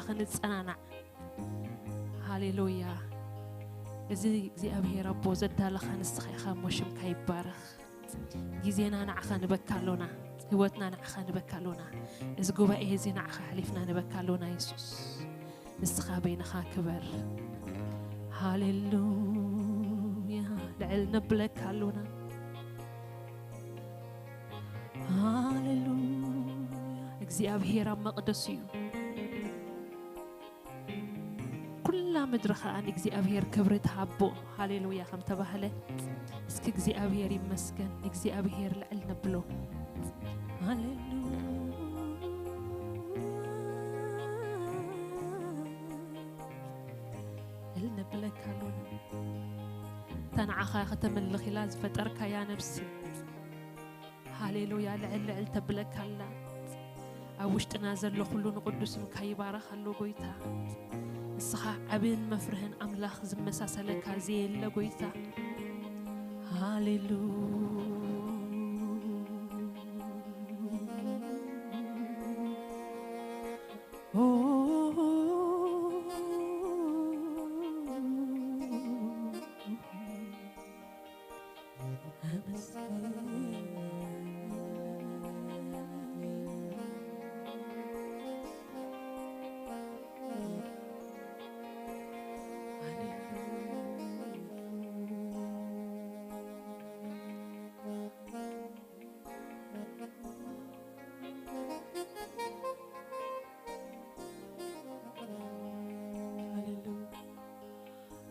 ክንጸናናዕ። ሃሌሉያ። እዚ እግዚኣብሔር ኣቦ ዘዳለኻ ንስኻ ኢኻ እሞ ሽምካ ይባረኽ። ግዜና ንዓኻ ንበካ ኣሎና፣ ህይወትና ንዓኻ ንበካ ኣሎና፣ እዚ ጉባኤ እዚ ንዓኻ ኣሕሊፍና ንበካ ኣሎና የሱስ። ንስኻ በይንኻ ክበር። ሃሌሉያ። ልዕል ነብለካ ኣሎና። ሃሌሉያ። እግዚኣብሔር ኣብ መቕደሱ እዩ። ኩላ ምድሪ ኸኣ ንእግዚኣብሔር ክብሪ ትሃቦ። ሃሌሉያ ከም ተባህለ፣ እስኪ እግዚኣብሔር ይመስገን፣ ንእግዚኣብሔር ልዕል ነብሎ። ሃሌሉያ። ልዕል ነብለካ ኣሎና። እታ ንዓኻ ከተምልኽ ኢላ ዝፈጠርካያ ነብሲ። ሃሌሉያ፣ ልዕል ልዕል ተብለካ ኣላ። ኣብ ውሽጥና ዘሎ ኩሉ ንቕዱስ ስምካ ይባረኽ ኣሎ ጎይታ። ንስኻ ዓብን መፍርህን ኣምላኽ ዝመሳሰለካ ዘየለ ጎይታ። ሃሌሉያ። ኦ፣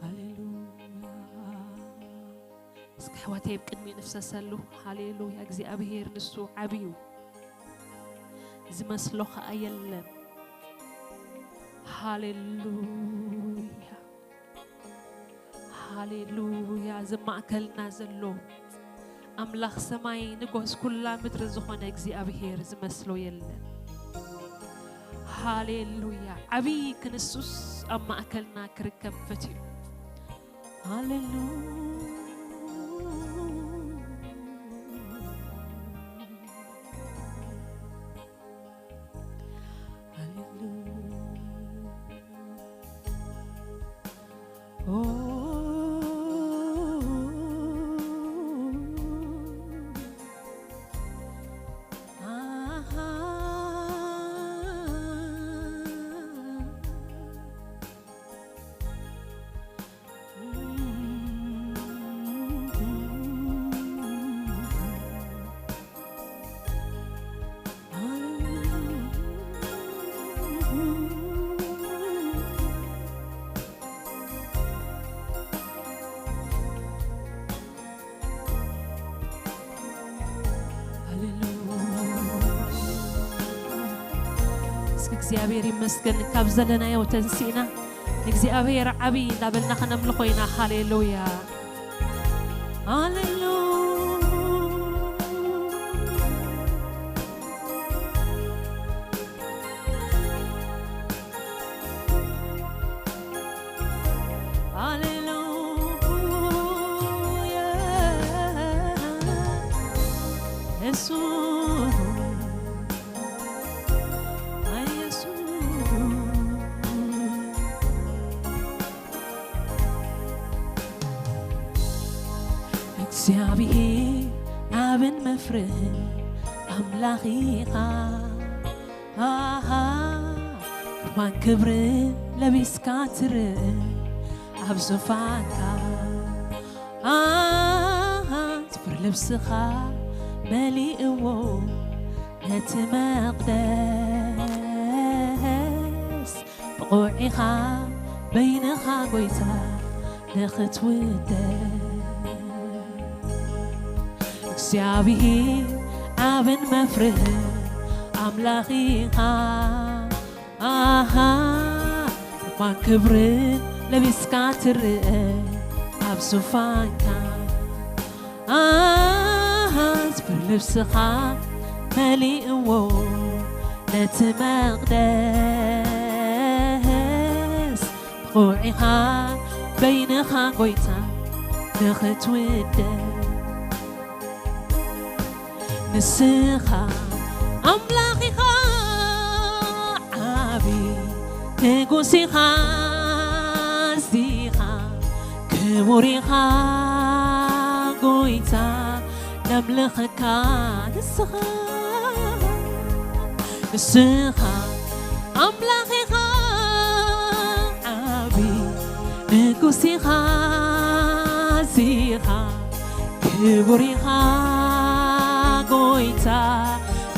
ሃሌሉያ። እስኪ ኣሕዋተይ ኣብ ቅድሚ ንፍሰሰሉ። ሃሌሉያ። እግዚኣብሔር ንሱ ዓብዩ ዝመስሎ ኸኣ የለን። ሃሌሉያ። ሃሌሉያ። እዚ ማእከልና ዘሎ ኣምላኽ ሰማይ ንጎስ ኩላ ምድሪ ዝኾነ እግዚኣብሔር ዝመስሎ የለን። ሃሌሉያ። ዓብዪ ክንሱስ ኣብ ማእከልና ክርከብ ፈትዩ። ሃሌሉያ። እስኪ እግዚኣብሔር ይመስገን፣ ካብ ዘለናዮ ተንሲእና ንእግዚኣብሔር ዓብዪ እንዳበልና ከነምልኾ ኢና። ሃሌሉያ፣ ሃሌሉያ። ሃሌሉያ። የሱስ፣ የሱስ። እግዚኣብሔር ዓብን መፍርህን ኣምላኽ ኢኻ። ኣሃ፣ ግርማን ክብርን ለቢስካ ትርእ ኣብ ዙፋንካ። ኣሃ፣ ዝፍር ልብስኻ መሊእዎ ነቲ መቕደስ። ብቑዕ ኢኻ በይንኻ ጎይታ ንኽትውደስ። እግዚኣብሔር ዓብን መፍርህን ኣምላኽ ኢኻ። ኣሃ፣ ግርማን ክብርን ለቢስካ ትርእ ኣብ ዙፋንካ። ኣሃ፣ ዝፍር ልብስኻ መሊእዎ ነቲ መቕደስ። ብቑዕ ኢኻ በይንኻ ጎይታ ንኽትውደስ። ንስኻ ኣምላኽ ኢኻ ዓቢ ንጉስ ኢኻ፣ ኣዚኻ ክቡር ኢኻ ጎይታ፣ ነምልኸካ ንስኻ። ንስኻ ኣምላኽ ኢኻ ዓቢ፣ ንጉስ ኢኻ፣ ኣዚኻ ክቡር ኢኻ ጎይታ፣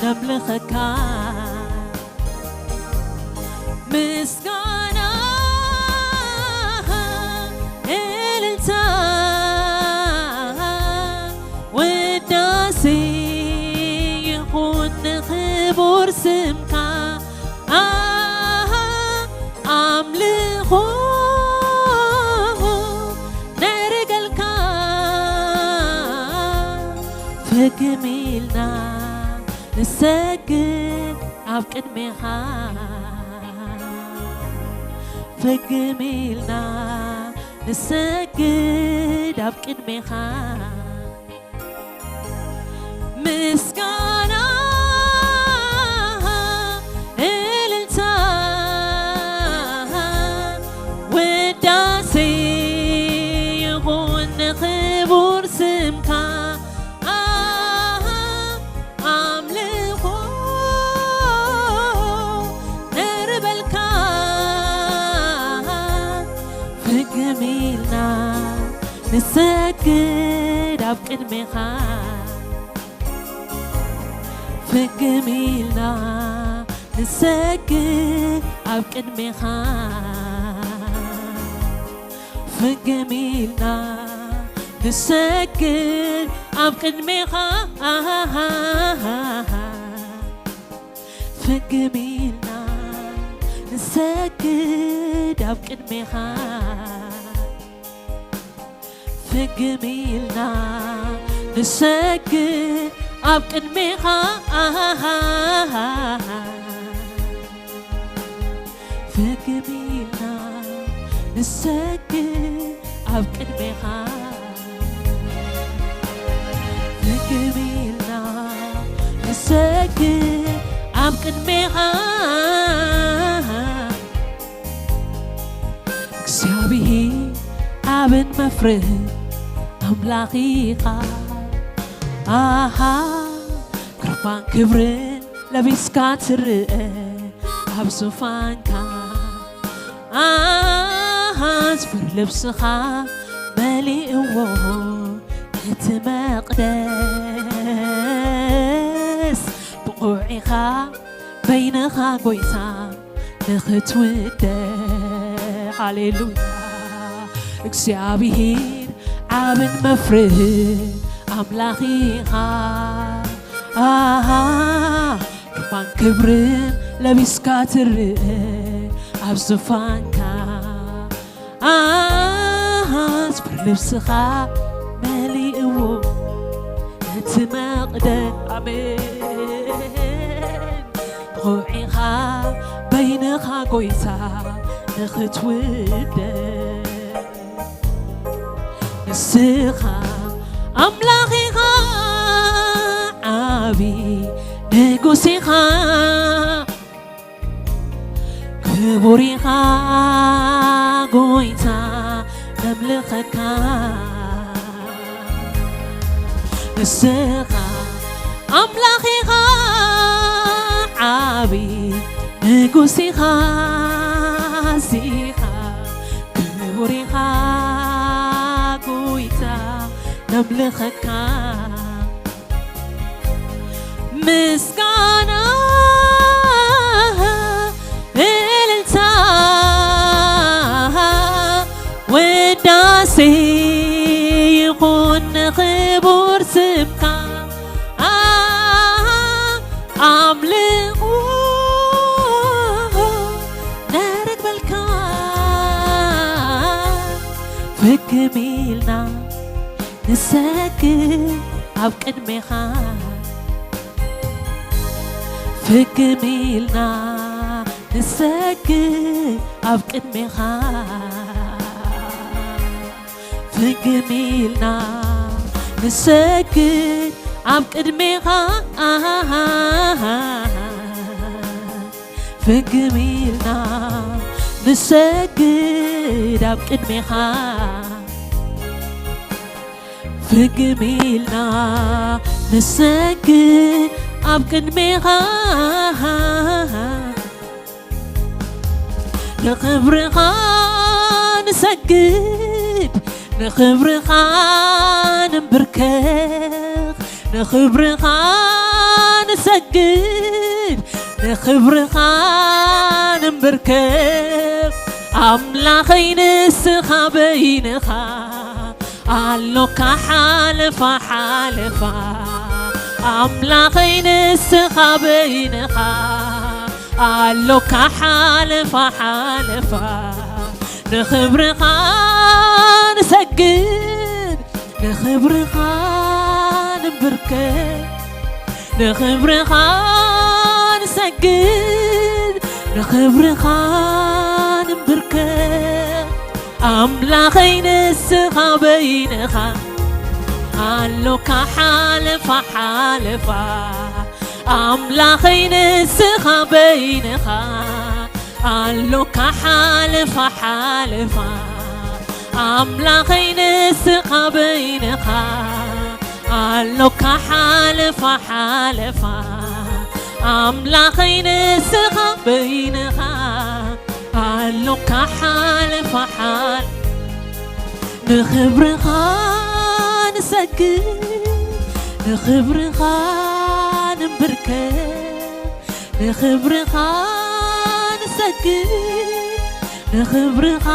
ነምልኸካ። ምስጋና፣ እልልታ፣ ውዳሴ ይኹን ንኽቡር ስምካ። ኣሃ፣ ኣምልኾ ነርገልካ። ፍግም ኢልና ንሰግድ ኣብ ቅድሜኻ። ፍግም ኢልና ንሰግድ ኣብ ቅድሜኻ። ምስጋና፣ እልልታ፣ ውዳሴ ይኹን ንኽቡር ስምካ። ኣሃ፣ ኣምልኾ ነርበልካ። ፍግም ኢልና ንሰግድ ኣብ ቅድሜኻ። ፍግም ኢልና ንሰግድ ኣብ ቅድሜኻ። ፍግም ኢልና ንሰግድ ኣብ ቅድሜኻ። ፍግም ኢልና ንሰግድ ኣብ ቅድሜኻ። ፍግም ኢልና ንሰግድ ኣብ ቅድሜኻ። ፍግም ኢልና ንሰግድ ኣብ ቅድሜኻ። ፍግም ኢልና ንሰግድ ኣብ ቅድሜኻ። እግዚኣብሔር ዓብን መፍርህ ኣምላኽ ኢኻ። ኣሃ፣ ግርማን ክብርን ለቢስካ ትርአ ኣብ ዙፋንካ። ኣሃ፣ ዝፍር ልብስኻ መሊእዎ እቲ መቕደስ። ብቑዕ ኢኻ በይንኻ ጎይታ ንኽትውደ። ሃሌሉያ። እግዚኣብሔር ዓብን መፍርህ ኣምላኽ ኢኻ። ኣሃ፣ ግርማን ክብርን ለቢስካ ትርእ ኣብ ዙፋንካ። ኣሃ፣ ዝፍር ልብስኻ መሊእዎ እቲ መቕደ-፣ ኣሜን። ብቑዕ ኢኻ በይንኻ ጎይታ ንኽትውደ። ንስኻ ኣምላኽ ኢኻ ዓቢ ንጉስ ኢኻ። ክቡር ኢኻ ጎይታ ነምልኸካ። ንስኻ ኣምላኽ ኢኻ ዓቢ ንጉስ ኢኻ ኣዚኻ። ክቡር ኢኻ ጎይታ ነምልኸካ። ምስጋና፣ እልልታ፣ ውዳሴ ይኹን ንኽቡር ስምካ። ኣምልኾ ነርግበልካ። ፍግም ኢልና ንሰግድ ኣብ ቅድሜኻ። ፍግም ኢልና ንሰግድ ኣብ ቅድሜኻ። ፍግም ኢልና ንሰግድ ኣብ ቅድሜኻ። ፍግም ኢልና ንሰግድ ኣብ ቅድሜኻ፣ ፍግም ኢልና ንሰግድ ኣብ ቅድሜኻ። ንኽብርኻ ንሰግድ፣ ንኽብርኻ ንንብርከኽ፣ ንኽብርኻ ንሰግድ፣ ንኽብርኻ ንንብርከኽ። ኣምላኸይ ንስኻ በይንኻ ኣሎካ ሓለፋ ሓለፋ። ኣምላኸይ ንስኻ በይንኻ ኣሎካ ሓለፋ ሓለፋ። ንኽብርኻ ንሰግድ፣ ንኽብርኻ ንንብርከኽ፣ ንኽብርኻ ንሰግድ፣ ንኽብርኻ ንንብርከኽ። ኣምላኸይ ንስኻ በይንኻ ኣሎካ ሓለፋ ሓለፋ። ኣምላኸይ ንስኻ በይንኻ ኣሎካ ሓለፋ ሓለፋ። ኣምላኸይ ንስኻ በይንኻ ኣሎካ ሓለፋ ሓለፋ። ኣምላኸይ ንስኻ በይንኻ ኣሎካ ሓለፋ ሓለፋ። ንኽብርኻ ንሰግድ፣ ንኽብርኻ ንንብርከኽ፣ ንኽብርኻ ንሰግድ፣ ንኽብርኻ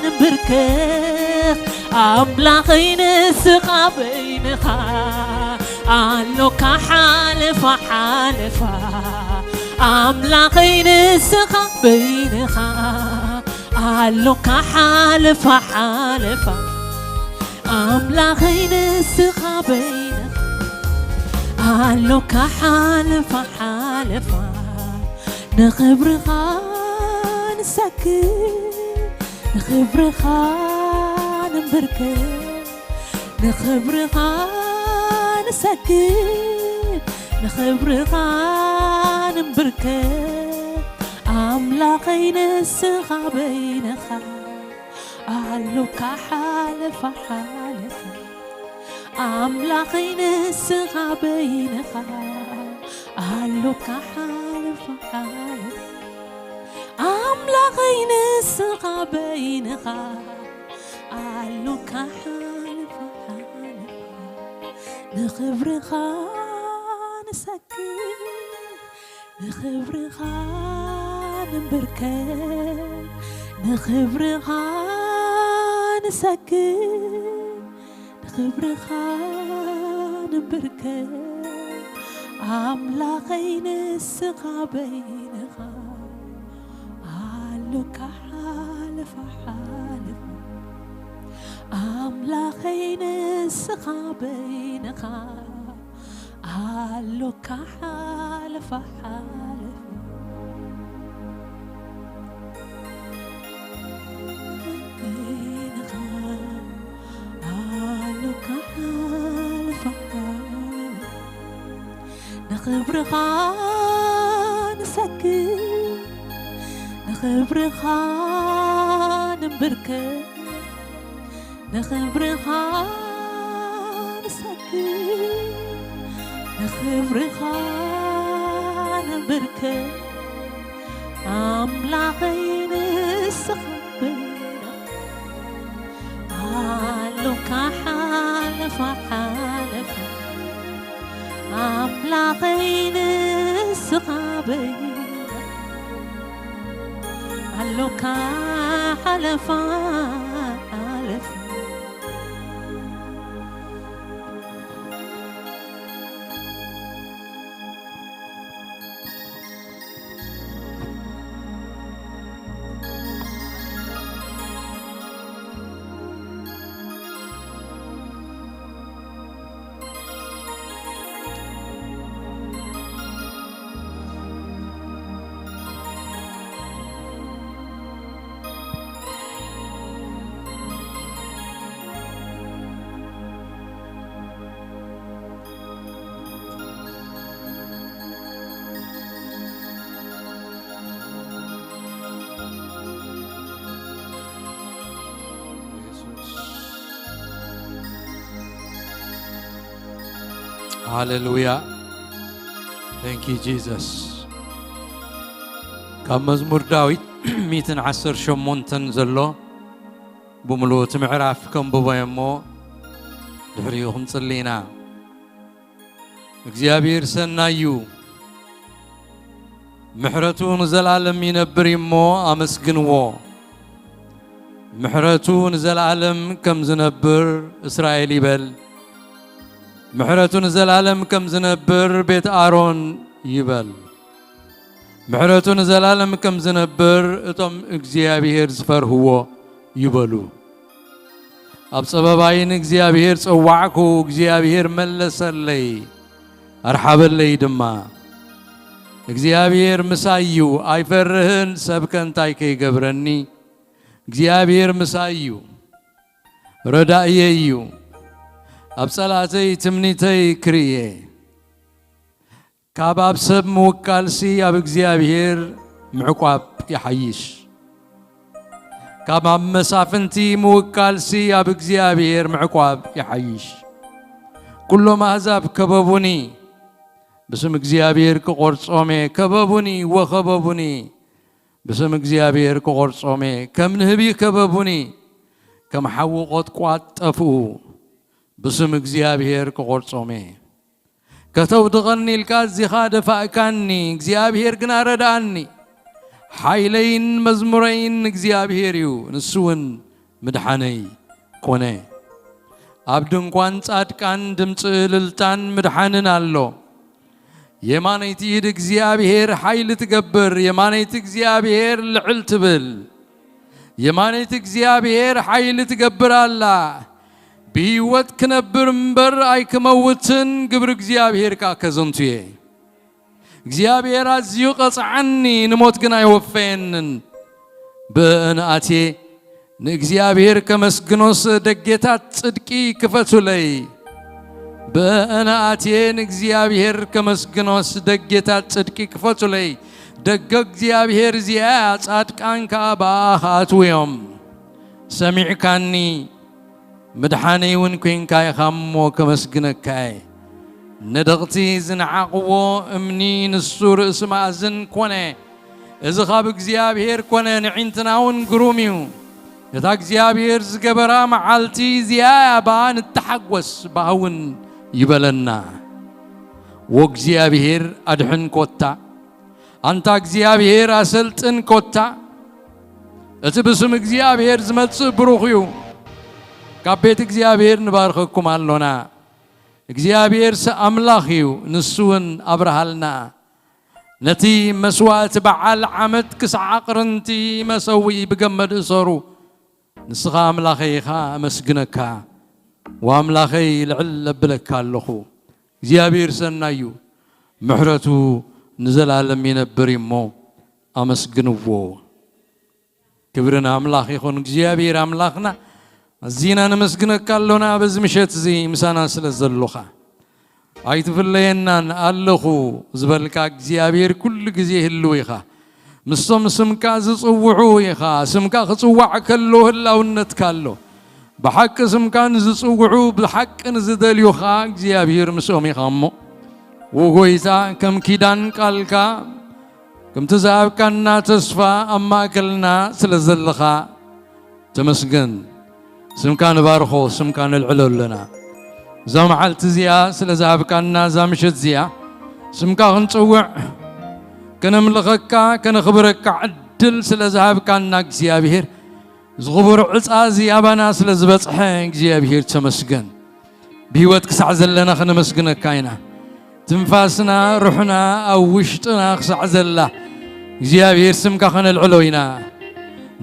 ንንብርከኽ። ኣምላኸይ ንስኻ በይንኻ ኣሎካ ሓለፋ ሓለፋ። ኣምላኸይ ንስኻ በይንኻ ኣሎካ ሓለፋ ሓለፋ። ኣምላኸይ ንስኻ በይንኻ ኣሎካ ሓለፋ ሓለፋ። ንኽብርኻ ንሰግድ፣ ንኽብርኻ ንንብርከኽ፣ ንኽብርኻ ንሰግድ፣ ንኽብርኻ ንንብርከኽ። ኣምላኸይ ንስኻ በይንኻ ኣሎካ ሓለፋ ሓለፋ። ኣምላኸይ ንስኻ በይንኻ ኣሎካ ሓለፋ ሓለፋ። ኣምላኸይ ንስኻ በይንኻ ኣሎካ ሓለፋ ሓለፋ። ንኽብርኻ ንሰግድ፣ ንኽብርኻ ንንብርከኽ፣ ንኽብርኻ ንሰግድ፣ ንኽብርኻ ንንብርከኽ። ኣምላኸይ ንስኻ በይንኻ ኣሎካ ሓለፋ ሓለፋ። ኣምላኸይ ንስኻ በይንኻ ኣሎካ ሓለፋ ሓለፋ። በይንኻ ኣሎካ ሓለፋ ሓለፋ። ንኽብርኻ ንሰግድ፣ ንኽብርኻ ንንብርከኽ፣ ንኽብርኻ ንሰግድ፣ ንኽብርኻ ንንብርከኽ። ኣምላኸይ ንስኻ በይንኻ ኣሎካ ሓለፋ ሓለፋ። ኣምላኸይ ንስኻ በይንኻ ኣሎካ ሓለፋ ሓለፋ። ሃሌሉያ። Thank you Jesus። ካብ መዝሙር ዳዊት ሚእትን ዓሰርተ ሸሞንተን ዘሎ ብምሉእ እቲ ምዕራፍ ከንብቦ እየ እሞ ድሕሪኡ ክንጽሊ ኢና። እግዚኣብሔር ሰናይ እዩ፣ ምሕረቱ ንዘለዓለም ይነብር እዩ እሞ ኣመስግንዎ። ምሕረቱ ንዘለዓለም ከም ዝነብር እስራኤል ይበል። ምሕረቱ ንዘለዓለም ከም ዝነብር ቤት ኣሮን ይበል። ምሕረቱ ንዘለዓለም ከም ዝነብር እቶም እግዚኣብሔር ዝፈርህዎ ይበሉ። ኣብ ጸበባይ ንእግዚኣብሔር ጸዋዕኩ፣ እግዚኣብሔር መለሰለይ፣ ኣርሓበለይ ድማ። እግዚኣብሔር ምሳይ እዩ፣ ኣይፈርህን፣ ሰብከ እንታይ ከይገብረኒ? እግዚኣብሔር ምሳይ እዩ፣ ረዳእየይ እዩ። ኣብ ጸላእተይ ትምኒተይ ክርእየ። ካብ ኣብ ሰብ ምውካልሲ ኣብ እግዚኣብሔር ምዕቋብ ይሓይሽ። ካብ ኣብ መሳፍንቲ ምውካልሲ ኣብ እግዚኣብሔር ምዕቋብ ይሓይሽ። ኩሎም ኣህዛብ ከበቡኒ፣ ብስም እግዚኣብሔር ክቖርጾም እየ። ከበቡኒ ወኸበቡኒ፣ ብስም እግዚኣብሔር ክቖርጾም እየ። ከም ንህቢ ከበቡኒ፣ ከም ሓዊ ቖጥቋጥ ጠፍኡ፣ ብስም እግዚኣብሔር ክቖርጾም እየ። ከተውድቐኒ ኢልካ እዚኻ ደፋእካኒ፣ እግዚኣብሔር ግና ረድኣኒ። ሓይለይን መዝሙረይን እግዚኣብሔር እዩ፣ ንሱ እውን ምድሓነይ ኮነ። ኣብ ድንኳን ጻድቃን ድምፂ እልልታን ምድሓንን ኣሎ። የማነይቲ ኢድ እግዚኣብሔር ሓይሊ ትገብር፣ የማነይቲ እግዚኣብሔር ልዕል ትብል። የማነይቲ እግዚኣብሔር ሓይሊ ትገብር ኣላ። ብህይወት ክነብር እምበር ኣይክመውትን፣ ግብሪ እግዚኣብሔር ከኣ ከዘንቱ እየ። እግዚኣብሔር ኣዝዩ ቀጽዓኒ፣ ንሞት ግን ኣይወፈየንን። ብእንኣትየ ንእግዚኣብሔር ከመስግኖስ ደጌታት ጽድቂ ክፈቱለይ። ብእንኣትየ ንእግዚኣብሔር ከመስግኖስ ደጌታት ጽድቂ ክፈቱለይ። ደገ እግዚኣብሔር እዚኣ እያ፣ ጻድቃን ከኣ ብኣኣ ክኣትዉ እዮም። ሰሚዕካኒ፣ ምድሓነይ እውን ኴንካ ኢኻ እሞ ከመስግነካ እየ። ነደቕቲ ዝነዓቕዎ እምኒ ንሱ ርእሲ ማእዝን ኮነ። እዚ ኻብ እግዚኣብሔር ኮነ፣ ንዒንትና እውን ግሩም እዩ። እታ እግዚኣብሔር ዝገበራ መዓልቲ እዚኣ እያ፣ ብኣ ንተሓጎስ፣ ብኣ እውን ይበለና። ወእግዚኣብሔር ኣድሕን ኮታ፣ ኣንታ እግዚኣብሔር ኣሰልጥን ኮታ። እቲ ብስም እግዚኣብሔር ዝመጽእ ብሩኽ እዩ። ካብ ቤት እግዚኣብሔር ንባርኸኩም ኣሎና። እግዚኣብሔርሲ ኣምላኽ እዩ፣ ንሱ እውን ኣብርሃልና። ነቲ መስዋእቲ በዓል ዓመት ክሳዕ ኣቕርንቲ መሰውኢ ብገመድ እሰሩ። ንስኻ ኣምላኸይ ኢኻ፣ ኣመስግነካ። ወኣምላኸይ ልዕል እብለካ ኣለኹ። እግዚኣብሔር ሰናይ እዩ፣ ምሕረቱ ንዘላለም ይነብር እዩ እሞ ኣመስግንዎ። ክብሪ ንኣምላኽ ይኹን። እግዚኣብሔር ኣምላኽና፣ ኣዚና ነመስግነካ ኣሎና በዚ ምሸት እዚ ምሳና ስለ ዘሎኻ። ኣይትፍለየናን ኣለኹ ዝበልካ እግዚኣብሔር ኩሉ ግዜ ህልው ኢኻ። ምስቶም ስምካ ዝጽውዑ ኢኻ። ስምካ ክጽዋዕ ከሎ ህላውነትካ ኣሎ። ብሓቂ ስምካ ንዝጽውዑ፣ ብሓቂ ንዝደልዩኻ እግዚኣብሔር ምስኦም ኢኻ እሞ። ወጎይታ፣ ከም ኪዳን ቃልካ፣ ከምቲ ዝሃብካና ተስፋ ኣብ ማእከልና ስለ ዘለኻ ተመስገን። ስምካ ንባርኾ፣ ስምካ ነልዕሎ ኣለና። እዛ መዓልቲ እዚኣ ስለ ዝሃብካና፣ እዛ ምሸት እዚኣ ስምካ ክንጽውዕ፣ ከነምልኸካ፣ ከነኽብረካ ዕድል ስለ ዝሃብካና እግዚኣብሔር፣ እዚ ኽቡር ዕጻ እዚ ኣባና ስለ ዝበጽሐ እግዚኣብሔር ተመስገን። ብህይወት ክሳዕ ዘለና ከነመስግነካ ኢና። ትንፋስና፣ ሩሕና ኣብ ውሽጥና ክሳዕ ዘላ እግዚኣብሔር ስምካ ከነልዕሎ ኢና።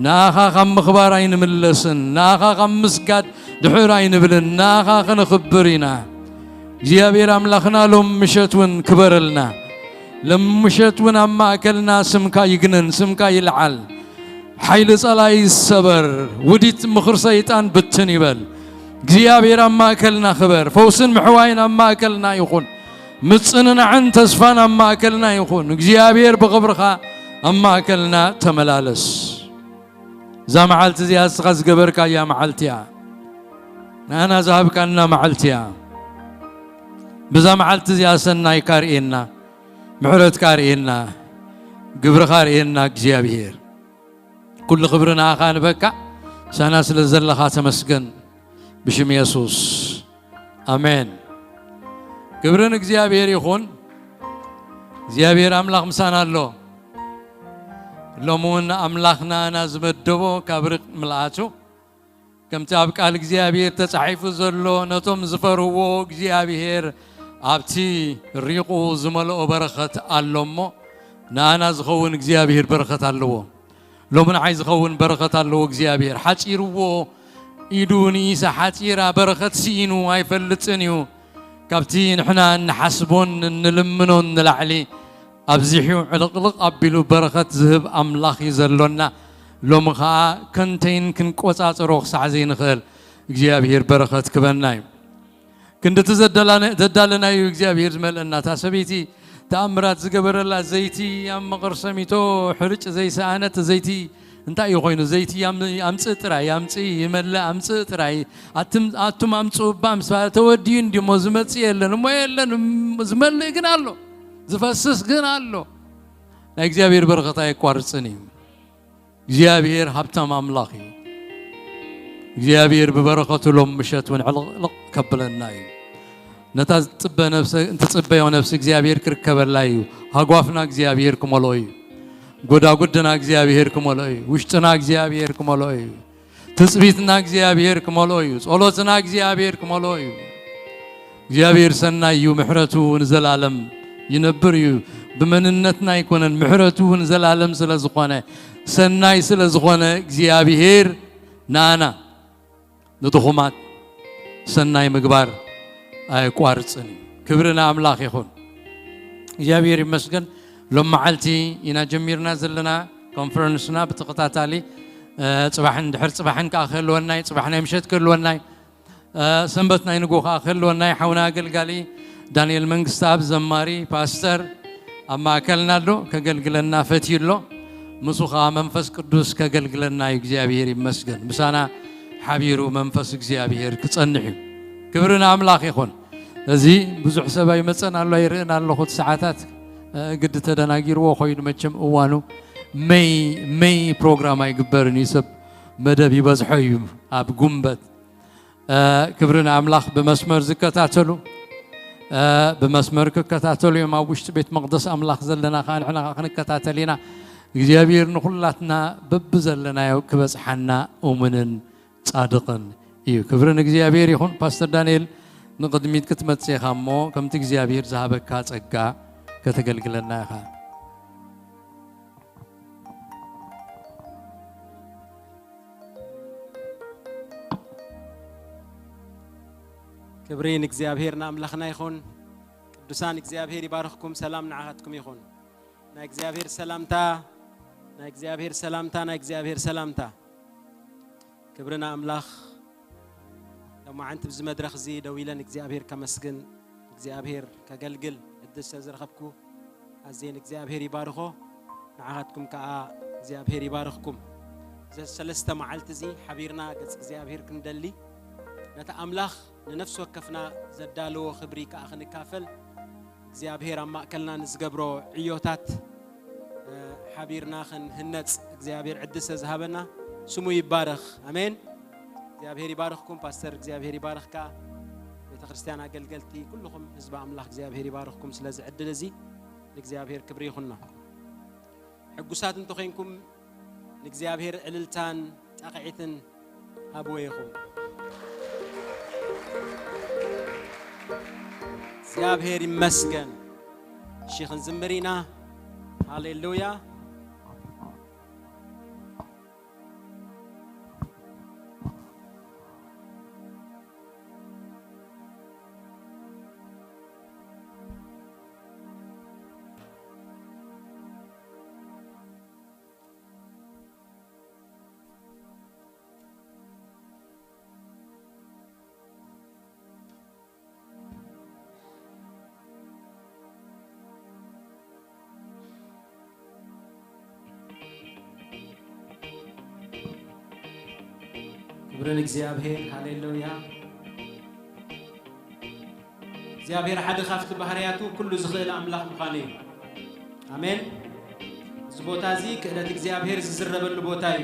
ንኣኻ ካብ ምኽባር ኣይንምለስን፣ ንኣኻ ካብ ምስጋድ ድሕር ኣይንብልን፣ ንኣኻ ከነኽብር ኢና። እግዚኣብሔር ኣምላኽና ሎም ምሸት እውን ክበረልና። ሎም ምሸት እውን ኣብ ማእከልና ስምካ ይግነን፣ ስምካ ይልዓል። ሓይሊ ጸላኢ ይሰበር፣ ውዲት ምኽሪ ሰይጣን ብትን ይበል። እግዚኣብሔር ኣብ ማእከልና ክበር፣ ፈውስን ምሕዋይን ኣብ ማእከልና ይኹን። ምጽንናዕን ተስፋን ኣብ ማእከልና ይኹን። እግዚኣብሔር ብኽብርኻ ኣብ ማእከልና ተመላለስ። እዛ መዓልቲ እዚኣ ንስኻ ዝገበርካያ መዓልቲ እያ። ንኣና ዝሃብካና መዓልቲ እያ። ብዛ መዓልቲ እዚኣ ሰናይካ ርእየና፣ ምሕረትካ ርእየና፣ ግብርኻ ርእየና እግዚኣብሔር። ኩሉ ክብሪ ንኣኻ ንበካ። ሳና ስለ ዘለኻ ተመስገን። ብሽም የሱስ ኣሜን። ክብሪ ንእግዚኣብሔር ይኹን። እግዚኣብሔር ኣምላኽ ምሳና ኣሎ። ሎሚ እውን ኣምላኽ ንኣና ዝመደቦ ካብ ርቅ ምልኣቱ ከምቲ ኣብ ቃል እግዚኣብሔር ተጻሒፉ ዘሎ ነቶም ዝፈርዎ እግዚኣብሔር ኣብቲ ሪቑ ዝመልኦ በረኸት ኣሎ እሞ ንኣና ዝኸውን እግዚኣብሔር በረኸት ኣለዎ። ሎሚ ንዓይ ዝኸውን በረኸት ኣለዎ እግዚኣብሔር። ሓጺርዎ ኢዱ ንኢሳ ሓጺራ በረኸት ስኢኑ ኣይፈልጥን እዩ። ካብቲ ንሕና እንሓስቦን እንልምኖን ንላዕሊ ኣብዚሑ ዕልቕልቕ ኣቢሉ በረኸት ዝህብ ኣምላኽ እዩ ዘሎና። ሎሚ ኸኣ ከንተይን ክንቆጻጸሮ ክሳዕ ዘይንኽእል እግዚኣብሔር በረኸት ክበና እዩ። ክንድቲ ዘደላነ- ዘዳለናዩ እግዚኣብሔር ዝመልአና። እታ ሰበይቲ ተኣምራት ዝገበረላ ዘይቲ ኣብ መቐርሰሚቶ ሕርጭ ዘይሰኣነት ዘይቲ እንታይ እዩ ኮይኑ? ዘይቲ ያም- ኣምጽእ ጥራይ፣ ኣምጽእ ይመልእ፣ ኣምጽእ ጥራይ። ኣትም- ኣቱም ኣምጽኡ እባ ምስ በሃለ ተወዲኡ እንዲሞ ዝመጽእ የለን። እሞ የለን፣ እም- ዝመልእ ግን ኣሎ፣ ዝፈስስ ግን ኣሎ። ናይ እግዚኣብሔር በረኸት ኣየቋርጽን እዩ። እግዚኣብሔር ሃብታም ኣምላኽ እዩ። እግዚኣብሔር ብበረኸቱ ሎም ምሸት እውን ዕልቕልቕ ከብለና እዩ። ነታ ዝጽበ ነፍሰ- እንትጽበዮ ነፍሲ እግዚኣብሔር ክርከበላ እዩ። ሃጓፍና እግዚኣብሔር ክመልኦ እዩ። ጎዳጉድና እግዚኣብሔር ክመልኦ እዩ። ውሽጥና እግዚኣብሔር ክመልኦ እዩ። ትጽቢትና እግዚኣብሔር ክመልኦ እዩ። ጸሎትና እግዚኣብሔር ክመልኦ እዩ። እግዚኣብሔር ሰናይ እዩ፣ ምሕረቱ ንዘላለም ይነብር እዩ። ብመንነትና ኣይኮነን፣ ምሕረቱ ንዘላለም ስለ ዝኾነ፣ ሰናይ ስለ ዝኾነ እግዚኣብሔር ንኣና ንድኹማት ሰናይ ምግባር ኣየቋርጽን እዩ። ክብሪ ንኣምላኽ ይኹን። እግዚኣብሔር ይመስገን። ሎም መዓልቲ ኢና ጀሚርና ዘለና ኮንፈረንስና ብተኸታታሊ፣ እ፣ ጽባሕን ድሕር ጽባሕን ከኣ ክህልወና እዩ። ጽባሕ ናይ ምሸት ክህልወና እዩ። እ፣ ሰንበት ናይ ንጎ ከኣ ክህልወና እዩ። ሓውና ኣገልጋሊ ዳንኤል መንግስተኣብ ዘማሪ ፓስተር ኣብ ማእከልና ኣሎ፣ ከገልግለና ፈትዩ ኣሎ። ምስኡ ከኣ መንፈስ ቅዱስ ከገልግለና እዩ። እግዚኣብሔር ይመስገን። ምሳና ሓቢሩ መንፈስ እግዚኣብሔር ክጸንሕ እዩ። ክብሪ ንኣምላኽ ይኹን። እዚ ብዙሕ ሰብ ኣይመጸን ኣሎ፣ ኣይርእን ኣለኹ። እቲ ሰዓታት፣ እ፣ ግዲ ተደናጊርዎ ኮይኑ መቸም እዋኑ መይ መይ ፕሮግራም ኣይግበርን እዩ። ሰብ መደብ ይበዝሖ እዩ ኣብ ጉንበት። እ፣ ክብሪ ንኣምላኽ። ብመስመር ዝከታተሉ፣ እ፣ ብመስመር ክከታተሉ እዮም። ኣብ ውሽጢ ቤት መቕደስ ኣምላኽ ዘለና ከኣ ንሕና ከኣ ክንከታተል ኢና። እግዚኣብሔር ንኹላትና በብዘለናዮ ክበጽሓና እሙንን ጻድቕን እዩ። ክብሪ ንእግዚኣብሔር ይኹን። ፓስተር ዳንኤል ንቕድሚት ክትመጽእ ኢኻ እሞ ከምቲ እግዚኣብሔር ዝሃበካ ጸጋ ከተገልግለና ኢኻ። ክብሪ ንእግዚኣብሔር ንኣምላኽና ይኹን። ቅዱሳን እግዚኣብሔር ይባርኽኩም። ሰላም ንዓኻትኩም ይኹን። ናይ እግዚኣብሔር ሰላምታ፣ ናይ እግዚኣብሔር ሰላምታ፣ ናይ እግዚኣብሔር ሰላምታ። ክብሪ ንኣምላኽ። ሎማዓንቲ ብዚ መድረኽ እዚ ደው ኢለ ንእግዚኣብሔር ከመስግን፣ እግዚኣብሔር ከገልግል ዕድል ስለ ዝረኸብኩ ኣዝየ ንእግዚኣብሔር ይባርኾ። ንዓኻትኩም ከኣ እግዚኣብሔር ይባርኽኩም። እዚ ሰለስተ መዓልቲ እዚ ሓቢርና ገጽ እግዚኣብሔር ክንደሊ፣ ነቲ ኣምላኽ ንነፍሲ ወከፍና ዘዳለዎ ክብሪ ከኣ ክንካፈል እግዚኣብሔር ኣብ ማእከልና ንዝገብሮ ዕዮታት፣ እ፣ ሓቢርና ክንህነጽ እግዚኣብሔር ዕድል ስለ ዝሃበና ስሙ ይባረኽ። ኣሜን። እግዚኣብሔር ይባርኽኩም። ፓስተር እግዚኣብሔር ይባርኽካ። ቤተ ክርስቲያን ኣገልገልቲ፣ ኩልኹም ህዝቢ ኣምላኽ እግዚኣብሔር ይባርኽኩም ስለዚ ዕድል እዚ። ንእግዚኣብሔር ክብሪ ይኹኖ። ሕጉሳት እንተኾይንኩም ንእግዚኣብሔር ዕልልታን ጣቕዒትን ሃብዎ ኢኹም። እግዚኣብሔር ይመስገን። እሺ፣ ክንዝምር ኢና። ሃሌሉያ። ክብሪ ንእግዚኣብሔር። ሃሌሉያ። እዚ እግዚኣብሔር ሓደ ካብቲ ባህርያቱ ኩሉ ዝኽእል ኣምላኽ ምዃኑ እዩ። ኣሜን። እዚ ቦታ እዚ ክእለት እግዚኣብሔር ዝዝረበሉ ቦታ እዩ።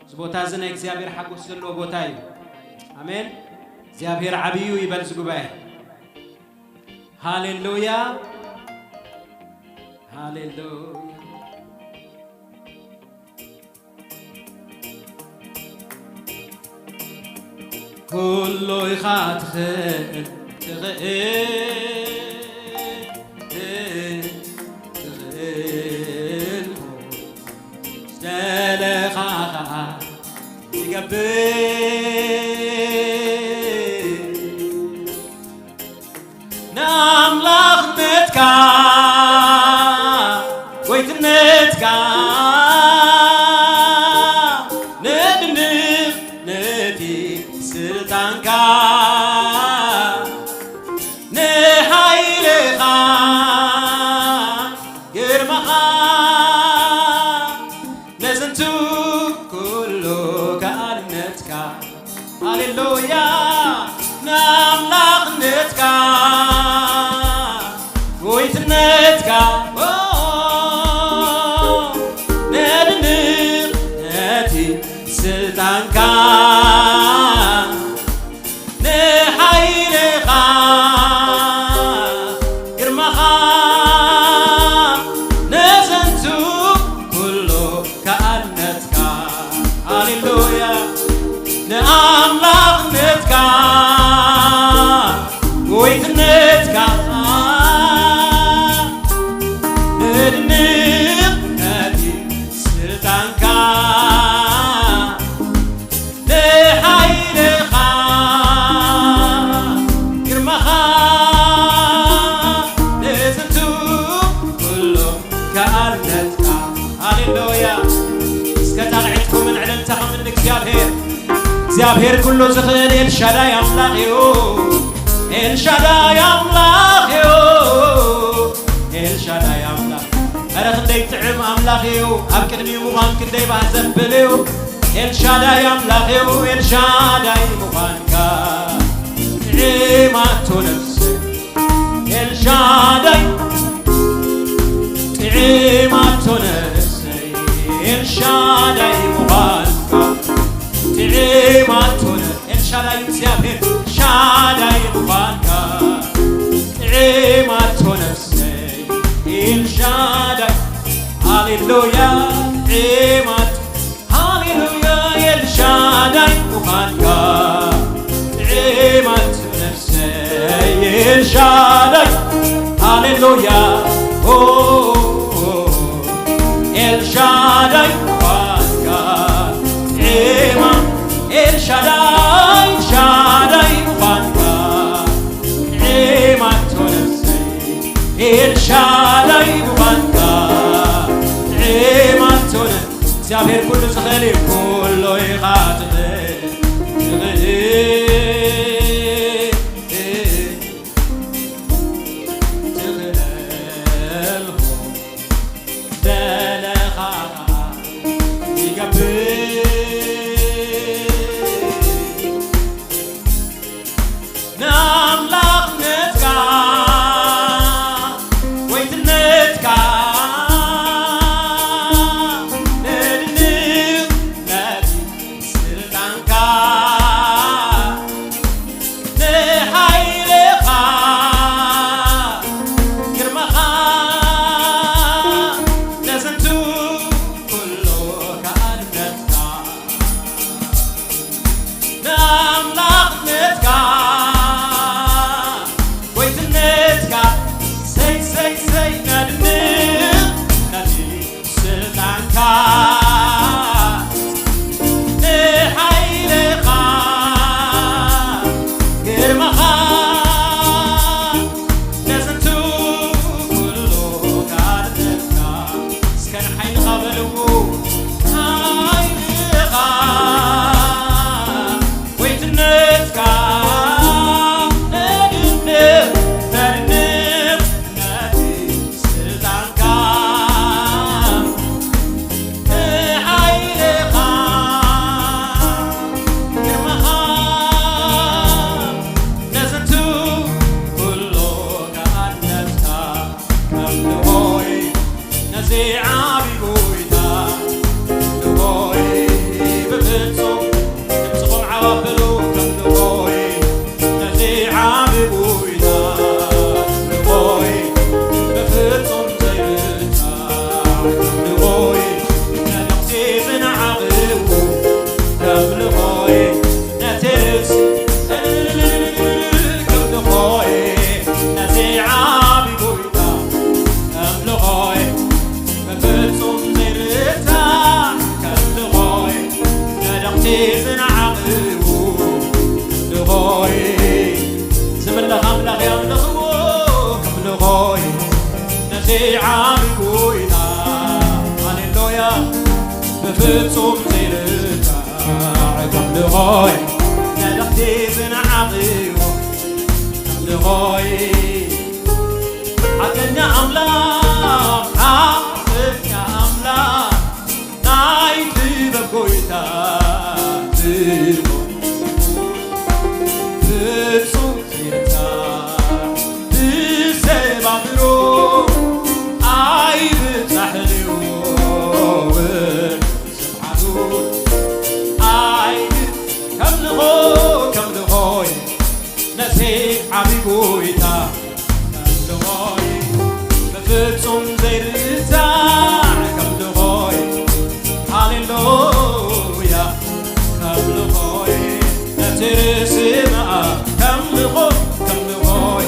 እዚ ቦታ እዚ ናይ እግዚኣብሔር ሓጎስ ዘለዎ ቦታ እዩ። ኣሜን። እግዚኣብሔር ዓብዩ ይበል እዚ ጉባኤ። ሃሌሉያ፣ ሃሌሉያ። ኩሉ ኢኻ ትኽእል፣ ትኽእል፣ ትኽእል። ዝደለኻ ኸኣ ትገብር። ንኣምላኽነትካ ጎይትነትካ ነድንቕ፣ ነቲ ስልጣንካ ንሓይልኻ ግርማኻ ነዘንቱ ኩሉ ከኣልነትካ። ሃሌሉያ። ንኣምላኽነትካ ጎይትነትካ፣ ኦ፣ ነድንቕ ነቲ ስልጣንካ ንሓይልኻ ግርማኻ ነዘንቱ ኩሉ ከኣልነትካ። ሃሌሉያ። ንኣምላኽነትካ ጎይትነትካ ነድንቕ ነቲ ስልጣንካ ንሓይልኻ ግርማኻ ንዝንቱ ኩሉ ከኣልነትካ። ሃሌሉያ። እስከ ጣቕዒትኩምን ዕልልታኹምን ንእግዚኣብሔር። እግዚኣብሔር ኩሉ ዝኽእል ኤልሻዳይ ኣምላኽ እዩ። ኤልሻዳይ ኣምላኽ እዩ። ኤልሻዳይ ኣምላኽ። ኧረ ክንደይ ጥዕም ኣምላኽ እዩ። ኣብ ቅድሚኡ ምዃን ክንደይ ባህ ዘብል እዩ። ኤልሻዳይ ኣምላኽ እዩ። ኤልሻዳይ ምዃንካ ጥዒማቶ ነፍሰይ። ኤልሻዳይ ጥዒማቶ ነፍሰይ። ኤልሻዳይ ምዃንካ ጥዒማቶ ነ-፣ ኤልሻዳይ እግዚኣብሔር ሻዳይ ምዃንካ ጥዒማቶ ነፍሰይ። ኤልሻዳይ ሃሌሉያ ጥዒማቶ፣ ሃሌሉያ ኤልሻዳይ ምዃንካ ጥዒማቶ ነፍሰይ። ኤልሻዳይ ሃሌሉያ ኦ ኤልሻዳይ ምዃንካ ጥዒማ፣ ኤልሻዳይ፣ ኤልሻዳይ ምዃንካ ጥዒማቶ ነፍሰይ። ኤልሻዳይ ምዃንካ ጥዒማቶ ነ-፣ እግዚኣብሔር ኩሉ ዝኽእል እዩ። ኩሉ ኢኻ ትኽእል፣ ትኽእል። ትኽእል ዘለኻ ይገብር። ንኣምላኽነትካ ጎይትነትካ ነድንቕ ነቲ ስልጣንካ ዝነዓቕዎ ኣምልኾይ፣ ዝምለኽ ኣምላኽ የምልኽዎ ከምልኾይ፣ ነቲ ዓቢ ጎይታ። ሃሌሉያ። ብፍጹም ዘይርታዕ ከምልኾይ፣ መልእኽቲ ዝነዓቕዎ ከምልኾይ፣ ሓቀኛ ኣምላኽ፣ ሓቀኛ ኣምላኽ፣ ናይ ጥበብ ጎይታ ትኾን። ፍጹም ዘይርታዕ ብሰብ ኣእምሮ ኣይብጻሕን እዩ። ስብሓቱ ኣይ ከምልኾ፣ ከምልኾይ ነቲ ዓቢ ጎይታ፣ ከምልኾይ ብፍጹም ዘይርታዕ ከምልኾይ። ሃሌሉያ። ከምልኾይ ነቲ ርእሲ መኣ-፣ ከምልኾ፣ ከምልኾይ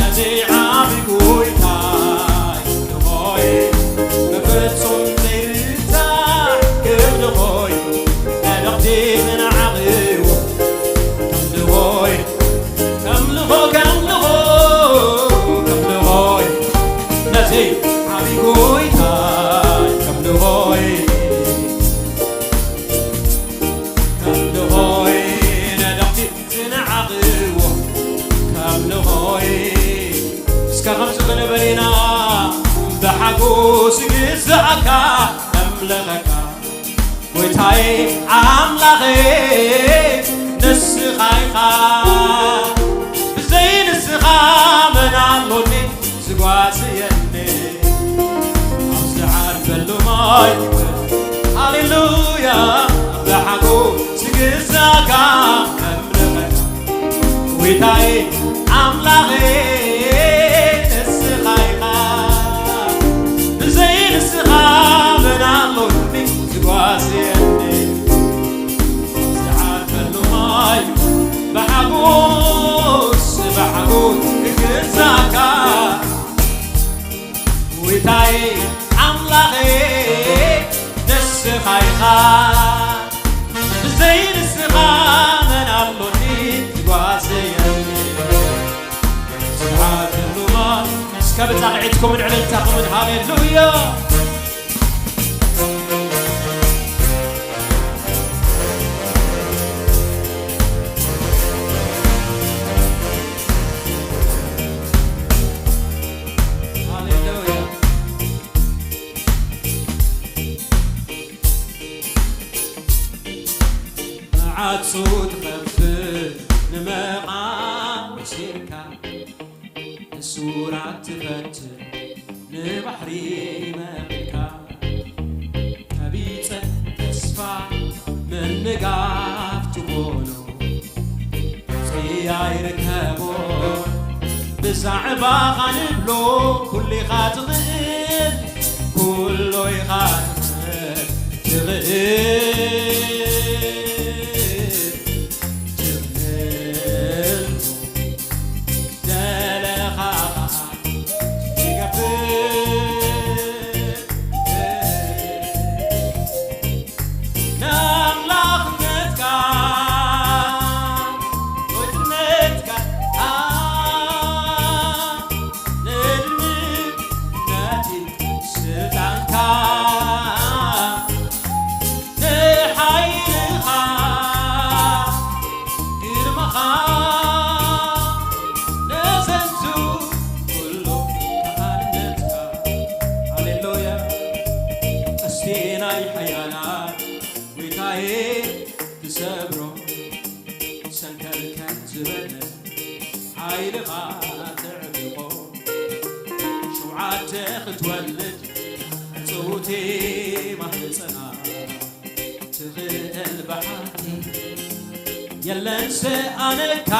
ነቲ ዓቢ ጎይታይ ከምልኾይ ብፍጹም ዘይርታዕ ከምልኾይ መልእኽቲ ዝነዓቕዎ ከምልኾይ ከምልኾ፣ ከምልኾ፣ ከምልኾይ ነቲ ዓቢ ጎይታይ ከምልኾይ፣ ከምልኾይ ነደቕቲ ዝነዓቕዎ ከምልኾይ። እስከ ከምዚ ክንብል ኢና፣ ብሓጎስ ግዛእካ ነምልኸካ። ጎይታዬ ኣምላኸ ንስኻ ኢኻ፣ ብዘይ ንስኻ መን ኣሎኒ ዝጓስየኒ? ኣብ ዝዓርፈሉ ማይ፣ ሃሌሉያ፣ ብሓጎስ ግዛእካ ነምልኸካ። ጎይታዬ ኣምላኸ ንስኻ ኢኻ፣ ብዘይ ንስኻ መን ኣሎኒ ዝጓስየኒ? ዝዓርፈሉ ማይ ብሓጎስ፣ ብሓጎስ ክግዛእካ። ጎይታዬ ኣምላኸ ንስኻ ኢኻ፣ ብዘይ ንስኻ መን ኣሎኒ ዝጓስየኒ? ስብሓት ንማ-፣ እስከ ብጻቕዒትኩምን ዕልልታኹምን ሃሌሉያ። ሃሌሉያ። መዓጹ ትኸፍት ንመቓ ወሲርካ፣ ንስውራት ትፈትን ንባሕሪ መቒልካ፣ ቀቢጸ ተስፋ ምንጋፍ ትኾኖ። ጽያ ይርከቦ ብዛዕባኻ ንብሎ፣ ኩሉ ኢኻ ትኽእል፣ ኩሉ ኢኻ ትኽእል፣ ትኽእል፣ ትኽእል። ደለኻ ይገብር። ንኣምላኽነትካ፣ ጎይትነትካ፣ ንድምነቲ ስልጣንካ፣ ንሓይልኻ፣ ግርማኻ፣ ነዘንቱ ኩሉ ከኣልነትካ። ሃሌሉያ። ቀስቲ ናይ ሓያላት ጎይታዬ ትሰብሮ፣ ሰንከልከል ዝበለ ሓይልኻ ተዕጥቖ፣ ሸውዓተ ክትወልድ ዕጽውቲ ማህጸና ትኽእል ብሓቂ የለን ሰኣነካ።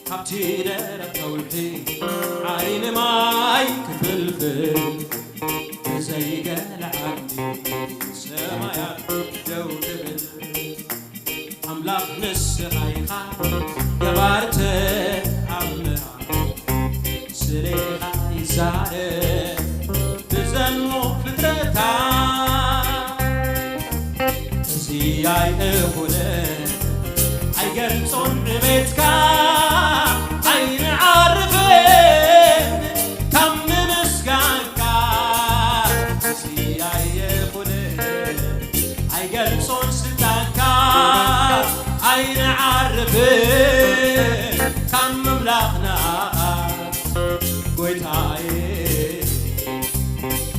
ካብቲ ደረቕ ከውሒ ዓይኒ ማይ ክፍልፍል፣ ብዘይገለ ዓንዲ ሰማያት ደው ክብል፣ ኣምላኽ ንስኻ ኢኻ፣ ገባር ተኣምራት ስሌኻ ይዛረብ ብዘሎ ፍጥረታት። ኣይእኹልን ኣይገልጾን ዕቤትካ ኣይንዓርፍን ካብ ምምስጋንካ። እዚ ኣይእኹልን ኣይገልጾን ስልጣንካ ኣይንዓርፍን ካብ ምምላኽና። ጎይታዬ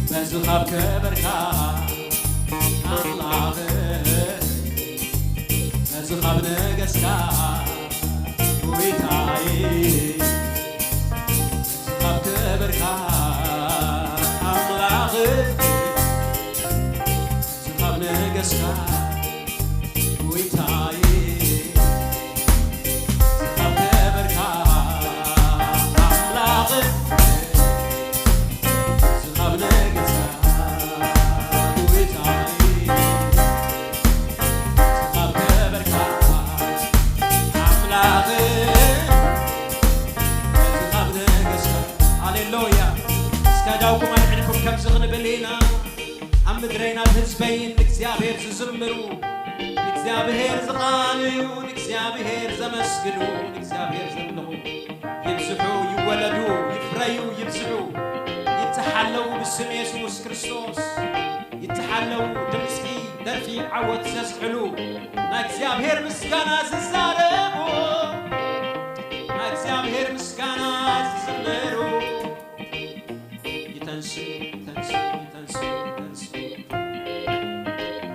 በዚ ካብ ከበርካ ኣምላኽ በዚ ካብ ነገስካ ጎይታዬ በዚ ካብ ከበርካ ኣምላኽ በዚ ካብ ነገስካ ጎይታዬ በዚ ካብ ከበርካ ኣምላኽ በዚ ካብ ነገስካ ጎይታዬ በዚ ካብ ከበርካ ኣምላኽ በዚ ካብ ነገስካ። ሃሌሉያ። እስከ ዳውኩም ኣልዕልኩም ከምዚ ክንብል ኢና። ኣብ ምድረይ ናብ ህዝበይ ንእግዚኣብሔር ዝዝምሩ፣ ንእግዚኣብሔር ዝቓልዩ፣ ንእግዚኣብሔር ዘመስግኑ፣ ንእግዚኣብሔር ዘምልኹ ይብዝሑ፣ ይወለዱ፣ ይፍረዩ፣ ይብዝሑ፣ ይተሓለዉ ብስም የሱስ ክርስቶስ ይተሓለዉ። ድምጺ ደርፊ ዓወት ዘስዕሉ፣ ናይ እግዚኣብሔር ምስጋና ዝዛረቡ፣ ናይ እግዚኣብሔር ምስጋና ዝዝምሩ። ይተንስኡ፣ ይተንስኡ፣ ይተንስኡ፣ ይተንስኡ።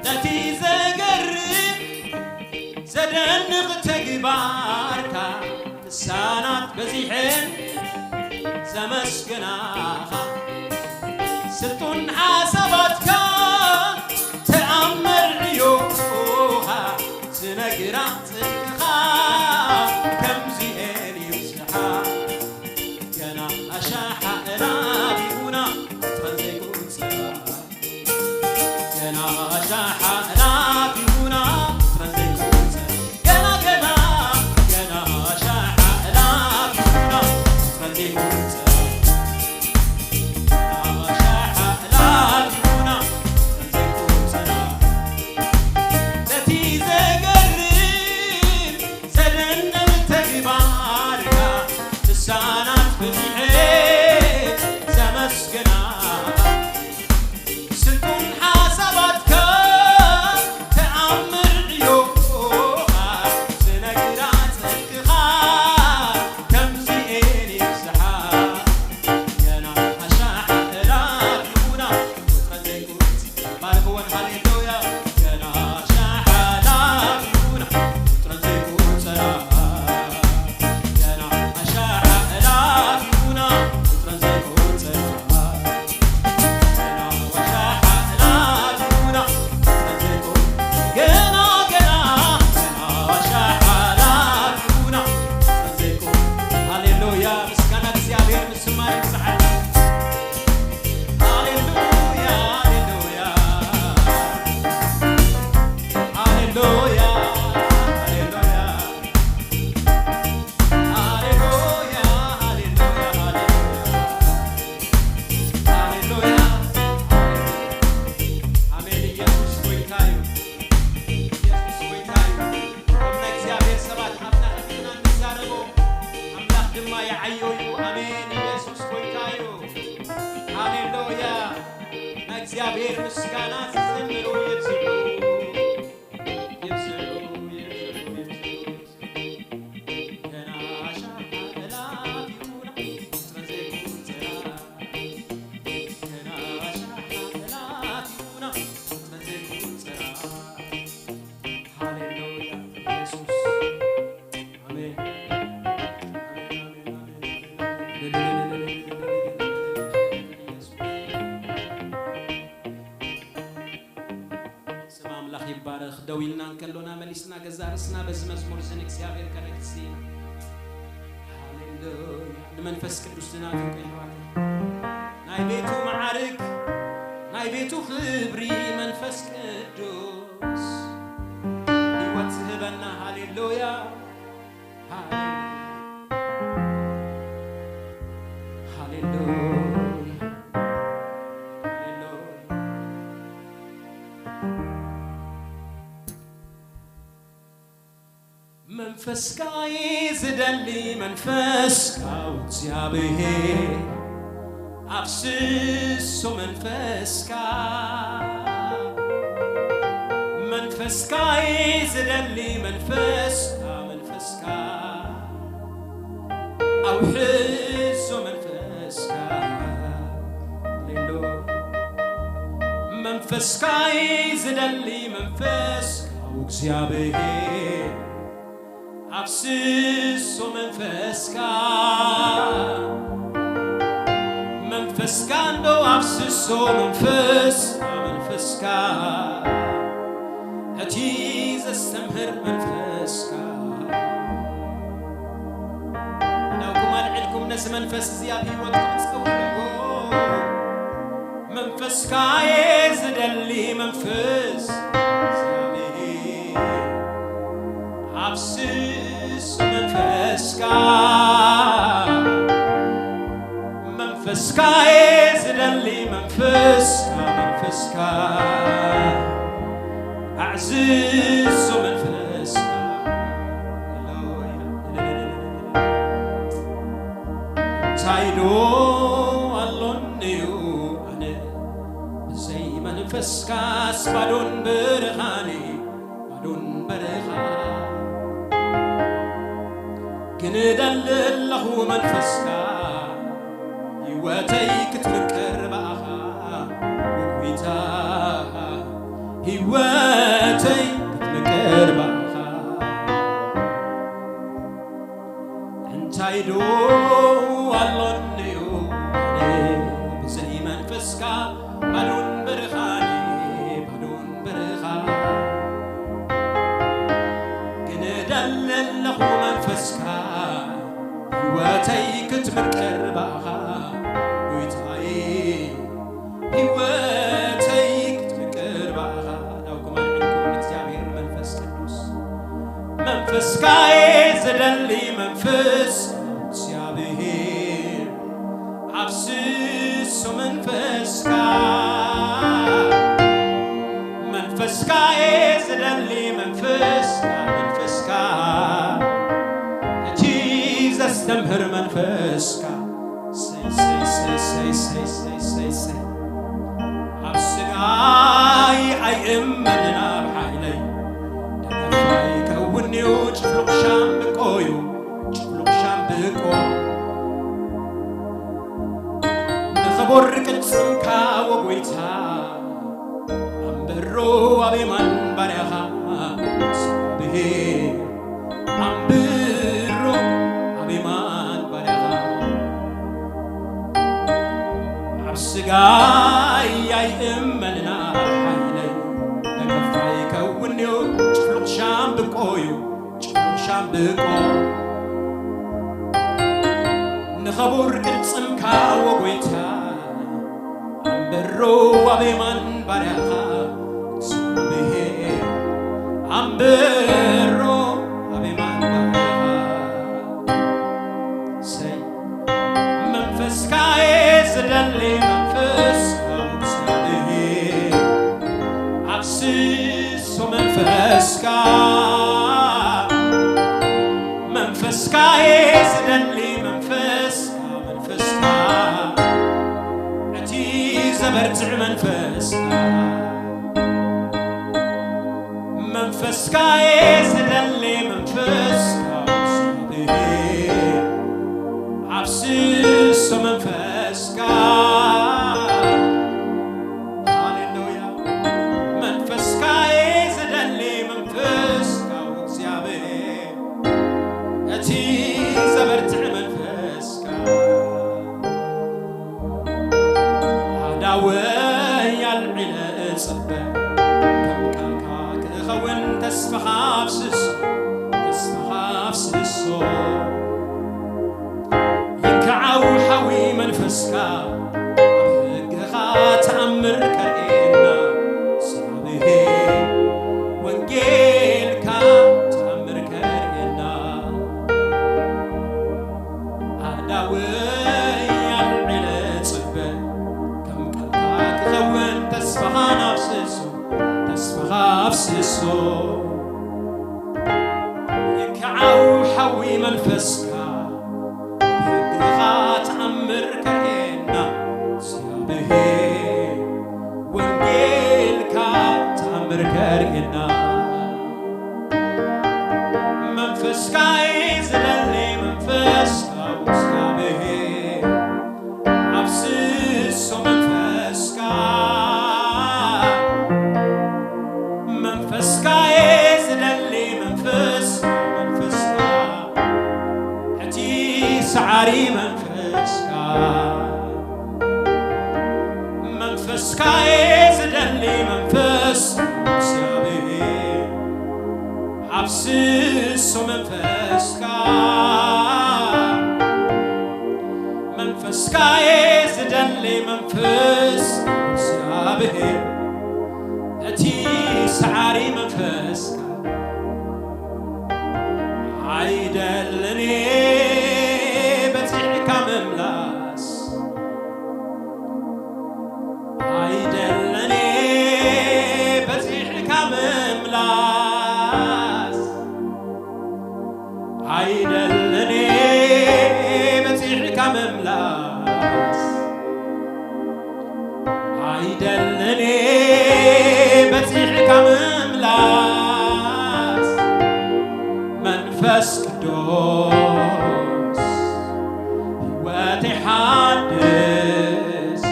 ነቲ ዘገርም ዘደንቕ ተግባርካ ንሳናት በዚሐን ዘመስግናኻ። ስልጡን ሓሳባትካ ተኣምር ዕዮኻ ዝነግራ ጽድቅኻ ከምዚኤን ይብዝሓ። ገና ኣሻሓ እላቢቡና ጸንዘይቁ ጸባ ገና ኣሻሓ እላቢቡና ጸንዘይቁ ጸባ ገና ገና ገና ኣሻሓ እላቢቡና ጸንዘይቁ ጸባ ገና ኣሻሓ እላቢቡና ጸንዘይቁ ጸባ ነቲ ዘገርም ዘደንቕ ተግባርካ ልሳናት በዚሐ ዘመስግና። ስልጡን ሓሳባትካ ተኣምር ዕዮኻ ዝነግራ ጽድቅኻ ከምዚኤን ይብዝሓ። ገና ኣሻሓ እላቢቡና ቁጽረን ዘይቁጽ ባርኽወን ሃሌሉያ። ገና ኣሻሓ እላቢቡና ቁጽረን ዘይቁጸራ። ገና ኣሻሓ እላቢቡና ቁጽረን ዘይቁጸራ። ገና ኣሻሓ እላቢቡና ቁጽረን ዘይቁ- ገና፣ ገና፣ ገና ኣሻሓ እላቢቡና ቁጽረን ዘይቁ- ሃሌሉያ። ምስጋና እግዚኣብሔር ምስማር ይብዝሓል። ሃሌሉያ፣ ሃሌሉያ፣ ሃሌሉያ፣ ሃሌሉያ፣ ሃሌሉያ፣ ሃሌሉያ፣ ሃሌሉያ። ኣሜን። ኢየሱስ ጎይታ እዩ። ኢየሱስ ጎይታ እዩ። እቶም ናይ እግዚኣብሔር ሰባት ኣፍና ከፊትና እንዛረቦ፣ ኣምላኽ ድማ ይዓዮ እዩ። ኣሜን። ኢየሱስ ጎይታ እዩ። ሃሌሉያ። ናይ እግዚኣብሔር ምስጋና ዝዘምሩ ይብዝሑ። ይብዝሑ፣ ይብዝሑ፣ ይብዝሑ፣ ይብዝሑ። ገና ኣሻሓ እላቢቡና ቁጽረን ዘይቁጸራ። ገና ኣሻሓ እላቢቡና ቁጽረን ዘይቁጸራ። ሃሌሉያ ኢየሱስ። ኣሜን። ኣሜን፣ ኣሜን፣ ኣሜን፣ ኣሜን፣ ኣሜን። ስም ኣምላኽ ይባረኽ። ደው ኢልና እንከሎና መሊስና ገዛ ርእስና በዚ መዝሙር እዚ ንእግዚኣብሔር ከነግሲ ኢና። ሃሌሉያ። ንመንፈስ ቅዱስ ዝናፍቅ ኣሕዋት፣ ናይ ቤቱ መዓርግ፣ ናይ ቤቱ ክብሪ መንፈስ ቅዱስ ህይወት ዝህበና። ሃሌሉያ። ሃሌሉያ። ሃሌሉያ። ሃሌሉያ። መንፈስካ እዩ ዝደሊ መንፈስካ እግዚኣብሔር ኣፍስሶ መንፈስካ መንፈስካ እዩ ዝደሊ መንፈስካ መንፈስካ ኣውሕሶ መንፈስካ ሃሌሉያ መንፈስካ እዩ ዝደሊ መንፈስካ እግዚኣብሔር ኣፍስሶ መንፈስካ መንፈስካ እንዶ ኣፍስሶ መንፈስካ መንፈስካ እቲ ዘስተምህር መንፈስካ እንዳውኩም ኣልዕልኩም ነዚ መንፈስ እዚ ኣብ ህይወትኩም ጸውዕዎ መንፈስካ እየ ዝደሊ መንፈስ እግዚኣብሔር ኣፍስስ መንፈስካ መንፈስካ እየ ዝደሊ መንፈስካ መንፈስካ ኣዕዝዞ መንፈስካ እንታይ ዶ ኣሎኒ እዩ ኣነ ብዘይ መንፈስካስ ባዶን በረኻን እዩ ባዶን በረኻ ግን እደሊ ኣለኹ መንፈስካ ህይወተይ ክትምቅር ብኣኻ ጎይታ ህይወተይ ክትምቅር ብኣኻ እንታይ ዶ ኣሎኒ እዩ ኣነ ብዘይ መንፈስካ ባዶን በረኻን ባዶን በረኻ ግን እደሊ ኣለኹ መንፈስካ ህይወተይ ክትምቅር ብኣኻ ጎይታዬ ህይወተይ ክትምቅር ብኣኻ ናብኩም ኣልዕልኩም እግዚኣብሔር መንፈስ ቅዱስ መንፈስካ እየ ዝደሊ መንፈስ እግዚኣብሔር ኣፍስሶ መንፈስካ መንፈስካ እየ ዝደሊ መንፈስካ መንፈስካ እቲ ዘስተምህር መንፈስካ ሰይ ሰይ ሰይ ሰይ ሰይ ሰይ ሰይ ሰይ ኣብ ስጋይ ኣይእመንን ኣብ ሓይለይ ደገፋይ ከውንዩ ጭፍሉቕ ሻምብቆዩ ጭፍሉቕ ሻምብቆ ንኸቦር ቅልጽምካ ወጎይታ ኣንበሮ ኣብ የማን ባርያኻ እግዚኣብሔር ኣንብሮ ኣብ የማን ባርያኻ ኣብ ስጋይ ኣይእመንን ኣብ ሓይለይ ደገፋይ ከውንዮ ጭፍሉቕ ሻምብቆዩ ጭፍሉቕ ሻምብቆ ንኸቡር ቅልጽምካ ወጎይታ ኣንበሮ ኣብ የማን ባርያኻ እግዚኣብሔር ኣንበሮ ኣብ የማን ባርያኻ ሰይ መንፈስካ እየ ዝደሊ መንፈስ እግዚኣብሔር ኣፍስሶ መንፈስካ መንፈስካ እየ ዝደሊ መንፈስካ መንፈስካ እቲ ዘበርትዕ መንፈስካ መንፈስካ እየ ዝደሊ መንፈስካ እግዚኣብሔር ኣፍስሶ መንፈስካ ሃሌሉያ መንፈስካ እየ ዝደሊ መንፈስካ እግዚኣብሔር እቲ ዘበርትዕ መንፈስካ ኣዳወይ ኣልዒለ እጽበ ከም ቃልካ ክኸውን ተስፋኻ ኣፍስሶ ተስፋኻ ኣፍስሶ ይከዓው ሓዊ መንፈስካ ኣብ ሕግኻ ተኣምር ከርእየና እግዚኣብሔር ወንጌልካ ተኣምር ከርእየና ኣዳወይ ኣልዒለ ጽበ ከም ቃልካ ክኸውን ተስፋኻ ኣፍስሶ ተስፋኻ ኣፍስሶ ይከዓ መንፈስካ ብሕግኻ ተኣምር ከርእየና እግዚኣብሔር፣ ወንጌልካ ተኣምር ከርእየና። መንፈስካ እዩ ዝደሊ፣ መንፈስካ እግዚኣብሔር፣ ኣፍስሶ መንፈስካ። መንፈስካ እየ ዝደሊ፣ መንፈስካ፣ መንፈስካ፣ እቲ ሰዓሪ መንፈስካ። መንፈስካ እየ ዝደሊ፣ መንፈስ እግዚኣብሔር፣ ኣፍስሶ መንፈስካ። መንፈስካ እየ ዝደሊ፣ መንፈስ እግዚኣብሔር፣ እቲ ሰዓሪ መንፈስካ። ኣይደለኔ በጺሕካ ምምላስ፣ ኣይደለኔ በጺሕካ ምምላስ፣ ኣይደለኔ በጺሕካ ምምላስ፣ ኣይደለኔ በጺሕካ ምምላስ። መንፈስ ቅዱስ ህይወት ይሓድስ፣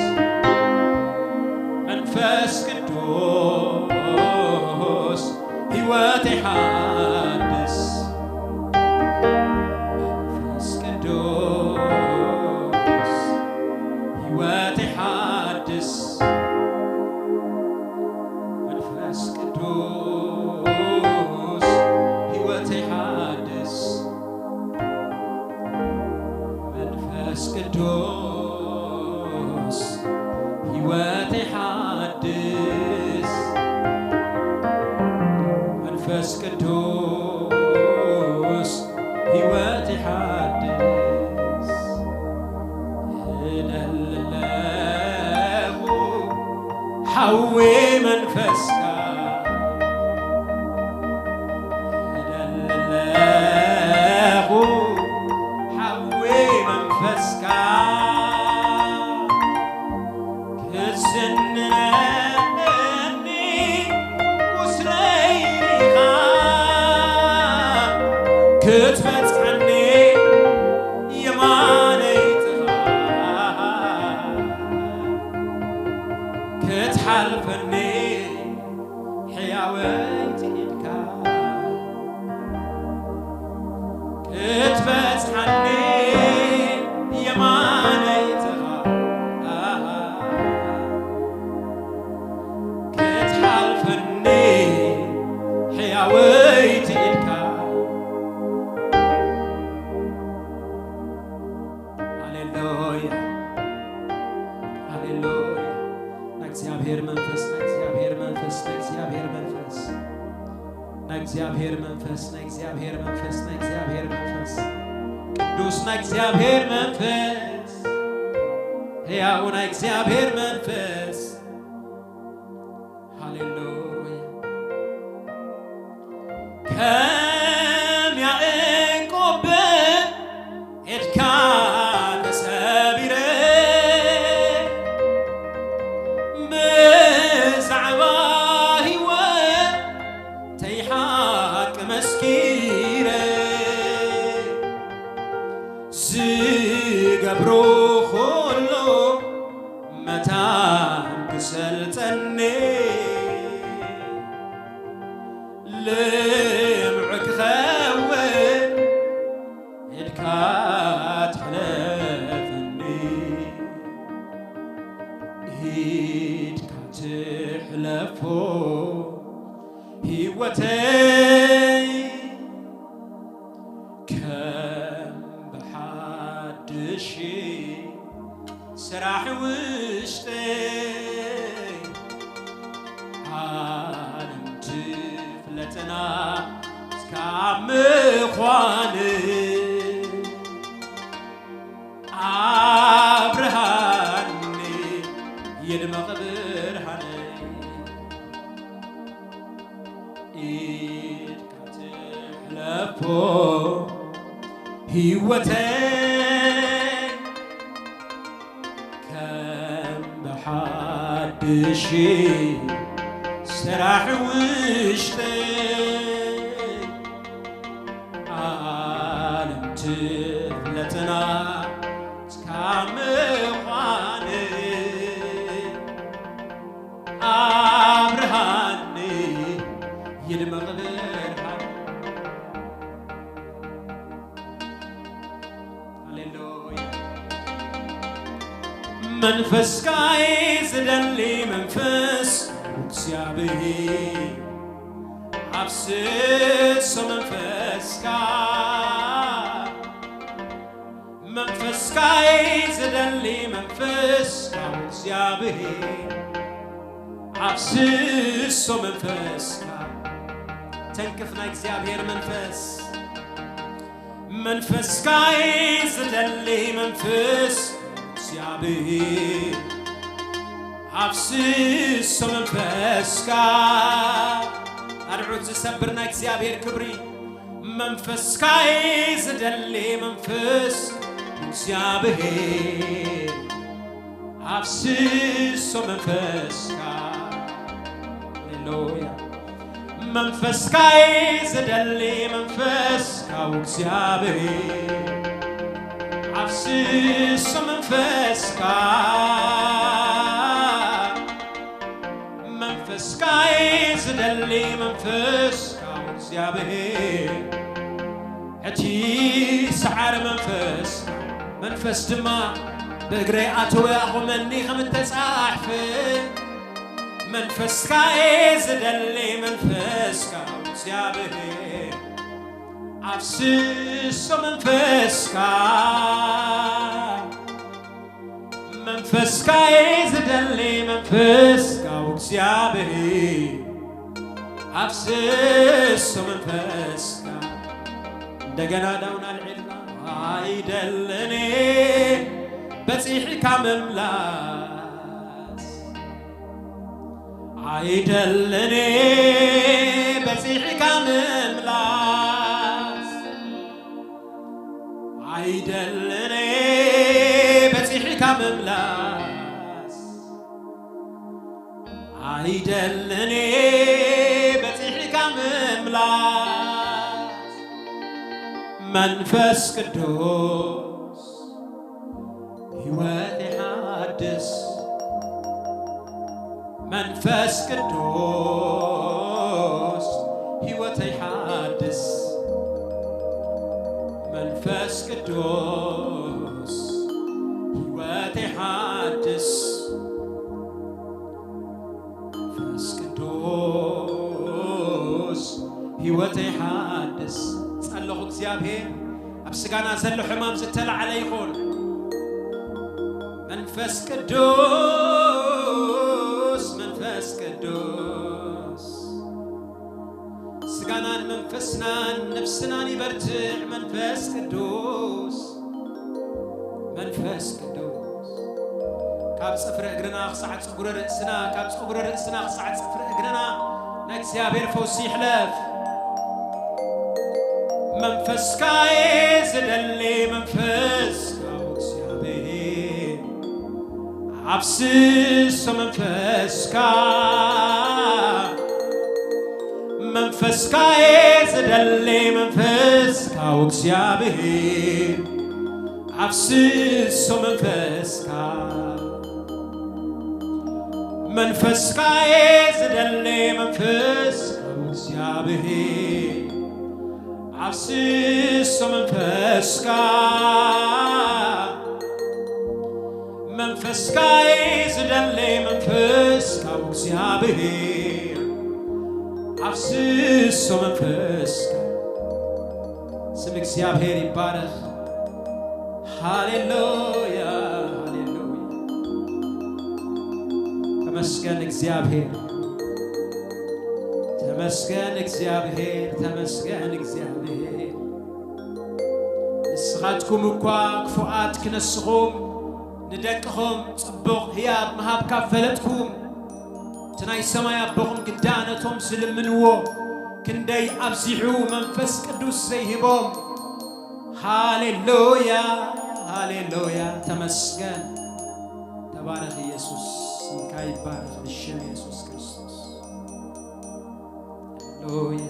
መንፈስ ቅዱስ ህይወት ይሓድስ፣ መንፈስ ቅዱስ ህይወት ይሓድስ፣ መንፈስ ቅዱስ ህይወት ይሓድስ። መንፈስ ቅዱስ ህይወት ይሓድስ፣ መንፈስ ቅዱስ ህይወት ይሓድስ። እደለኹ ሓዊ መንፈስካ፣ እደለኹ ሓዊ መንፈስካ፣ ክትስንነኒ ቁስለይ ርኢኻ፣ ክትበጽሓኒ የማነይ ጥኻ፣ ክትሓልፈኒ ሕያወይቲ ኢድካ፣ ክትበጽሓኒ የማነይ ጥኻ፣ ክትሓልፈኒ ሕያወይቲ ኢድካ። ሃሌሉያ፣ ሃሌሉያ። ናይ እግዚኣብሔር መንፈስ፣ ናይ እግዚኣብሔር መንፈስ፣ ናይ እግዚኣብሔር መንፈስ፣ ናይ እግዚኣብሔር መንፈስ፣ ናይ እግዚኣብሔር መንፈስ፣ ናይ እግዚኣብሔር መንፈስ፣ ቅዱስ ናይ እግዚኣብሔር መንፈስ፣ ሕያው ናይ እግዚኣብሔር መንፈስ። ሃሌሉያ። ከም ያዕቆብ ኢድካ ተሰቢረ፣ ብዛዕባ ህይወተይ ሓቂ መስኪረ፣ ዝገብሮ ኩሉ መታን ክሰልጠኒ፣ ልምዕ ክኸውን ኢድካ ትሕለፈኒ፣ ኢድካ ትሕለፎ ህይወተይ ከም ብሓድሽ ስራሕ ውሽጠይ ዓለም ትፍለጠና እስካብ ምዃን ኣብርሃኒ የድመቕ ብርሃነይ። ኢድካ ትሕለፎ ህይወተይ ከም ብሓድሽ ሰራሕ ውሽጠይ ዓለም ትፍለጥና እስካብ ምዃን ኣብርሃኒ ይድመቕ ብርሃን። ሃሌሉያ። መንፈስካ እዩ ዝደሊ መንፈስ እግዚኣብሔር ኣፍስሶ መንፈስካ መንፈስካ እዩ ዝደሊ መንፈስ ካብ እግዚኣብሔር ኣፍስሶ መንፈስካ ተንክፍ ናይ እግዚኣብሔር መንፈስ መንፈስካ እዩ ዝደሊ መንፈስ እግዚኣብሔር ኣፍስሶ መንፈስካ ኣድዑት ዝሰብር ናይ እግዚኣብሔር ክብሪ መንፈስካ እዩ ዝደሊ መንፈስ እግዚኣብሔር ኣፍስሶ መንፈስካ ሃሌሉያ መንፈስካ እዩ ዝደሊ መንፈስካ እግዚኣብሔር ኣፍስሶ መንፈስካ መንፈስካ እዩ ዝደሊ መንፈስካ እግዚኣብሔር እቲ ሰዓረ መንፈስ መንፈስ ድማ ብእግረይ ኣተወ ኣቑመኒ ከም እተጻሕፈ መንፈስካ እየ ዝደሊ መንፈስካ እግዚኣብሔር ኣፍስሶ መንፈስካ መንፈስካ እየ ዝደሊ መንፈስካ እግዚኣብሔር ኣፍስሶ መንፈስካ እንደገና ዳውን ኣልዒልና ኣይደለኔ በፂሕካ ምምላስ ኣይደለኔ በፂሕካ ምምላስ ኣይደለኔ በፂሕካ ምምላስ ኣይደለኔ በፂሕካ ምምላስ መንፈስ ቅዱስ ህይወት ይሓድስ መንፈስ ቅዱስ ህይወት ይሓድስ መንፈስ ቅዱስ ህይወት ይሓድስ መንፈስ ቅዱስ ህይወት ይሓድስ ጸለኹ እግዚኣብሔር ኣብ ስጋና ዘሎ ሕማም ዝተላዕለ ይኹን መንፈስ ቅዱስ መንፈስ ቅዱስ ስጋናን መንፈስናን ነፍስናን ይበርትዕ መንፈስ ቅዱስ መንፈስ ቅዱስ ካብ ጽፍሪ እግርና ክሳዕ ጸጉሪ ርእስና ካብ ጸጉሪ ርእስና ክሳዕ ጽፍሪ እግርና ናይ እግዚኣብሔር ፈውሲ ይሕለፍ መንፈስካ እየ ዝደሊ መንፈስ ካብ እግዚኣብሔር ኣፍስሶ መንፈስካ መንፈስካ እየ ዝደሊ መንፈስካ እግዚኣብሔር ኣፍስሶ መንፈስካ መንፈስካ እየ ዝደሊ መንፈስካ እግዚኣብሔር ኣፍስሶ መንፈስካ መንፈስካ እዩ ዝደሊ መንፈስካ እግዚኣብሔር ኣፍስሶ መንፈስካ ስም እግዚኣብሔር ይባረክ ሃሌሉያ ሃሌሉያ ተመስገን እግዚኣብሔር ተመስገን እግዚኣብሔር ተመስገን እግዚኣብሔር ንስኻትኩም እኳ ክፉኣት ክነስኹም ንደቅኹም ጽቡቕ ህያብ ምሃብ ካብ ፈለጥኩም እቲ ናይ ሰማይ ኣቦኹም ግዳ ነቶም ዝልምንዎ ክንደይ ኣብዚሑ መንፈስ ቅዱስ ዘይህቦም ሃሌሉያ፣ ሃሌሉያ፣ ተመስገን። ተባረኽ ኢየሱስ፣ ስምካ ይባረኽ ብሽም ኢየሱስ ክርስቶስ። ሃሌሉያ።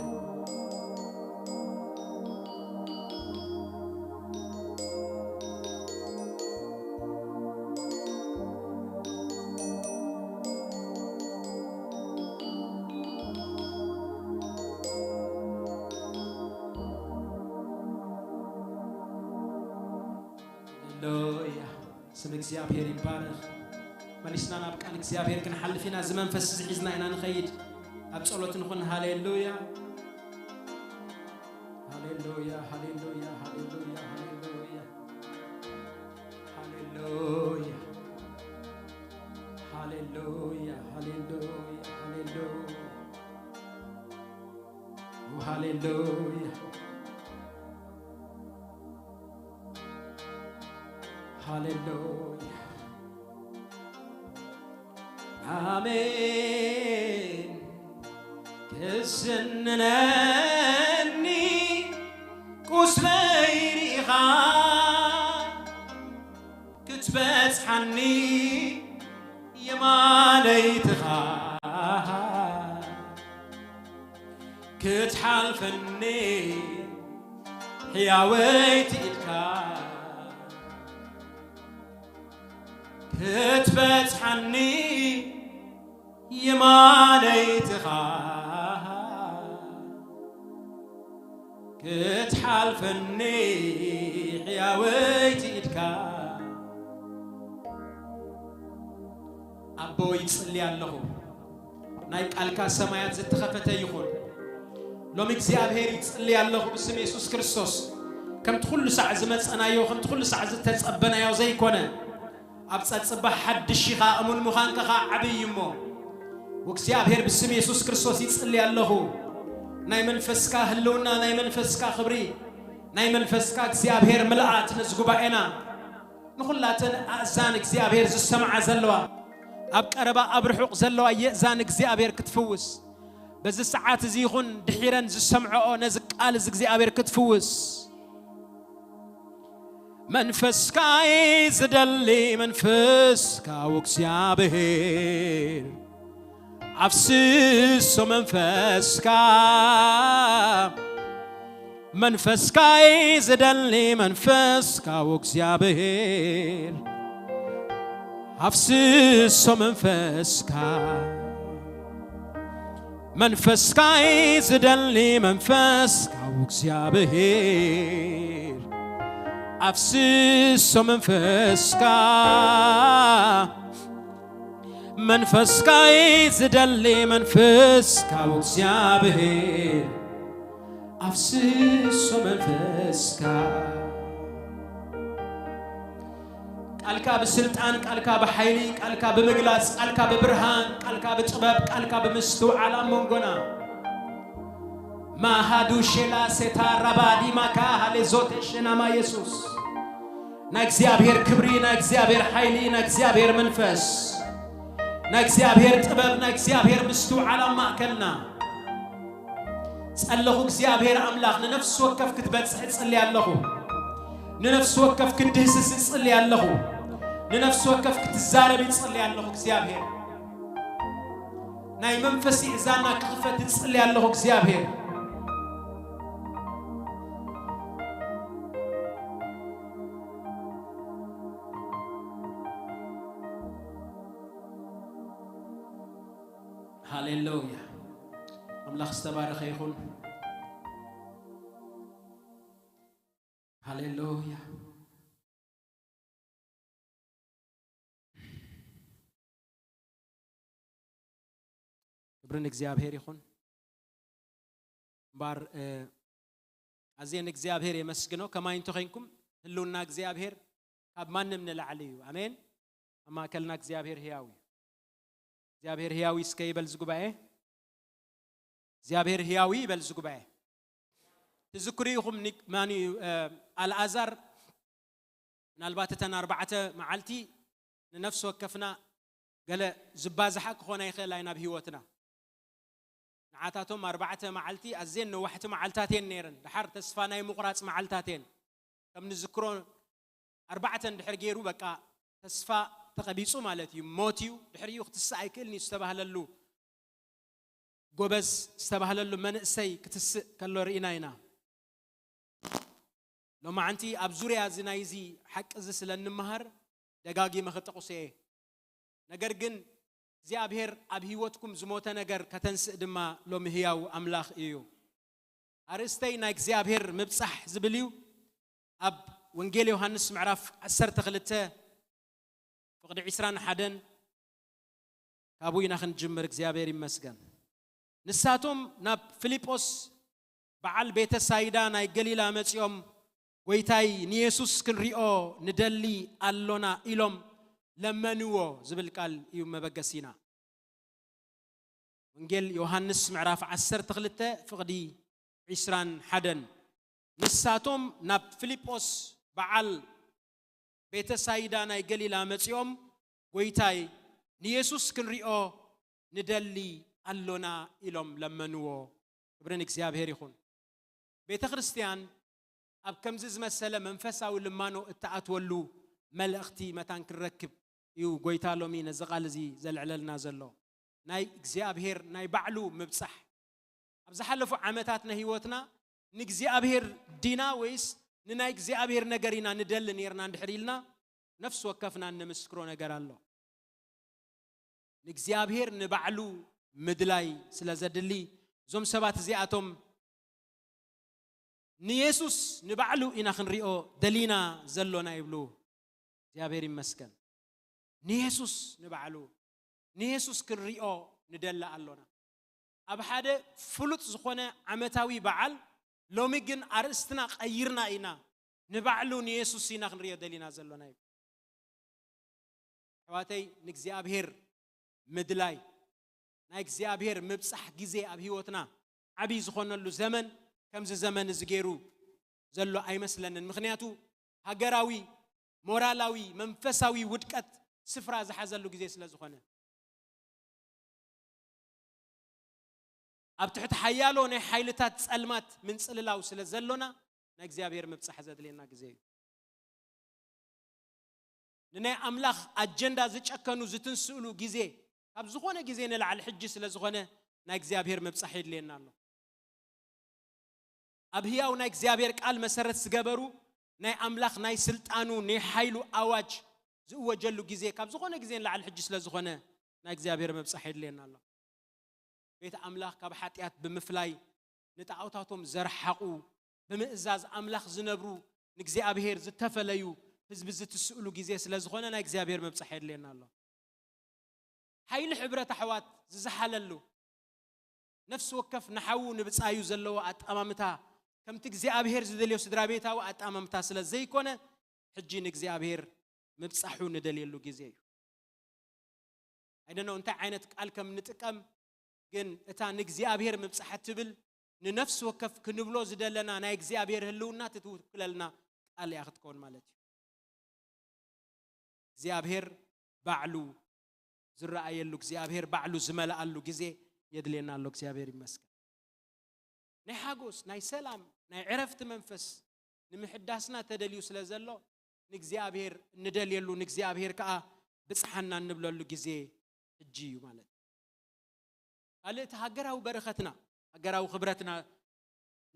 ሃሌሉያ። ስም እግዚኣብሔር ይባረኽ። መሊስና ናብ ቃል እግዚኣብሔር ክንሓልፍ ኢና። እዚ መንፈስ እዚ ሒዝና ኢና ንኸይድ። ኣብ ጸሎት ንኹን። ሃሌሉያ። ሃሌሉያ፣ ሃሌሉያ፣ ሃሌሉያ፣ ሃሌሉያ። ሃሌሉያ። ሃሌሉያ፣ ሃሌሉያ፣ ሃሌሉያ። ሃሌሉያ። ሃሌሉያ። ኣሜን። ክስንነኒ ቁስለይ ርኢኻ ክትበጽሓኒ የማነይትኻ ክትሓልፈኒ ሕያወይቲ ኢድካ ክትበጽሓኒ የማነይትኻ ክትሓልፈኒ ሕያወይቲ ኢድካ። ኣቦ ይጽሊ ኣለኹ፣ ናይ ቃልካ ሰማያት ዝተኸፈተ ይኹን። ሎሚ እግዚኣብሔር ይጽሊ ኣለኹ ብስም የሱስ ክርስቶስ። ከምቲ ኩሉ ሳዕ ዝመጸናዮ፣ ከምቲ ኩሉ ሳዕ ዝተጸበናዮ ዘይኮነ፣ ኣብ ጸጽባ ሓድሽ ኢኻ፣ እሙን ምዃንካ ኸኣ ዓብይ እዩ እሞ፣ እግዚኣብሔር ብስም የሱስ ክርስቶስ ይጽሊ ኣለኹ። ናይ መንፈስካ ህልውና፣ ናይ መንፈስካ ክብሪ፣ ናይ መንፈስካ እግዚኣብሔር ምልኣት ነዚ ጉባኤና፣ ንኹላተን ኣእዛን እግዚኣብሔር ዝሰምዓ ዘለዋ፣ ኣብ ቀረባ ኣብ ርሑቕ ዘለዋ የእዛን እግዚኣብሔር ክትፍውስ፣ በዚ ሰዓት እዚ ይኹን ድሒረን ዝሰምዐኦ ነዚ ቃል እዚ እግዚኣብሔር ክትፍውስ። መንፈስካይ ዝደሊ መንፈስካ እግዚኣብሔር ኣፍስሶ መንፈስካ መንፈስካይ ዝደሊ መንፈስካ እግዚኣብሔር ኣፍስሶ መንፈስካ መንፈስካይ ዝደሊ መንፈስካ እግዚኣብሔር ኣፍስሶ መንፈስካ መንፈስካይ ዝደሊ መንፈስካ እግዚኣብሔር ኣፍስሶ መንፈስካ ቃልካ ብስልጣን ቃልካ ብሓይሊ ቃልካ ብምግላጽ ቃልካ ብብርሃን ቃልካ ብጥበብ ቃልካ ብምስትውዓል ኣብ መንጎና ማሃዱ ሼላ ሴታ ራባዲ ማካ ሃሌዞቴ ሸናማ የሱስ ናይ እግዚኣብሔር ክብሪ ናይ እግዚኣብሔር ሓይሊ ናይ እግዚኣብሔር መንፈስ ናይ እግዚኣብሔር ጥበብ ናይ እግዚኣብሔር ምስትውዓል ኣብ ማእከልና ጸለኹ እግዚኣብሔር ኣምላኽ ንነፍሲ ወከፍ ክትበጽሕ እጽሊ ኣለኹ ንነፍሲ ወከፍ ክትድህስስ እጽሊ ኣለኹ ንነፍሲ ወከፍ ክትዛረብ እጽሊ ኣለኹ እግዚኣብሔር ናይ መንፈስ ይእዛና ክኽፈት እጽሊ ኣለኹ እግዚኣብሔር ሃሌሉያ ኣምላኽ ዝተባረኸ ይኹን ሃሌሉያ ክብሪ ንእግዚኣብሔር ይኹን እምበር ኣዝየ ንእግዚኣብሔር የመስግኖ ከማይ እንተኾይንኩም ህልውና እግዚኣብሔር ካብ ማንም ንላዕሊ እዩ ኣሜን ኣብ ማእከልና እግዚኣብሔር ህያው እዩ እግዚኣብሔር ህያው እስከ ይበል ዝጉባኤ እግዚኣብሔር ህያው ይበል ዝጉባኤ ትዝክሩ ኢኹም ማን እዩ ኣልኣዛር ምናልባት እተን ኣርባዕተ መዓልቲ ንነፍሲ ወከፍና ገለ ዝባዝሓ ክኾና ይኽእል ኣይ ናብ ህይወትና ንዓታቶም ኣርባዕተ መዓልቲ ኣዝየን ነዋሕቲ መዓልታት እየን ነይረን ድሓር ተስፋ ናይ ምቑራፅ መዓልታት እየን ከም ንዝክሮ ኣርባዕተ እንድሕር ገይሩ በቃ ተስፋ ተቐቢጹ ማለት እዩ፣ ሞት እዩ። ድሕሪኡ ክትስእ ኣይክእልን እዩ ዝተባህለሉ ጎበዝ ዝተባህለሉ መንእሰይ ክትስእ ከሎ ርኢና ኢና። ሎማዓንቲ ኣብ ዙርያ እዚ ናይዚ ሓቂ እዚ ስለ እንመሃር ደጋጊመ ክጠቕሶ እየ። ነገር ግን እግዚኣብሔር ኣብ ህይወትኩም ዝሞተ ነገር ከተንስእ ድማ ሎሚ ህያው ኣምላኽ እዩ። ኣርእስተይ ናይ እግዚኣብሔር ምብጻሕ ዝብል እዩ። ኣብ ወንጌል ዮሃንስ ምዕራፍ ዓሰርተ ክልተ ፍቕዲ ዕስራን ሓደን ካብኡ ኢና ክንጅምር። እግዚኣብሔር ይመስገን። ንሳቶም ናብ ፊልጶስ በዓል ቤተ ሳይዳ ናይ ገሊላ መጺኦም፣ "ጐይታይ፣ ንየሱስ ክንሪኦ ንደሊ ኣሎና" ኢሎም ለመንዎ ዝብል ቃል እዩ መበገሲና። ወንጌል ዮሃንስ ምዕራፍ ዓሰርተ ክልተ ፍቕዲ ዕስራን ሓደን። ንሳቶም ናብ ፊልጶስ በዓል ቤተ ሳይዳ ናይ ገሊላ መጺኦም፣ "ጐይታይ፣ ንየሱስ ክንሪኦ ንደሊ ኣሎና" ኢሎም ለመንዎ። ክብሪ ንእግዚኣብሔር ይኹን። ቤተ ክርስቲያን ኣብ ከምዚ ዝመሰለ መንፈሳዊ ልማኖ እትኣትወሉ መልእኽቲ መታን ክንረክብ እዩ ጐይታ ሎሚ ነዚ ቃል እዚ ዘልዕለልና ዘሎ። ናይ እግዚኣብሔር ናይ ባዕሉ ምብጻሕ። ኣብ ዝሓለፉ ዓመታት ናይ ህይወትና ንእግዚኣብሔር ዲና ወይስ ንናይ እግዚኣብሔር ነገር ኢና ንደሊ ነይርና እንድሕር ኢልና፣ ነፍሲ ወከፍና እንምስክሮ ነገር ኣሎ። ንእግዚኣብሔር ንባዕሉ ምድላይ ስለ ዘድሊ፣ እዞም ሰባት እዚኣቶም ንየሱስ ንባዕሉ ኢና ክንሪኦ ደሊና ዘሎና ይብሉ። እግዚኣብሔር ይመስገን። ንየሱስ ንባዕሉ፣ ንየሱስ ክንሪኦ ንደሊ ኣሎና። ኣብ ሓደ ፍሉጥ ዝኾነ ዓመታዊ በዓል፣ ሎሚ ግን ኣርእስትና ቀይርና ኢና፣ ንባዕሉ ንየሱስ ኢና ክንሪኦ ደሊና ዘሎና ይብሉ። ኣሕዋተይ፣ ንእግዚኣብሔር ምድላይ፣ ናይ እግዚኣብሔር ምብጻሕ ግዜ ኣብ ህይወትና ዓብዪ ዝኾነሉ ዘመን ከምዚ ዘመን እዚ ገይሩ ዘሎ ኣይመስለንን። ምኽንያቱ ሃገራዊ፣ ሞራላዊ፣ መንፈሳዊ ውድቀት ስፍራ ዝሓዘሉ ግዜ ስለ ዝኾነ፣ ኣብ ትሕቲ ሓያሎ ናይ ሓይልታት ጸልማት ምንጽልላው ስለ ዘሎና፣ ናይ እግዚኣብሔር ምብጻሕ ዘድልየና ግዜ እዩ። ንናይ ኣምላኽ ኣጀንዳ ዝጨከኑ ዝትንስእሉ ግዜ፣ ካብ ዝኾነ ግዜ ንላዕሊ ሕጂ ስለ ዝኾነ፣ ናይ እግዚኣብሔር ምብጻሕ የድልየና ኣሎ። ኣብ ህያው ናይ እግዚኣብሔር ቃል መሰረት ዝገበሩ፣ ናይ ኣምላኽ ናይ ስልጣኑ፣ ናይ ሓይሉ ኣዋጅ ዝእወጀሉ ግዜ፣ ካብ ዝኾነ ግዜ ንላዕሊ ሕጂ ስለ ዝኾነ፣ ናይ እግዚኣብሔር ምብጻሕ የድልየና ኣሎ። ቤት ኣምላኽ ካብ ሓጢኣት ብምፍላይ፣ ንጣዖታቶም ዘርሓቑ፣ ብምእዛዝ ኣምላኽ ዝነብሩ፣ ንእግዚኣብሔር ዝተፈለዩ ህዝቢ ዝትስእሉ ግዜ ስለ ዝኾነ፣ ናይ እግዚኣብሔር ምብጻሕ የድልየና ኣሎ። ሓይሊ ሕብረት ኣሕዋት ዝዝሓለሉ፣ ነፍሲ ወከፍ ንሓዉ ንብጻዩ ዘለዎ ኣጣማምታ፣ ከምቲ እግዚኣብሔር ዝደልዮ ስድራ ቤታዊ ኣጣማምታ ስለ ዘይኮነ፣ ሕጂ ንእግዚኣብሔር ምብጻሑ ንደልየሉ ግዜ እዩ። ኣይደነው እንታይ ዓይነት ቃል ከም ንጥቀም፣ ግን እታ ንእግዚኣብሔር ምብጻሕ እትብል፣ ንነፍሲ ወከፍ ክንብሎ ዝደለና ናይ እግዚኣብሔር ህልውና ትትውክለልና ቃል እያ ክትከውን ማለት እዩ። እግዚኣብሔር ባዕሉ ዝረኣየሉ፣ እግዚኣብሔር ባዕሉ ዝመልኣሉ ግዜ የድልየና ኣሎ። እግዚኣብሔር ይመስገን። ናይ ሓጎስ፣ ናይ ሰላም፣ ናይ ዕረፍቲ መንፈስ ንምሕዳስና ተደልዩ ስለ ዘሎ፣ ንእግዚኣብሔር እንደልየሉ፣ ንእግዚኣብሔር ከኣ ብጽሓና እንብለሉ ግዜ ሕጂ እዩ ማለት እዩ። ካልእ እቲ ሃገራዊ በረኸትና፣ ሃገራዊ ክብረትና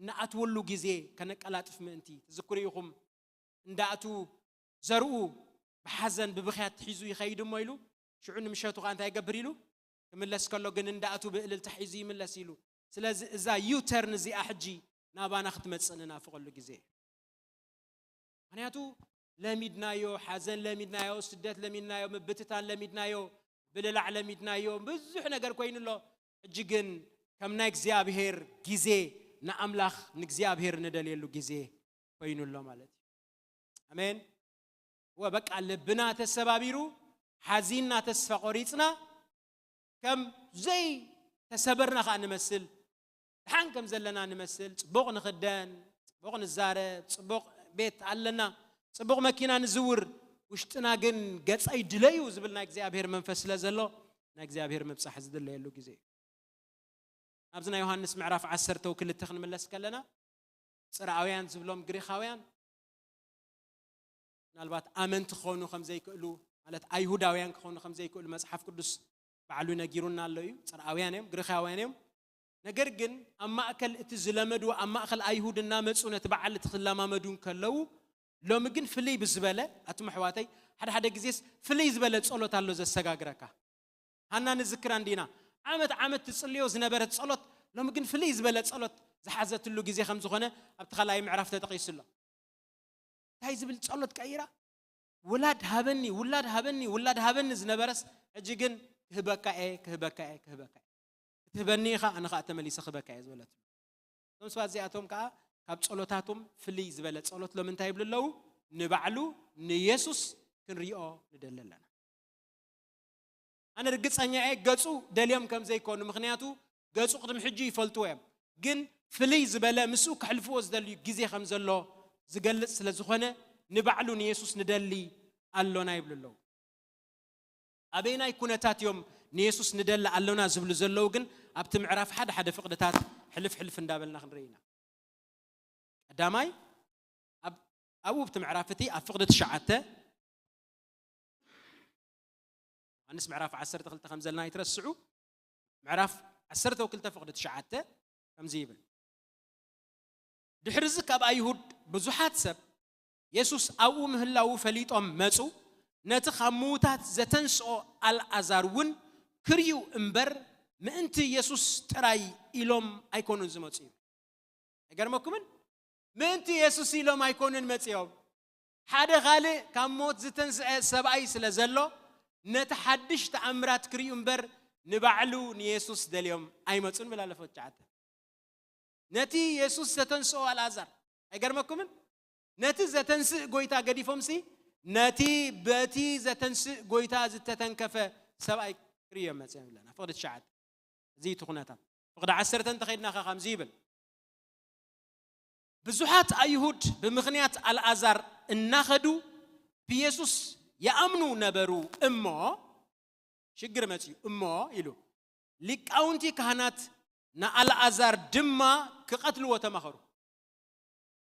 እንኣትወሉ ግዜ ከነቀላጥፍ ምእንቲ፣ ትዝክሩ ኢኹም፣ እንዳእቱ ዘርኡ ብሓዘን ብብኽያት ሒዙ ይኸይድ እሞ ኢሉ፣ ሽዑ ንምሸቱ ከኣ እንታይ ይገብር ኢሉ፣ ክምለስ ከሎ ግን እንዳእቱ ብእልልታ ሒዙ ይምለስ ኢሉ። ስለዚ እዛ ዩተርን እዚኣ ሕጂ ናባና ክትመጽእ ንናፍቐሉ ግዜ እዩ። ምኽንያቱ ለሚድናዮ፣ ሓዘን ለሚድናዮ፣ ስደት ለሚድናዮ፣ ምብትታን ለሚድናዮ፣ ብልላዕ ለሚድናዮ፣ ብዙሕ ነገር ኮይኑ ኣሎ። ሕጂ ግን ከም ናይ እግዚኣብሔር ግዜ ንኣምላኽ ንእግዚኣብሔር ንደልየሉ ግዜ ኮይኑ ኣሎ ማለት እዩ። ኣሜን። ወ በቃ ልብና ተሰባቢሩ፣ ሓዚንና፣ ተስፋ ቆሪጽና፣ ከም ዘይተሰበርና ኸኣ ንመስል፣ ደሓን ከም ዘለና ንመስል፣ ጽቡቕ ንኽደን፣ ጽቡቕ ንዛረብ፣ ጽቡቕ ቤት ኣለና፣ ጽቡቕ መኪና ንዝውር፣ ውሽጥና ግን ገጸይ ድለዩ ዝብል ናይ እግዚኣብሔር መንፈስ ስለ ዘሎ፣ ናይ እግዚኣብሔር ምብጻሕ ዝድለየሉ ግዜ እዩ። ኣብዚ ናይ ዮሃንስ ምዕራፍ ዓሰርተ ክልተ ክንምለስ ከለና፣ ጽርኣውያን ዝብሎም ግሪኻውያን፣ ምናልባት ኣመንቲ ክኾኑ ከም ዘይክእሉ፣ ማለት ኣይሁዳውያን ክኾኑ ከም ዘይክእሉ መጽሓፍ ቅዱስ ባዕሉ ነጊሩና ኣሎ እዩ። ጽርኣውያን እዮም፣ ግሪኻውያን እዮም። ነገር ግን ኣብ ማእከል እቲ ዝለመድዎ፣ ኣብ ማእከል ኣይሁድ እናመጹ ነቲ በዓል እቲ ክለማመዱ እንከለዉ፣ ሎሚ ግን ፍልይ ብዝበለ፣ ኣቱም ኣሕዋተይ፣ ሓደ ሓደ ግዜስ ፍልይ ዝበለ ጸሎት ኣሎ ዘሰጋግረካ። ሃና ንዝክራ እንዲና፣ ዓመት ዓመት ትጽልዮ ዝነበረት ጸሎት፣ ሎሚ ግን ፍልይ ዝበለ ጸሎት ዝሓዘትሉ ግዜ ከም ዝኾነ ኣብቲ ካልኣይ ምዕራፍ ተጠቒሱ ኣሎ። እንታይ ዝብል ጸሎት ቀይራ? ውላድ ሃበኒ፣ ውላድ ሃበኒ፣ ውላድ ሃበኒ ዝነበረስ፣ ሕጂ ግን ክህበካ እየ፣ ክህበካ እየ፣ ክህበካ እየ። ክትህበኒ ኢኻ፣ ኣነ ኸኣ ተመሊሰ ክህበካ እየ ዝበለት። እቶም ሰባት እዚኣቶም ከኣ ካብ ጸሎታቶም ፍልይ ዝበለ ጸሎት ሎም እንታይ ይብሉ ኣለዉ? ንባዕሉ ንየሱስ ክንሪኦ ንደሊ ኣለና። ኣነ ርግጸኛ እየ ገጹ ደልዮም ከም ዘይኮኑ፣ ምኽንያቱ ገጹ ቅድሚ ሕጂ ይፈልጥዎ እዮም። ግን ፍልይ ዝበለ ምስኡ ከሕልፍዎ ዝደልዩ ግዜ ከም ዘሎ ዝገልጽ ስለ ዝኾነ ንባዕሉ ንየሱስ ንደሊ ኣሎና ይብሉ ኣለዉ። ኣበየናይ ኩነታት እዮም ንየሱስ ንደሊ ኣሎና ዝብሉ ዘለዉ ግን ኣብቲ ምዕራፍ ሓደ ሓደ ፍቕድታት ሕልፍ ሕልፍ እንዳበልና ክንርኢ ኢና። ቀዳማይ ኣብ ኣብኡ ኣብቲ ምዕራፍ እቲ ኣብ ፍቕዲ ትሽዓተ ዮሃንስ ምዕራፍ ዓሰርተ ክልተ ከም ዘለና ኣይትረስዑ። ምዕራፍ ዓሰርተ ክልተ ፍቕዲ ትሽዓተ ከምዚ ይብል። ድሕርዚ ካብ ኣይሁድ ብዙሓት ሰብ የሱስ ኣብኡ ምህላዉ ፈሊጦም መጹ። ነቲ ካብ ምዉታት ዘተንስኦ ኣልኣዛር እውን ክርእዩ እምበር ምእንቲ የሱስ ጥራይ ኢሎም ኣይኮኑን ዝመጹ እዩ። ኣይገርመኩምን? ምእንቲ የሱስ ኢሎም ኣይኮኑን መጺኦም። ሓደ ካልእ ካብ ሞት ዝተንስአ ሰብኣይ ስለ ዘሎ ነቲ ሓድሽ ተኣምራት ክርእዩ እምበር ንባዕሉ ንየሱስ ደልዮም ኣይመጹን ብላ ኣለፈ ትሽዓተ። ነቲ የሱስ ዘተንስኦ ኣልኣዛር ኣይገርመኩምን? ነቲ ዘተንስእ ጎይታ ገዲፎምሲ ነቲ በቲ ዘተንስእ ጎይታ ዝተተንከፈ ሰብኣይ ክርእዮም መጺኦም ኣለና። ፍቕዲ ትሽዓተ። እዚ እቲ ኩነታት። ፍቕዲ ዓሰርተ እንተኸይድናኻ ከምዚ ይብል። ብዙሓት ኣይሁድ ብምኽንያት ኣልኣዛር እናኸዱ ብየሱስ ይኣምኑ ነበሩ እሞ፣ ሽግር መጽዩ እሞ ኢሉ፣ ሊቃውንቲ ካህናት ንኣልኣዛር ድማ ክቐትልዎ ተማኸሩ።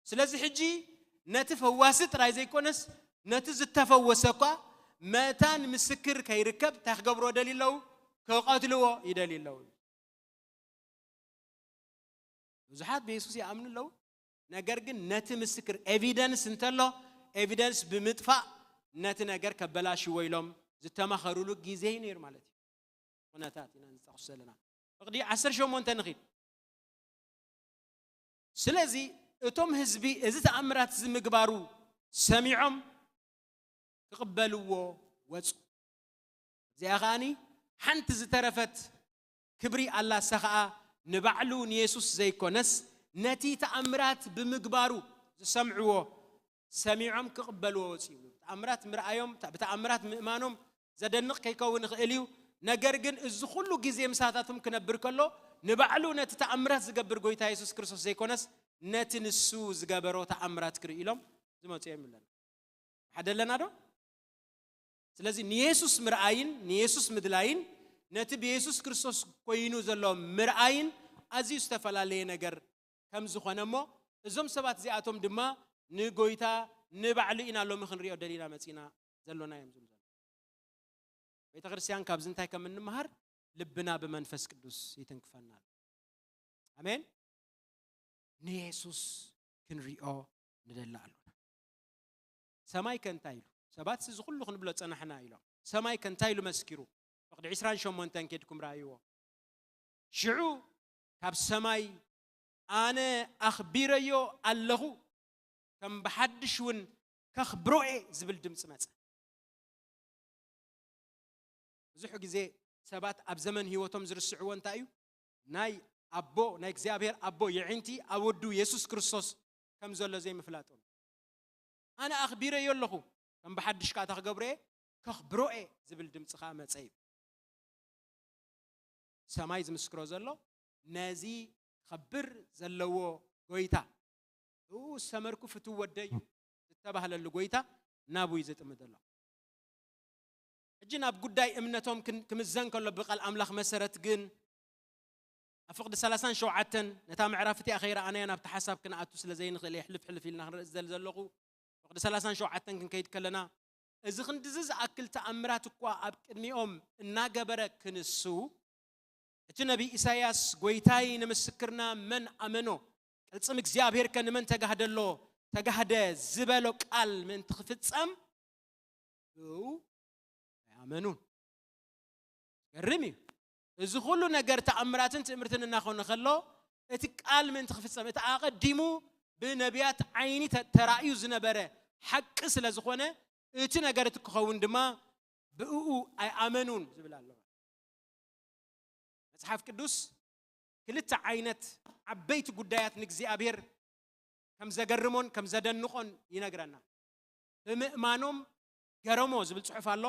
ስለዚ ሕጂ ነቲ ፈዋሲ ጥራይ ዘይኮነስ ነቲ ዝተፈወሰ እኳ መታን ምስክር ከይርከብ እንታይ ክገብርዎ ደልዩ ኣለዉ? ክቐትልዎ ይደልዩ ኣለዉ። ብዙሓት ብየሱስ ይኣምኑ ኣለዉ። ነገር ግን ነቲ ምስክር ኤቪደንስ እንተሎ ኤቪደንስ ብምጥፋእ ነቲ ነገር ከበላሽዎ ኢሎም ዝተማኸሩሉ ግዜ እዩ ነይሩ ማለት እዩ። ኩነታት ኢና ንጠቕሱ ዘለና። ፍቕዲ ዓሰርተ ሸሞንተ ንኺድ። ስለዚ እቶም ህዝቢ እዚ ተኣምራት እዚ ምግባሩ ሰሚዖም ክቕበልዎ ወጹ። እዚኣ ከኣኒ ሓንቲ ዝተረፈት ክብሪ ኣላ፣ እሳ ኸኣ ንባዕሉ ንየሱስ ዘይኮነስ ነቲ ተኣምራት ብምግባሩ ዝሰምዕዎ ሰሚዖም ክቕበልዎ ወጺኡ። ተኣምራት ምርኣዮም፣ ብተኣምራት ምእማኖም ዘደንቕ ከይከውን ይኽእል እዩ። ነገር ግን እዚ ኩሉ ግዜ ምሳታቶም ክነብር ከሎ ንባዕሉ ነቲ ተኣምራት ዝገብር ጎይታ የሱስ ክርስቶስ ዘይኮነስ ነቲ ንሱ ዝገበሮ ተኣምራት ክርኢ ኢሎም ዝመጹ እዮም ይብለና። ሓደ ኣለና ዶ? ስለዚ ንየሱስ ምርኣይን ንየሱስ ምድላይን ነቲ ብየሱስ ክርስቶስ ኮይኑ ዘሎ ምርኣይን ኣዝዩ ዝተፈላለየ ነገር ከም ዝኾነ እሞ እዞም ሰባት እዚኣቶም ድማ ንጎይታ ንባዕሉ ኢና ሎሚ ክንሪኦ ደሊና መጺና ዘሎና እዮም ዝብሉ ዘለዉ። ቤተ ክርስቲያን ካብዚ እንታይ ከም እንምሃር ልብና ብመንፈስ ቅዱስ ይትንክፈና ኣሎ። ኣሜን። ንየሱስ ክንሪኦ ንደሊ ኣሎና። ሰማይ ከ እንታይ ኢሉ? ሰባት እዚ ኩሉ ክንብሎ ጸናሕና ኢሎም። ሰማይ ከ እንታይ ኢሉ መስኪሩ? ፍቕዲ ዕስራን ሸሞንተን ኬድኩም ረኣይዎ። ሽዑ ካብ ሰማይ ኣነ ኣኽቢረዮ ኣለኹ፣ ከም ብሓድሽ እውን ከኽብሮ እየ ዝብል ድምፂ መጸ። ብዙሕ ግዜ ሰባት ኣብ ዘመን ህይወቶም ዝርስዕዎ እንታይ እዩ? ናይ ኣቦ ናይ እግዚኣብሔር ኣቦ የዒንቲ ኣብ ወዱ የሱስ ክርስቶስ ከም ዘሎ ዘይምፍላጦም። ኣነ ኣኽቢረዮ ኣለኹ፣ ከም ብሓድሽ ከኣ ክገብሮ እየ፣ ከኽብሮ እየ ዝብል ድምፂ ከኣ መጸ እዩ። ሰማይ ዝምስክሮ ዘሎ ነዚ ክኸብር ዘለዎ ጎይታ፣ ብኡ ዝሰመርኩ ፍትው ወደይ እዩ ዝተባህለሉ ጎይታ ናብኡ እዩ ዝጥምት ዘሎ። ሕጂ ናብ ጉዳይ እምነቶም ክምዘን ከሎ ብቃል ኣምላኽ መሰረት ግን ኣብ ፍቕዲ ሰላሳን ሸውዓተን ነታ ምዕራፍ እቲኣ ከይረኣናያ ናብቲ ሓሳብ ክንኣቱ ስለ ዘይንኽእል እየ ሕልፍ ሕልፍ ኢልና ክንርኢ ዝደሊ ዘለኹ። ፍቕዲ ሰላሳን ሸውዓተን ክንከይድ ከለና፣ እዚ ክንድዚ ዝኣክል ተኣምራት እኳ ኣብ ቅድሚኦም እናገበረ ክንሱ፣ እቲ ነቢይ ኢሳይያስ፣ "ጐይታይ ንምስክርና መን ኣመኖ? ቅልጽም እግዚኣብሔር ከ ንመን ተጋህደሎ? ተጋህደ" ዝበሎ ቃል ምእንቲ ክፍጸም፣ ብኡ ኣይኣመኑን። ገርም እዩ። እዚ ኩሉ ነገር ተኣምራትን ትእምርትን እናኾነ ከሎ፣ እቲ ቃል ምእንቲ ክፍጸም፣ እቲ ኣቐዲሙ ብነቢያት ዓይኒ ተ-፣ ተራእዩ ዝነበረ ሓቂ ስለ ዝኾነ፣ እቲ ነገር እቲ ክኸውን ድማ ብእኡ ኣይኣመኑን ዝብል ኣሎ። መጽሓፍ ቅዱስ ክልተ ዓይነት ዓበይቲ ጉዳያት ንእግዚኣብሔር ከም ዘገርሞን ከም ዘደንቖን ይነግረና። ብምእማኖም ገረሞ ዝብል ጽሑፍ ኣሎ፣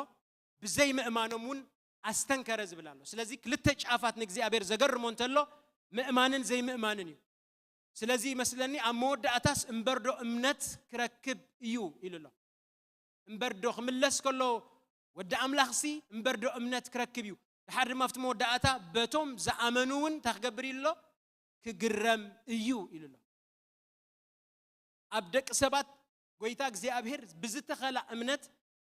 ብዘይምእማኖም እውን ኣስተንከረ ዝብል ኣሎ። ስለዚ ክልተ ጫፋት ንእግዚኣብሔር ዘገርሞ እንተሎ፣ ምእማንን ዘይምእማንን እዩ። ስለዚ ይመስለኒ ኣብ መወዳእታስ እምበርዶ እምነት ክረክብ እዩ ኢሉ ኣሎ። እምበርዶ ክምለስ ከሎ ወዲ ኣምላኽሲ እምበርዶ እምነት ክረክብ እዩ። ድሓር ድማ ኣብቲ መወዳእታ በቶም ዝኣመኑ እውን እንታይ ክገብር ኢሉ ኣሎ? ክግረም እዩ ኢሉ ኣሎ። ኣብ ደቂ ሰባት ጐይታ እግዚኣብሔር ብዝተኸላ እምነት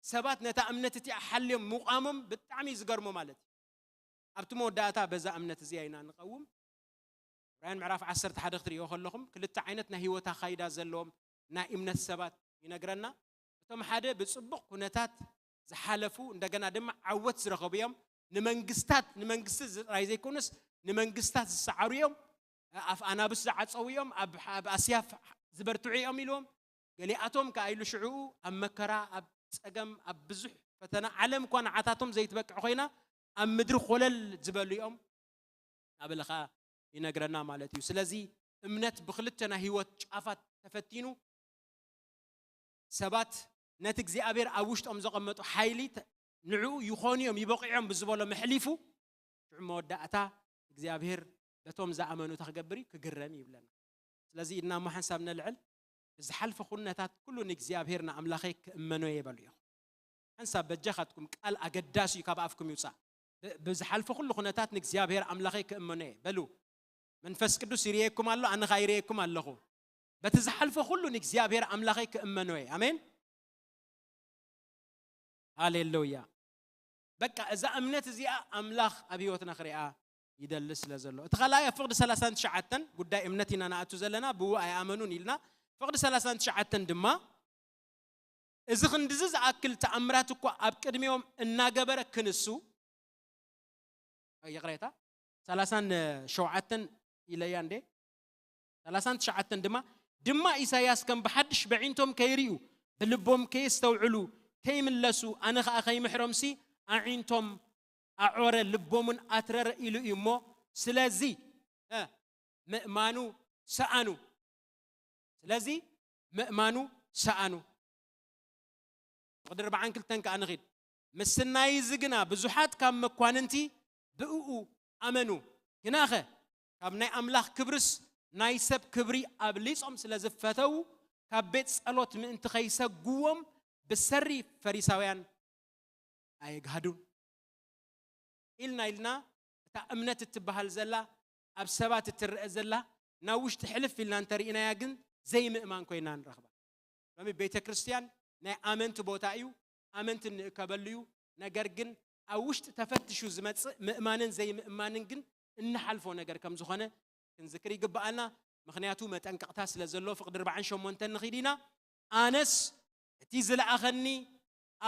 ሰባት ነታ እምነት እቲኣ ሓልዮም ምቋሞም ብጣዕሚ እዩ ዝገርሞ ማለት እዩ። ኣብቲ መወዳእታ በዛ እምነት እዚኣ ኢና ንቐውም። ዕብራውያን ምዕራፍ ዓሰርተ ሓደ ክትርእዮ ከለኹም ክልተ ዓይነት ናይ ህይወት ኣኻይዳ ዘለዎም ናይ እምነት ሰባት ይነግረና። እቶም ሓደ ብጽቡቕ ኩነታት ዝሓለፉ እንደገና ድማ ዓወት ዝረኸቡ እዮም። ንመንግስታት፣ ንመንግስቲ ጥራይ ዘይኮኑስ ንመንግስታት ዝሰዓሩ እዮም። ኣፍ ኣናብስ ዝዓጸዉ እዮም፣ ኣብ፣ ኣብ ኣስያፍ ዝበርትዑ እዮም ኢልዎም። ገሊኣቶም ከኣ ኢሉ ሽዕኡ ኣብ መከራ፣ ኣብ ጸገም፣ ኣብ ብዙሕ ፈተና፣ ዓለም እኳ ንዓታቶም ዘይትበቅዕ ኮይና ኣብ ምድሪ ኮለል ዝበሉ እዮም። ናበለ ኸኣ ይነግረና ማለት እዩ። ስለዚ እምነት ብክልተ ናይ ህይወት ጫፋት ተፈቲኑ ሰባት ነቲ እግዚኣብሔር ኣብ ውሽጦም ዘቐመጡ ሓይሊ ተ-፣ ንዕኡ ይኾኑ እዮም፣ ይበቕዑ እዮም ብዝበሎ መሕሊፉ፣ ሽዑ መወዳእታ እግዚኣብሔር በቶም ዝኣመኑ እንታይ ክገብር እዩ? ክግረም እዩ ይብለና። ስለዚ ኢድና እሞ ሓንሳብ ነልዕል። ብዝሓልፈ ኩነታት ኩሉ ንእግዚኣብሔር ንኣምላኸይ ክእመኖ እየ በሉ ኢኹም። ሓንሳብ በጃኻትኩም ቃል ኣገዳሲ እዩ ካብ ኣፍኩም ይውጻእ። ብ-፣ ብዝሓልፈ ኩሉ ኩነታት ንእግዚኣብሔር ኣምላኸይ ክእመኖ እየ በሉ። መንፈስ ቅዱስ ይርእየኩም ኣሎ፣ ኣነ ኸኣ ይርእየኩም ኣለኹ። በቲ ዝሓልፈ ኩሉ ንእግዚኣብሔር ኣምላኸይ ክእመኖ እየ። ኣሜን። ሃሌሉያ። በቃ እዛ እምነት እዚኣ ኣምላኽ ኣብ ህይወትና ክሪኣ ይደሊ ስለ ዘሎ። እቲ ካልኣይ ኣብ ፍቕዲ ሰላሳን ትሽዓተን ጉዳይ እምነት ኢና ንኣቱ ዘለና፣ ብኡ ኣይኣመኑን ኢልና። ፍቕዲ ሰላሳን ትሽዓተን ድማ እዚ ክንድዚ ዝኣክል ተኣምራት እኳ ኣብ ቅድሚኦም እናገበረ ክንሱ፣ ይቕሬታ፣ ሰላሳን ሸውዓተን ኢለያ እንዴ? ሰላሳን ትሽዓተን ድማ፣ ድማ ኢሳይያስ ከም ብሓድሽ በዒንቶም ከይርእዩ፣ ብልቦም ከየስተውዕሉ፣ ከይምለሱ፣ ኣነ ኸኣ ከይምሕሮምሲ ኣዒንቶም ኣዖረ፣ ልቦምን ኣትረረ ኢሉ እዩ እሞ፣ ስለዚ፣ እ፣ ምእማኑ ሰኣኑ። ስለዚ ምእማኑ ሰኣኑ። ፍቕዲ ኣርባዓን ክልተን ከኣ ንኺድ። ምስናይ እዚ ግና ብዙሓት ካብ መኳንንቲ ብእኡ ኣመኑ። ግናኸ ካብ ናይ ኣምላኽ ክብርስ ናይ ሰብ ክብሪ ኣብሊጾም ስለ ዝፈተዉ፣ ካብ ቤት ጸሎት ምእንቲ ኸይሰግዎም ብሰሪ ፈሪሳውያን ኣየግሃዱን። ኢልና ኢልና እታ እምነት እትበሃል ዘላ፣ ኣብ ሰባት እትረአ ዘላ፣ ናብ ውሽጢ ሕልፍ ኢልና እንተርኢናያ ግን ዘይምእማን ኮይና ንረኽባ። ሎሚ ቤተ ክርስቲያን ናይ ኣመንቲ ቦታ እዩ፣ ኣመንቲ እንእከበሉ እዩ። ነገር ግን ኣብ ውሽጢ ተፈትሹ ዝመጽእ ምእማንን ዘይምእማንን ግን እንሓልፎ ነገር ከም ዝኾነ ክንዝክር ይግብኣና። ምኽንያቱ መጠንቀቕታ ስለ ዘሎ ፍቕዲ ኣርባዓን ሸሞንተን ንኺድ ኢና። ኣነስ እቲ ዝለኣኸኒ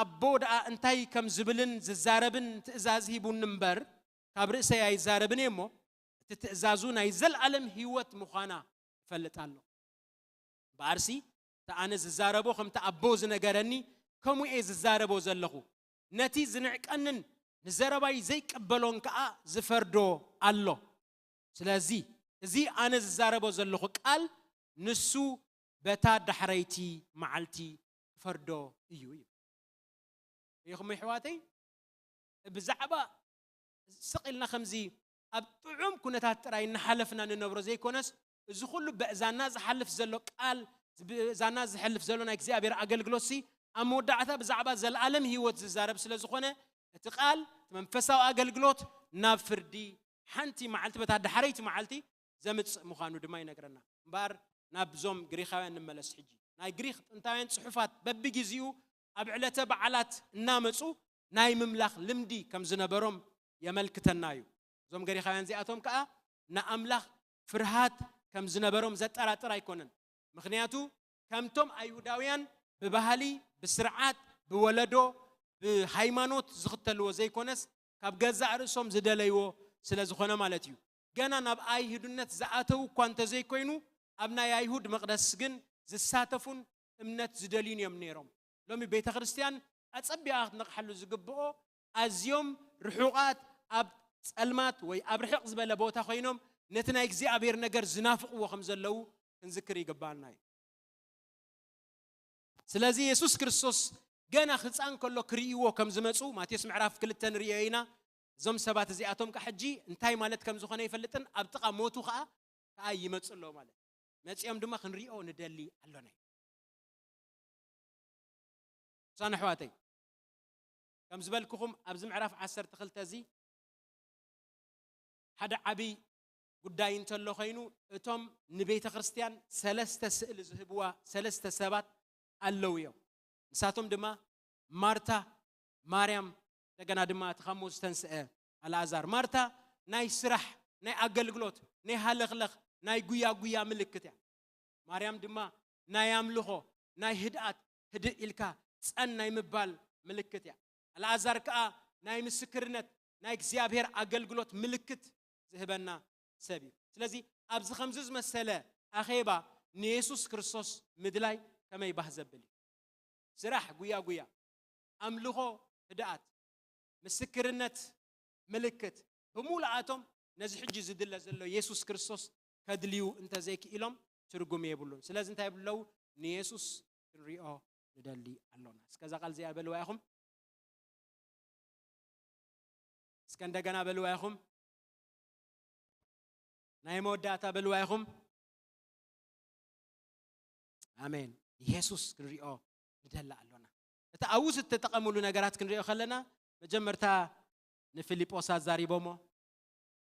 ኣቦ ደኣ እንታይ ከም ዝብልን ዝዛረብን ትእዛዝ ሂቡኒ እምበር፣ ካብ ርእሰይ ኣይዛረብን እየ እሞ፣ እቲ ትእዛዙ ናይ ዘለኣለም ህይወት ምዃና እፈልጥ ኣለኹ። እምበኣርሲ፣ እቲ ኣነ ዝዛረቦ ከምቲ ኣቦ ዝነገረኒ፣ ከምኡ እየ ዝዛረቦ ዘለኹ። ነቲ ዝንዕቀንን ንዘረባይ ዘይቅበሎን ከኣ ዝፈርዶ ኣሎ። ስለዚ፣ እዚ ኣነ ዝዛረቦ ዘለኹ ቃል፣ ንሱ በታ ዳሕረይቲ መዓልቲ ክፈርዶ እዩ፣ እዩ። ይኹም ኣሕዋተይ፣ ብዛዕባ ስቕ ኢልና ከምዚ ኣብ ጥዑም ኩነታት ጥራይ እናሓለፍና ንነብሮ ዘይኮነስ፣ እዚ ኩሉ በእዛና ዝሓልፍ ዘሎ ቃል፣ በእዛና ዝሕልፍ ዘሎ ናይ እግዚኣብሔር ኣገልግሎትሲ፣ ኣብ መወዳእታ ብዛዕባ ዘለኣለም ህይወት ዝዛረብ ስለ ዝኾነ፣ እቲ ቃል፣ እቲ መንፈሳዊ ኣገልግሎት ናብ ፍርዲ ሓንቲ መዓልቲ፣ በታ ዳሕረይቲ መዓልቲ ዘምጽእ ምዃኑ ድማ ይነግረና። እምበኣር ናብዞም ግሪኻውያን ንመለስ ሕጂ። ናይ ግሪኽ ጥንታውያን ጽሑፋት በብግዜኡ ኣብ ዕለተ በዓላት እናመጹ ናይ ምምላኽ ልምዲ ከም ዝነበሮም የመልክተና እዩ። እዞም ገሪኻውያን እዚኣቶም ከኣ ንኣምላኽ ፍርሃት ከም ዝነበሮም ዘጠራጥር ኣይኮነን። ምኽንያቱ ከምቶም ኣይሁዳውያን ብባህሊ፣ ብስርዓት፣ ብወለዶ፣ ብሃይማኖት ዝኽተልዎ ዘይኮነስ ካብ ገዛእ ርእሶም ዝደለይዎ ስለ ዝኾነ ማለት እዩ። ገና ናብ ኣይሁድነት ዝኣተዉ እኳ እንተዘይኮይኑ ኣብ ናይ ኣይሁድ መቕደስ ግን ዝሳተፉን እምነት ዝደልዩን እዮም ነይሮም። ሎሚ ቤተ ክርስቲያን ኣጸቢቓ ክትነቕሓሉ ዝግብኦ ኣዝዮም ርሑቓት ኣብ ጸልማት ወይ ኣብ ርሕቕ ዝበለ ቦታ ኮይኖም ነቲ ናይ እግዚኣብሔር ነገር ዝናፍቕዎ ከም ዘለዉ ክንዝክር ይግባኣና እዩ። ስለዚ የሱስ ክርስቶስ ገና ህፃን ከሎ ክርእይዎ ከም ዝመፁ ማቴዎስ ምዕራፍ ክልተ ንርእዮ ኢና። እዞም ሰባት እዚኣቶም ከ ሕጂ እንታይ ማለት ከም ዝኾነ ይፈልጥን ኣብ ጥቓ ሞቱ ከዓ ከዓ ይመፁ ኣለዉ ማለት እዩ። መፂኦም ድማ ክንሪኦ ንደሊ ኣሎና እዩ። ቅዱሳን ኣሕዋተይ፣ ከም ዝበልኩኹም ኣብዚ ምዕራፍ ዓሰርተ ክልተ እዚ ሓደ ዓብይ ጉዳይ እንተሎ ኮይኑ እቶም ንቤተ ክርስቲያን ሰለስተ ስእሊ ዝህብዋ ሰለስተ ሰባት ኣለዉ እዮም። ንሳቶም ድማ ማርታ፣ ማርያም፣ እንደገና ድማ እቲ ካብ ሞት ዝተንስአ ኣልኣዛር። ማርታ ናይ ስራሕ፣ ናይ ኣገልግሎት፣ ናይ ሃለኽለኽ፣ ናይ ጉያ ጉያ ምልክት እያ። ማርያም ድማ ናይ ኣምልኾ፣ ናይ ህድኣት፣ ህድእ ኢልካ ጸን ናይ ምባል ምልክት እያ። ኣልኣዛር ከኣ ናይ ምስክርነት፣ ናይ እግዚኣብሔር ኣገልግሎት ምልክት ዝህበና ሰብ እዩ። ስለዚ ኣብዚ ከምዚ ዝመሰለ ኣኼባ ንየሱስ ክርስቶስ ምድላይ ከመይ ባህ ዘብል እዩ። ስራሕ ጉያ ጉያ፣ ኣምልኾ ህድኣት፣ ምስክርነት ምልክት ብምሉኣቶም ነዚ ሕጂ ዝድለ ዘሎ የሱስ ክርስቶስ ከድልዩ እንተዘይክኢሎም ትርጉም የብሉን። ስለዚ እንታይ ይብሉ ኣለዉ? ንየሱስ ክንሪኦ ንደሊ ኣሎና። እስከ እዛ ቃል እዚኣ በልዋ ኢኹም። እስከ እንደገና በልዋ ኢኹም። ናይ መወዳእታ በልዋ ኢኹም። ኣሜን። የሱስ ክንሪኦ ንደሊ ኣሎና። እቲ ኣብኡ ዝተጠቐምሉ ነገራት ክንሪኦ ከለና መጀመርታ ንፊልጶስ ኣዛሪቦሞ።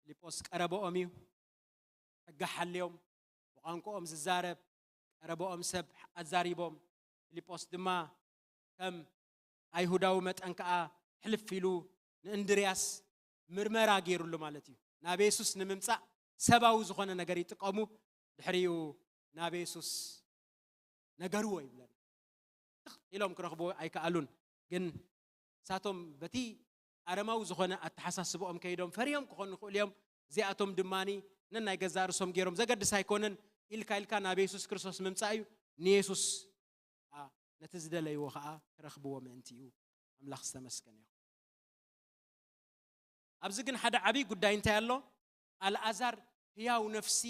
ፊልጶስ ቀረበኦም እዩ። ሕጊ ሓልዮም ብቋንቋኦም ዝዛረብ ቀረበኦም ሰብ ኣዛሪቦም። ፊልጶስ ድማ ከም ኣይሁዳዊ መጠን ከኣ ሕልፍ ኢሉ ንእንድርያስ ምርመራ ገይሩሉ ማለት እዩ። ናብ የሱስ ንምምጻእ ሰባዊ ዝኾነ ነገር ይጥቀሙ። ድሕሪኡ ናብ የሱስ ነገርዎ ይብለና። ትኽ ኢሎም ክረኽብዎ ኣይከኣሉን። ግን ንሳቶም በቲ ኣረማዊ ዝኾነ ኣተሓሳስብኦም ከይዶም ፈሪሆም ክኾኑ ይኽእሉ እዮም። እዚኣቶም ድማ ነናይ ገዛእ ርእሶም ገይሮም ዘገድስ ኣይኮነን ኢልካ ኢልካ ናብ የሱስ ክርስቶስ ምምጻእ እዩ። ንየሱስ ነቲ ዝደለይዎ ከዓ ክረኽብዎ ምእንቲ እዩ። ኣምላኽ ዝተመስገነ ይኹን። ኣብዚ ግን ሓደ ዓብዪ ጉዳይ እንታይ ኣሎ? ኣልኣዛር ህያው ነፍሲ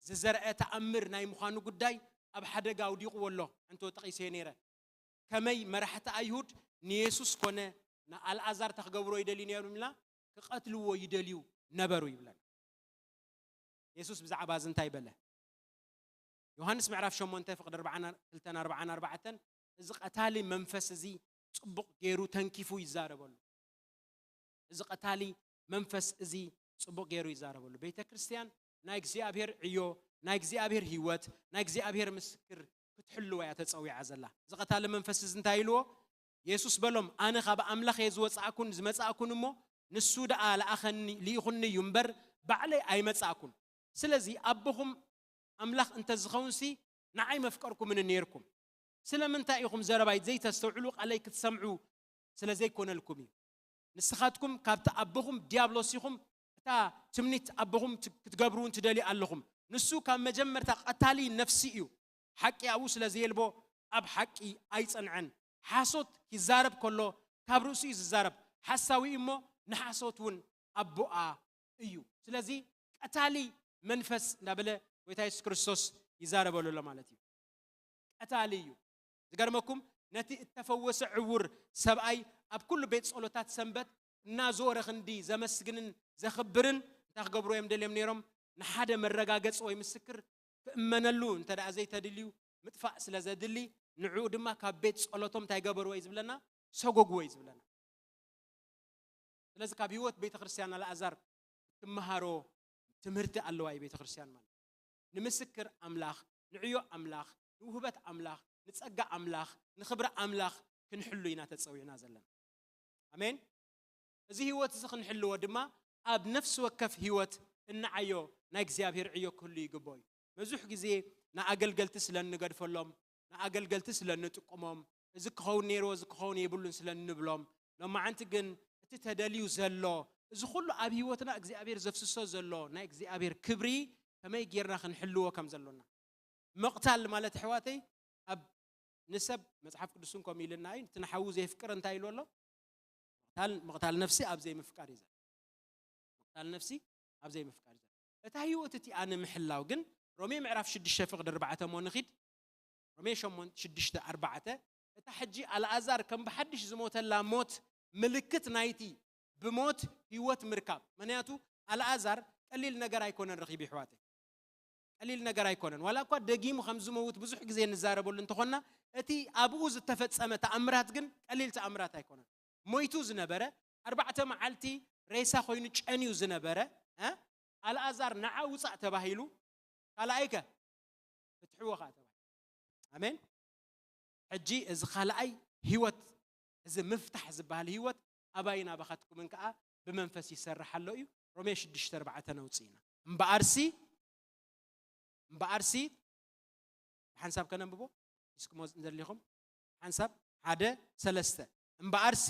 ዝዘርአ ተኣምር ናይ ምዃኑ ጉዳይ ኣብ ሓደጋ ኣውዲቕዎ ኣሎ። እንተ ጠቒሰዮ ነይረ ከመይ መራሕቲ ኣይሁድ ንየሱስ ኮነ ንኣልኣዛር ተክገብሮ ይደልዩ ነይሮም ኢልና ክቐትልዎ ይደልዩ ነበሩ ይብለና። የሱስ ብዛዕባ እዚ እንታይ በለ? ዮሃንስ ምዕራፍ ሸሞንተ ፍቕዲ ኣርባዓን ክልተን ኣርባዓን ኣርባዕተን፣ እዚ ቀታሊ መንፈስ እዚ ጽቡቕ ገይሩ ተንኪፉ ይዛረበሉ። እዚ ቀታሊ መንፈስ እዚ ጽቡቕ ገይሩ ይዛረበሉ። ቤተ ክርስቲያን ናይ እግዚኣብሔር ዕዮ፣ ናይ እግዚኣብሔር ህይወት፣ ናይ እግዚኣብሔር ምስክር ክትሕልዋ እያ ተጸዊዓ ዘላ። እዚ ቀታሊ መንፈስ እዚ እንታይ ኢልዎ? የሱስ በሎም፣ ኣነ ካብ ኣምላኽ እየ ዝወጻእኩን ዝመጻእኩን እሞ ንሱ ደኣ ለኣኸኒ ልኢኹኒ እዩ እምበር ባዕለይ ኣይመጻእኩን። ስለዚ ኣቦኹም ኣምላኽ እንተ ዝኸውንሲ ንዓይ መፍቀርኩምኒ ነይርኩም። ስለምንታይ ኢኹም ዘረባይ ዘይተስተውዕሉ ቃለይ ክትሰምዑ ስለ ዘይኮነልኩም እዩ። ንስኻትኩም ካብቲ ኣቦኹም ዲያብሎስ ኢኹም፣ እታ ትምኒት ኣቦኹም ክትገብሩ እውን ትደልዩ ኣለኹም። ንሱ ካብ መጀመርታ ቀታሊ ነፍሲ እዩ። ሓቂ ኣብኡ ስለ ዘየልቦ ኣብ ሓቂ ኣይጸንዐን። ሓሶት ይዛረብ ከሎ ካብ ርእሱ እዩ ዝዛረብ። ሓሳዊ እሞ ንሓሶት እውን ኣቦኣ እዩ። ስለዚ ቀታሊ መንፈስ እንዳበለ ጎይታ የሱስ ክርስቶስ ይዛረበሉ ኣሎ ማለት እዩ። ቀታሊ እዩ። ዝገርመኩም ነቲ እተፈወሰ ዕውር ሰብኣይ ኣብ ኩሉ ቤት ጸሎታት ሰንበት እናዞረ ክንዲ ዘመስግንን ዘኽብርን እንታይ ክገብሩ እዮም ደልዮም ነይሮም? ንሓደ መረጋገጺ ወይ ምስክር ክእመነሉ እንተ ደኣ ዘይተድልዩ ምጥፋእ ስለ ዘድሊ ንዕኡ ድማ ካብ ቤት ጸሎቶም እንታይ ገበርዎ እዩ ዝብለና? ሰጎግዎ እዩ ዝብለና። ስለዚ ካብ ህይወት ቤተ ክርስቲያን ኣልኣዛር እትመሃሮ ትምህርቲ ኣለዋ እዩ ቤተ ክርስቲያን ማለት። ንምስክር ኣምላኽ፣ ንዕዮ ኣምላኽ፣ ንውህበት ኣምላኽ፣ ንጸጋ ኣምላኽ፣ ንኽብሪ ኣምላኽ ክንሕሉ ኢና ተጸዊዕና ዘለና። ኣሜን። እዚ ህይወት እዚ ክንሕልዎ ድማ ኣብ ነፍሲ ወከፍ ህይወት እንዓዮ ናይ እግዚኣብሔር ዕዮ ክህሉ ይግብኦ እዩ። ብዙሕ ግዜ ንኣገልገልቲ ስለ እንገድፈሎም፣ ንኣገልገልቲ ስለ እንጥቁሞም፣ እዚ ክኸውን ነይርዎ፣ እዚ ክኸውን የብሉን ስለ እንብሎም፣ ሎማዓንቲ ግን እቲ ተደልዩ ዘሎ፣ እዚ ኩሉ ኣብ ህይወትና እግዚኣብሔር ዘፍስሶ ዘሎ ናይ እግዚኣብሔር ክብሪ ከመይ ጌርና ክንሕልዎ ከም ዘሎና። ምቕታል ማለት ኣሕዋተይ ኣብ ንሰብ መጽሓፍ ቅዱስን ከምኡ ኢልና እዩ። እቲ ንሓዉ ዘየፍቅር እንታይ ኢሉ ኣሎ? ምቕታል፣ ምቕታል ነፍሲ ኣብ ዘይምፍቃር እዩ ዘሎ። ምቕታል ነፍሲ ኣብ ዘይምፍቃር እዩ ዘሎ። እታ ህይወት እቲኣ ንምሕላው ግን ሮሜ ምዕራፍ ሽዱሽተ ፍቕዲ ኣርባዕተ እሞ ንኺድ። ሮሜ ሸሞንተ ሽዱሽተ ኣርባዕተ፣ እታ ሕጂ ኣልኣዛር ከም ብሓድሽ ዝሞተላ ሞት ምልክት ናይቲ ብሞት ህይወት ምርካብ። ምኽንያቱ ኣልኣዛር ቀሊል ነገር ኣይኮነን ረኺቡ፣ ኣሕዋተይ። ቀሊል ነገር ኣይኮነን። ዋላ እኳ ደጊሙ ከም ዝመውት ብዙሕ ግዜ እንዛረበሉ እንተኾንና፣ እቲ ኣብኡ ዝተፈጸመ ተኣምራት ግን ቀሊል ተኣምራት ኣይኮነን። ሞይቱ ዝነበረ፣ ኣርባዕተ መዓልቲ ሬሳ ኮይኑ ጨንዩ ዝነበረ፣ እ? ኣልኣዛር ንዓ ውጻእ ተባሂሉ፣ ካልኣይ ከ ፍትሕዎ ከኣ ተባሂሉ። ኣሜን። ሕጂ እዚ ካልኣይ ህይወት፣ እዚ ምፍታሕ ዝበሃል ህይወት ኣባይን ኣባኻትኩምን ከኣ ብመንፈስ ይሰርሕ ኣሎ እዩ። ሮሜ ሽዱሽተ ኣርባዕተ ነውጽእ ኢና። እምበኣርሲ፣ እምበኣርሲ፣ ብሓንሳብ ከነንብቦ፣ ሒዝኩሞ እንተሊኹም፣ ሓንሳብ፣ ሓደ፣ ሰለስተ። እምበኣርሲ፣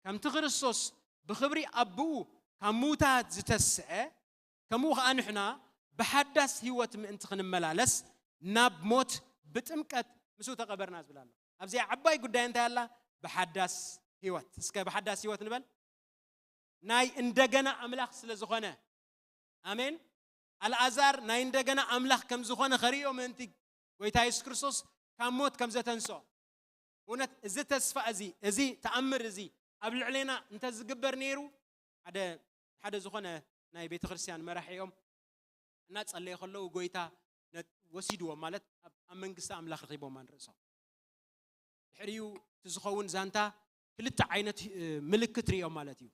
ከምቲ ክርስቶስ ብኽብሪ ኣቦኡ ካብ ምዉታት ዝተስዐ፣ ከምኡ ኸኣ ንሕና ብሓዳስ ህይወት ምእንቲ ክንመላለስ፣ ናብ ሞት ብጥምቀት ምስኡ ተቐበርና ዝብል ኣሎ። ኣብዚኣ ዓባይ ጉዳይ እንታይ ኣላ? ብሓዳስ ህይወት። እስከ ብሓዳስ ህይወት ንበል። ናይ እንደገና ኣምላኽ ስለ ዝኾነ። ኣሜን። ኣልኣዛር ናይ እንደገና ኣምላኽ ከም ዝኾነ ኸርእዮ ምእንቲ ጎይታ የሱስ ክርስቶስ ካብ ሞት ከም ዘተንስኦ። እውነት እዚ ተስፋ እዚ፣ እዚ ተኣምር እዚ ኣብ ልዕሌና እንተ ዝግበር ነይሩ፣ ሓደ፣ ሓደ ዝኾነ ናይ ቤተ ክርስቲያን መራሒ እዮም እናጸለየ ከለዉ ጎይታ ነ-፣ ወሲድዎም፣ ማለት ኣብ፣ ኣብ መንግስቲ ኣምላኽ ረኺቦም ንርእሶም። ድሕሪኡ እቲ ዝኸውን ዛንታ ክልተ ዓይነት፣ እ፣ ምልክት ርእዮም ማለት እዩ።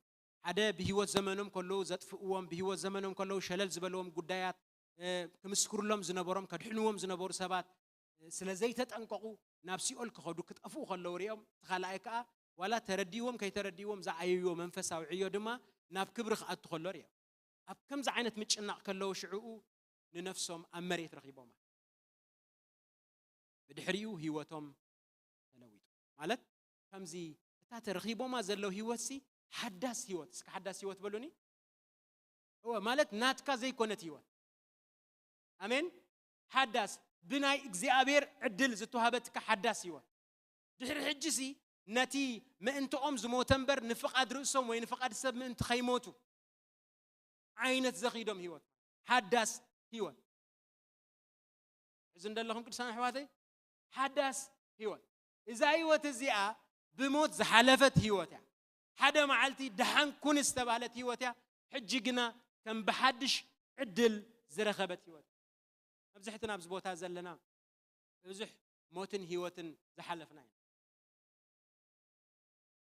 ሓደ ብህይወት ዘመኖም ከለዉ ዘጥፍእዎም፣ ብህይወት ዘመኖም ከለዉ ሸለል ዝበልዎም ጉዳያት፣ እ፣ ክምስክሩሎም ዝነበሮም፣ ከድሕንዎም ዝነበሩ ሰባት፣ እ፣ ስለ ዘይተጠንቀቑ ናብ ሲኦል ክኸዱ፣ ክጠፍኡ ከለዉ ርእዮም። እቲ ካልኣይ ከኣ ዋላ ተረዲዎም ከይተረዲዎም ዝዓየይዎ መንፈሳዊ ዕዮ ድማ ናብ ክብሪ ክኣቱ ከሎ ርእዮም። ኣብ ከምዚ ዓይነት ምጭናቕ ከለዉ ሽዕኡ ንነፍሶም ኣብ መሬት ረኺቦማ። ብድሕሪኡ ህይወቶም ተለዊጡ። ማለት ከምዚ እታ ተረኺቦማ ዘለዉ ህይወትሲ ሓዳስ ህይወት፣ እስከ ሓዳስ ህይወት በሉኒ። እወ፣ ማለት ናትካ ዘይኮነት ህይወት። ኣሜን። ሓዳስ፣ ብናይ እግዚኣብሔር ዕድል ዝተዋሃበትካ ሓዳስ ህይወት። ድሕሪ ሕጂሲ ነቲ ምእንትኦም ዝሞተ እምበር ንፍቓድ ርእሶም ወይ ንፍቓድ ሰብ ምእንቲ ከይሞቱ ዓይነት ዘኺዶም ህይወት። ሓዳስ ህይወት። ሕዚ እንደለኹም ቅዱሳን ኣሕዋተይ፣ ሓዳስ ህይወት። እዛ ህይወት እዚኣ ብሞት ዝሓለፈት ህይወት እያ። ሓደ መዓልቲ ደሓን ኩን ዝተባህለት ህይወት እያ። ሕጂ ግና ከም ብሓድሽ ዕድል ዝረኸበት ህይወት። መብዝሕትና ኣብዚ ቦታ ዘለና ብዙሕ ሞትን ህይወትን ዝሓለፍና ኢና።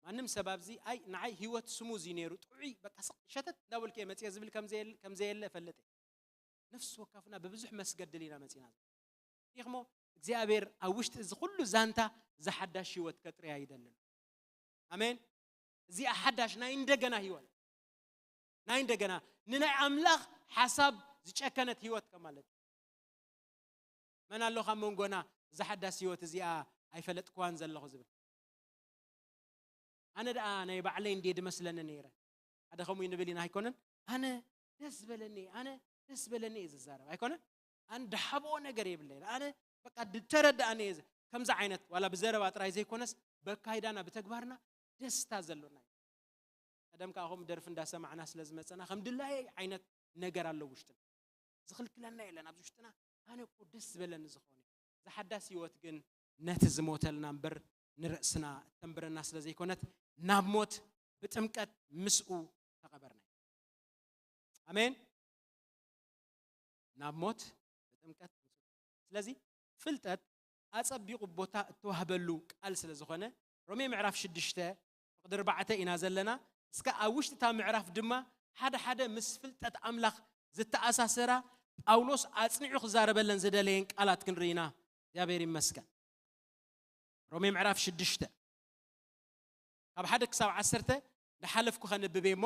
ማንም ሰብ ኣብዚ፣ ኣይ፣ ንዓይ ህይወት ስሙዝ እዩ ነይሩ፣ ጥዑይ፣ በቃ ስቕ ሸተት እንዳበልኩ እየ መፅየ ዝብል ከም ዘየለ፣ ከም ዘየለ እፈልጥ እየ። ነፍሲ ወከፍና ብብዙሕ መስገድል ኢና መፂና። ይኽሞ እግዚኣብሔር ኣብ ውሽጢ እዚ ኩሉ ዛንታ ዝሓዳሽ ህይወት ከጥርያ ይደልን። ኣሜን። እዚኣ ሓዳሽ ናይ እንደገና ህይወት፣ ናይ እንደገና ንናይ ኣምላኽ ሓሳብ ዝጨከነት ህይወት ከማለት። መን ኣሎ ካብ መንጎና እዛ ሓዳስ ህይወት እዚኣ ኣይፈለጥክዋን ዘለኹ ዝብል? ኣነ ደኣ ናይ ባዕለይ እንዴ ድመስለኒ ነይረ። ሓደ ከምኡ ንብል ኢና ኣይኮነን? ኣነ ደስ ዝበለኒ፣ ኣነ ደስ ዝበለኒ እየ ዝዛረብ ኣይኮነን? ኣነ ድሓብኦ ነገር የብለይን። ኣነ በቃ ድተረዳእኒ እየ ዝ-፣ ከምዚ ዓይነት ዋላ ብዘረባ ጥራይ ዘይኮነስ በካይዳና ብተግባርና ደስታ ዘሎና እዩ። ቀደም ከኣ ከምኡ ደርፊ እንዳሰማዕና ስለ ዝመጸና ከም ድላየይ ዓይነት ነገር ኣሎ ውሽጥና። ዝኽልክለና የለን ኣብዚ ውሽጥና። ኣነ እኮ ደስ ዝበለኒ ዝኾነ። እዛ ሓዳስ ህይወት ግን ነቲ ዝሞተልና እምበር ንርእስና እተንብረና ስለ ዘይኮነት ናብ ሞት ብጥምቀት ምስኡ ተቐበርና። ኣሜን። ናብ ሞት ብጥምቀት ምስኡ። ስለዚ ፍልጠት ኣጸቢቑ ቦታ እተዋህበሉ ቃል ስለ ዝኾነ ሮሜ ምዕራፍ ሽዱሽተ ፍቕዲ ኣርባዕተ ኢና ዘለና። እስከ ኣብ ውሽጢ እታ ምዕራፍ ድማ ሓደ ሓደ ምስ ፍልጠት ኣምላኽ ዝተኣሳሰራ ጳውሎስ ኣጽኒዑ ክዛረበለን ዝደለየን ቃላት ክንርኢ ኢና። እግዚኣብሔር ይመስገን። ሮሜ ምዕራፍ ሽዱሽተ ካብ ሓደ ክሳብ ዓሰርተ እንዳሓለፍኩ ከንብብ እየ እሞ፣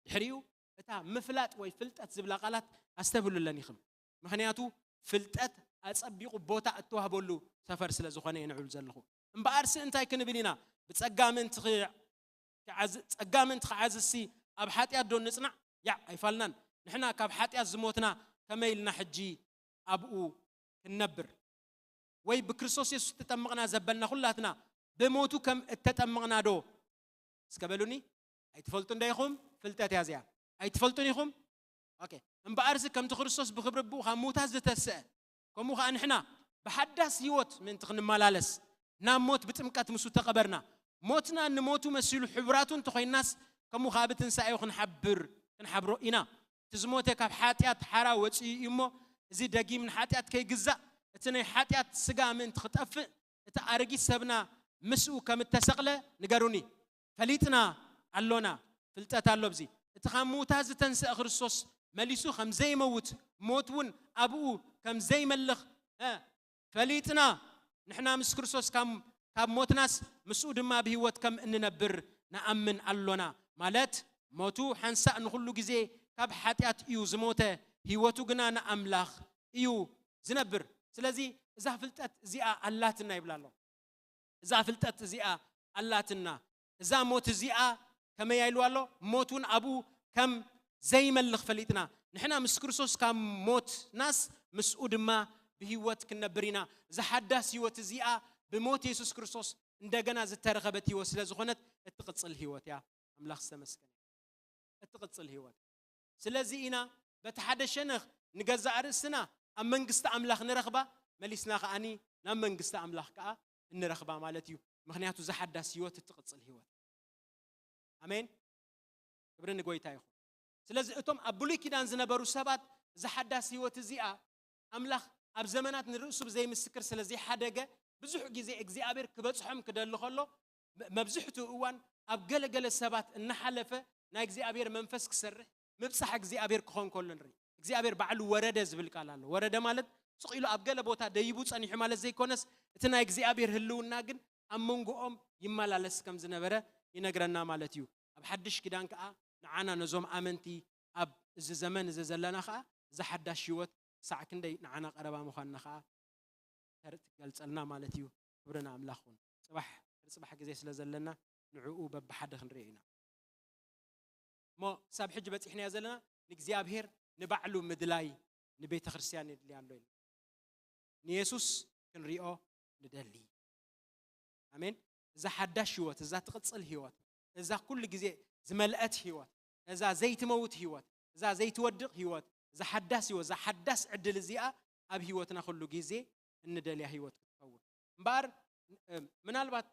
ድሕሪኡ እታ ምፍላጥ ወይ ፍልጠት ዝብላ ቃላት ኣስተብህሉለን ኢኹም። ምኽንያቱ ፍልጠት ኣጸቢቑ ቦታ እተዋህበሉ ሰፈር ስለ ዝኾነ እየ ንዕሉ ዘለኹ። እምበኣርሲ እንታይ ክንብል ኢና? ብጸጋ ምእንቲ ኽ-፣ ክዓዝ-፣ ጸጋ ምእንቲ ክዓዝሲ ኣብ ሓጢኣት ዶ ንጽናዕ? ያዕ ኣይፋልናን። ንሕና ካብ ሓጢኣት ዝሞትና ከመይ ኢልና ሕጂ ኣብኡ ክንነብር? ወይ ብክርስቶስ የሱስ እተጠመቕና ዘበልና ኩላትና ብሞቱ ከም እተጠመቕና ዶ? እስከ በሉኒ። ኣይትፈልጡን ዶ ኢኹም? ፍልጠት እያ እዚኣ። ኣይትፈልጡን ኢኹም? ኦኬ። እምበኣርሲ ከምቲ ክርስቶስ ብኽብሪ ኣቦኡ ካብ ምዉታት ዝተስአ፣ ከምኡ ኸኣ ንሕና ብሓዳስ ህይወት ምእንቲ ክንመላለስ ናብ ሞት ብጥምቀት ምስኡ ተቐበርና። ሞትና ንሞቱ መሲሉ ሕቡራቱ እንተኾይንናስ፣ ከምኡ ኸኣ ብትንሳኤኡ ክንሓብር፣ ክንሓብሮ ኢና። እቲ ዝሞተ ካብ ሓጢኣት ሓራ ወጺኡ እዩ እሞ፣ እዚ ደጊም ንሓጢኣት ከይግዛእ፣ እቲ ናይ ሓጢኣት ስጋ ምእንቲ ክጠፍእ፣ እቲ ኣረጊት ሰብና ምስኡ ከም እተሰቕለ ንገሩኒ። ፈሊጥና ኣሎና። ፍልጠት ኣሎ ኣብዚ። እቲ ካብ ምዉታት ዝተንስአ ክርስቶስ መሊሱ ከም ዘይመውት፣ ሞት እውን ኣብኡ ከም ዘይመልኽ፣ እ፣ ፈሊጥና። ንሕና ምስ ክርስቶስ ካብ፣ ካብ ሞትናስ ምስኡ ድማ ብህይወት ከም እንነብር ንኣምን ኣሎና። ማለት ሞቱ ሓንሳእ ንኹሉ ግዜ ካብ ሓጢኣት እዩ ዝሞተ፣ ህይወቱ ግና ንኣምላኽ እዩ ዝነብር። ስለዚ እዛ ፍልጠት እዚኣ ኣላትና ይብላ ኣሎ። እዛ ፍልጠት እዚኣ ኣላትና። እዛ ሞት እዚኣ ከመይ ኢልዋ ኣሎ? ሞት እውን ኣብኡ ከም ዘይመልኽ ፈሊጥና። ንሕና ምስ ክርስቶስ ካብ ሞትናስ ምስኡ ድማ ብህይወት ክንነብር ኢና። እዛ ሓዳስ ህይወት እዚኣ ብሞት የሱስ ክርስቶስ እንደገና ዝተረኸበት ህይወት ስለ ዝኾነት እትቕጽል ህይወት እያ። ኣምላኽ ዝተመስገነ። እትቕጽል ህይወት። ስለዚ ኢና በቲ ሓደ ሸነኽ ንገዛእ ርእስና ኣብ መንግስቲ ኣምላኽ ንረኽባ፣ መሊስና ከኣኒ ናብ መንግስቲ ኣምላኽ ከኣ እንረኽባ ማለት እዩ። ምኽንያቱ እዛ ሓዳስ ህይወት እትቕጽል ህይወት። ኣሜን። ክብሪ ንጎይታ ይኹን። ስለዚ እቶም ኣብ ብሉይ ኪዳን ዝነበሩ ሰባት እዛ ሓዳስ ህይወት እዚኣ ኣምላኽ ኣብ ዘመናት ንርእሱ ብዘይምስክር ስለ ዘይሓደገ፣ ብዙሕ ግዜ እግዚኣብሔር ክበጽሖም ክደሊ ከሎ፣ መ-፣ መብዝሕትኡ እዋን ኣብ ገለገለ ሰባት እናሓለፈ ናይ እግዚኣብሔር መንፈስ ክሰርሕ፣ ምብጻሕ እግዚኣብሔር ክኾን ከሎ ንርኢ። እግዚኣብሔር ባዕሉ ወረደ ዝብል ቃል ኣሎ። ወረደ ማለት ስቕ ኢሉ ኣብ ገለ ቦታ ደይቡ ጸኒሑ ማለት ዘይኮነስ፣ እቲ ናይ እግዚኣብሔር ህልውና ግን ኣብ መንጎኦም ይመላለስ ከም ዝነበረ ይነግረና ማለት እዩ። ኣብ ሓድሽ ኪዳን ከኣ ንዓና ነዞም ኣመንቲ ኣብ እዚ ዘመን እዚ ዘለና ከኣ እዛ ሓዳሽ ህይወት ክሳዕ ክንደይ ንዓና ቀረባ ምዃንና ከኣ ተር-፣ ትገልጸልና ማለት እዩ። ክብሪ ንኣምላኽ ይኹን። ጽባሕ፣ ጽባሕ ግዜ ስለ ዘለና ንዕኡ በብሓደ ክንሪኦ ኢና። እሞ ክሳብ ሕጂ በጺሕናዮ ዘለና ንእግዚኣብሔር ንባዕሉ ምድላይ ንቤተ ክርስቲያን የድልያ ኣሎ ኢልና። ንየሱስ ክንሪኦ ንደሊ። ኣሜን። እዛ ሓዳሽ ህይወት፣ እዛ ትቕጽል ህይወት፣ እዛ ኩሉ ግዜ ዝመልአት ህይወት፣ እዛ ዘይትመውት ህይወት፣ እዛ ዘይትወድቕ ህይወት፣ እዛ ሓዳስ ህይወት፣ እዛ ሓዳስ ዕድል እዚኣ ኣብ ህይወትና ኩሉ ግዜ እንደልያ ህይወት ክትከውን። እምበኣር፣ እ፣ ምናልባት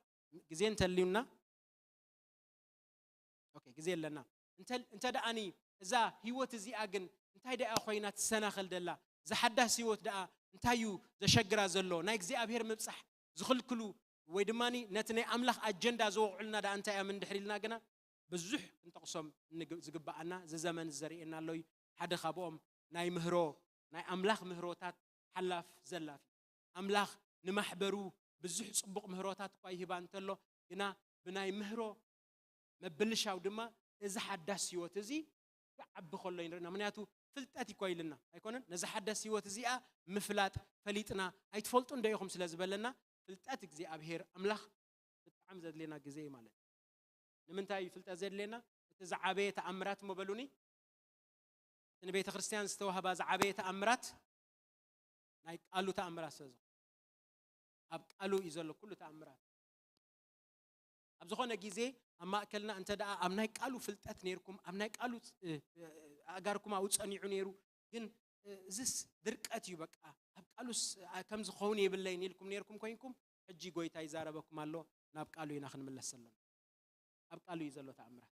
ግዜ እንተልዩና፣ ኦኬ፣ ግዜ ኣለና። እንተ፣ እንተ ደኣኒ እዛ ህይወት እዚኣ ግን እንታይ ደኣ ኮይና ትሰናኸል ደላ? እዛ ሓዳስ ህይወት ደኣ እንታይ እዩ ዘሸግራ ዘሎ? ናይ እግዚኣብሔር ምብጻሕ ዝኽልክሉ ወይ ድማ ነቲ ናይ ኣምላኽ ኣጀንዳ ዝወቕዑልና ደኣ እንታይ እዮም እንድሕር ኢልና ግና ብዙሕ ክንጠቕሶም እንግ-፣ ዝግብኣና እዚ ዘመን ዘርእየና ኣሎ እዩ። ሓደ ካብኦም ናይ ምህሮ፣ ናይ ኣምላኽ ምህሮታት ሓላፍ ዘላፍ እዩ። ኣምላኽ ንማሕበሩ ብዙሕ ጽቡቕ ምህሮታት እኳ ይህባ እንተሎ፣ ግና ብናይ ምህሮ መብልሻው ድማ እዚ ሓዳስ ህይወት እዚ ክዓቢ ከሎ ንርኢና። ምኽንያቱ ፍልጠት እኮ ኢልና ኣይኮነን? ነዚ ሓዳስ ህይወት እዚኣ ምፍላጥ፣ ፈሊጥና ኣይትፈልጡን ዶ ኢኹም ስለ ዝበለና፣ ፍልጠት እግዚኣብሔር ኣምላኽ ብጣዕሚ ዘድልየና ግዜ እዩ ማለት እዩ። ንምንታይ እዩ ፍልጠት ዘድልየና? እቲ ዝዓበየ ተኣምራት እሞ በሉኒ፣ እቲ ንቤተ ክርስቲያን ዝተዋህባ ዝዓበየ ተኣምራት ናይ ቃሉ ተኣምራት ስለ ዝኾነ፣ ኣብ ቃሉ እዩ ዘሎ ኩሉ ተኣምራት። ኣብ ዝኾነ ግዜ ኣብ ማእከልና እንተ ደኣ ኣብ ናይ ቃሉ ፍልጠት ኔርኩም፣ ኣብ ናይ ቃሉ እ፣ እ፣ ኣእጋርኩም ኣብኡ ጸኒዑ ኔሩ፣ ግን እ፣ እዝስ ድርቀት እዩ፣ በቃ ኣብ ቃሉስ ኣ፣ ከም ዝኸውን የብለይን ኢልኩም ኔርኩም ኮይንኩም፣ ሕጂ ጎይታ ይዛረበኩም ኣሎ፣ ናብ ቃሉ ኢና ክንምለስ ዘለና። ኣብ ቃሉ እዩ ዘሎ ተኣምራት።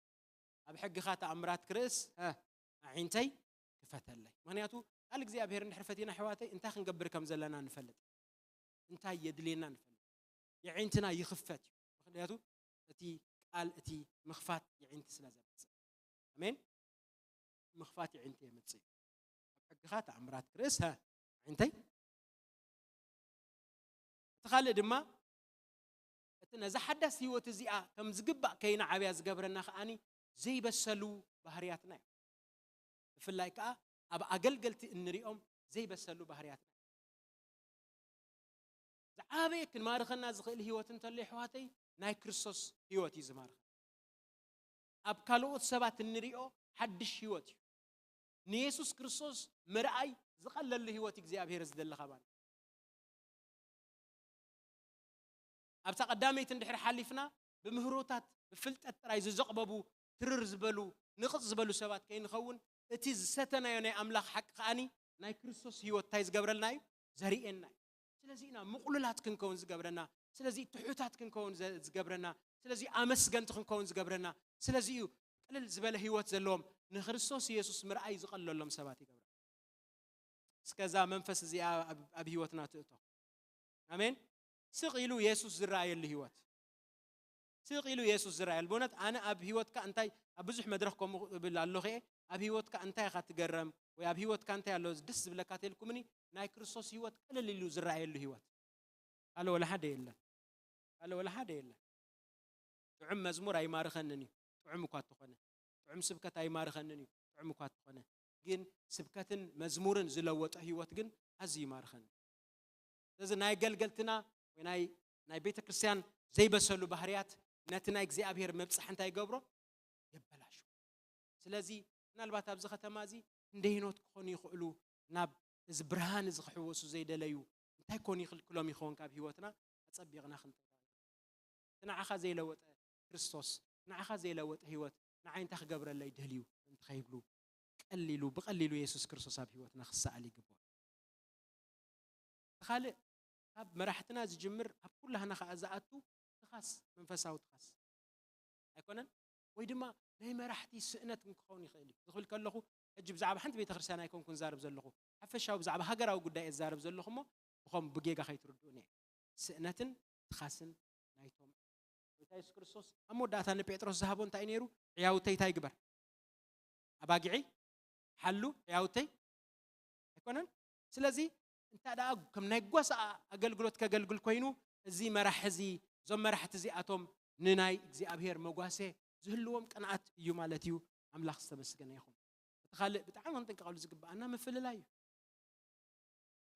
ኣብ ሕግኻ ተኣምራት ክርእስ፣ እ፣ ኣዒንተይ ክፈተለይ። ምኽንያቱ ቃል እግዚኣብሔር እንድሕር ፈቲና ኣሕዋተይ፣ እንታይ ክንገብር ከም ዘለና ንፈልጥ፣ እንታይ የድልየና ንፈልጥ። የዒንትና ይኽፈት እዩ። ምኽንያቱ እቲ ቃል እቲ ምኽፋት የዒንቲ ስለ ዘምጽእ። ኣሜን። ምኽፋት የዒንቲ የምጽእ እዩ። ኣብ ሕግኻ ተኣምራት ክርእስ፣ ሀ፣ ኣዒንተይ። እቲ ካልእ ድማ ነዛ ሓዳስ ህይወት እዚኣ ከም ዝግባእ ከይንዓብያ ዝገብረና ከኣኒ ዘይበሰሉ ባህርያትና እዩ። ብፍላይ ከኣ ኣብ ኣገልገልቲ እንሪኦም ዘይበሰሉ ባህርያትና። ዝዓበየ ክንማርኸና ዝኽእል ህይወት እንተሎ፣ ኣሕዋተይ፣ ናይ ክርስቶስ ህይወት እዩ ዝማርኸና። ኣብ ካልኦት ሰባት እንሪኦ ሓድሽ ህይወት እዩ። ንየሱስ ክርስቶስ ምርኣይ ዝቐለሉ ህይወት እግዚኣብሔር ዝደሊ ካባና። ኣብታ ቀዳመይቲ እንድሕር ሓሊፍና፣ ብምህሮታት ብፍልጠት ጥራይ ዝዘቕበቡ፣ ትርር ዝበሉ፣ ንቕጽ ዝበሉ ሰባት ከይንኸውን፣ እቲ ዝሰተናዮ ናይ ኣምላኽ ሓቂ ከኣኒ ናይ ክርስቶስ ህይወት እንታይ ዝገብረልና እዩ? ዘርእየና እዩ። ስለዚ ኢና ምቕሉላት ክንከውን ዝገብረና። ስለዚ ትሑታት ክንከውን ዘ-፣ ዝገብረና። ስለዚ ኣመስገንቲ ክንከውን ዝገብረና። ስለዚ እዩ ቅልል ዝበለ ህይወት ዘለዎም ንክርስቶስ ኢየሱስ ምርኣይ ዝቐለሎም ሰባት ይገብረና። እስከ እዛ መንፈስ እዚኣ ኣብ፣ ኣብ ህይወትና ትእቶ። ኣሜን። ስቕ ኢሉ የሱስ ዝረኣየሉ ህይወት። ስቕ ኢሉ የሱስ ዝረኣየሉ። ብእውነት ኣነ ኣብ ህይወትካ እንታይ፣ ኣብ ብዙሕ መድረኽ ከምኡ እብል ኣለኹ እየ። ኣብ ህይወትካ እንታይ ኢኻ ትገረም? ወይ ኣብ ህይወትካ እንታይ ኣሎ ደስ ዝብለካ ተልኩምኒ? ናይ ክርስቶስ ህይወት ቅልል ኢሉ ዝረኣየሉ ህይወት። ኣለ ወላ ሓደ የለን። ኣለ ወላ ሓደ የለን። ጥዑም መዝሙር ኣይማርኸንን እዩ። ጥዑም እኳ እንተኾነ። ጥዑም ስብከት ኣይማርኸንን እዩ። ጥዑም እኳ እንተኾነ። ግን ስብከትን መዝሙርን ዝለወጠ ህይወት ግን ኣዝዩ ይማርኸኒ። ስለዚ ናይ ገልገልትና ወይ ናይ፣ ናይ ቤተ ክርስቲያን ዘይበሰሉ ባህርያት ነቲ ናይ እግዚኣብሔር መብጽሕ እንታይ ይገብሮ? የበላሹ። ስለዚ ምናልባት ኣብዚ ከተማ እዚ ክንደይኖት ክኾኑ ይኽእሉ፣ ናብ እዚ ብርሃን እዚ ክሕወሱ ዘይደለዩ፣ እንታይ ኮን ይኽልክሎም ይኸውን ካብ ህይወትና? ኣጸቢቕና ክንጥንቀቕ። እቲ ንዓኻ ዘይለወጠ ክርስቶስ፣ ንዓኻ ዘይለወጠ ህይወት ንዓይ እንታይ ክገብረለይ ደልዩ እንተኸይብሉ፣ ቀሊሉ፣ ብቐሊሉ የሱስ ክርስቶስ ኣብ ህይወትና ክሰኣል ይግባእ። እቲ ካልእ ካብ መራሕትና ዝጅምር ኣብ ኩላህና ኸኣ ዝኣቱ ትኻስ፣ መንፈሳዊ ትኻስ ኣይኮነን? ወይ ድማ ናይ መራሕቲ ስእነት እውን ክኸውን ይኽእል እዩ። ዝኽብል ከለኹ ሕጂ ብዛዕባ ሓንቲ ቤተ ክርስቲያን ኣይኮንኩን ዛርብ ዘለኹ። ሓፈሻዊ ብዛዕባ ሃገራዊ ጉዳይ እየ ዝዛረብ ዘለኹ እሞ ብኸም ብጌጋ ከይትርድኡኒ እየ። ስእነትን ትኻስን ናይቶም ጎይታ የሱስ ክርስቶስ ኣብ መወዳእታ ንጴጥሮስ ዝሃቦ እንታይ እዩ ነይሩ? ዕያውተይ እንታይ ይግበር? ኣባጊዐይ ሓሉ ዕያውተይ ኣይኮነን? ስለዚ እንተ ደኣ ከም ናይ ጓሳ ኣገልግሎት ከገልግል ኮይኑ፣ እዚ መራሕ እዚ፣ እዞም መራሕቲ እዚኣቶም ንናይ እግዚኣብሔር መጓሰ ዝህልዎም ቅንኣት እዩ ማለት እዩ። ኣምላኽ ዝተመስገነ ይኹን። እቲ ካልእ ብጣዕሚ ክንጥንቀቐሉ ዝግብኣና ምፍልላይ እዩ።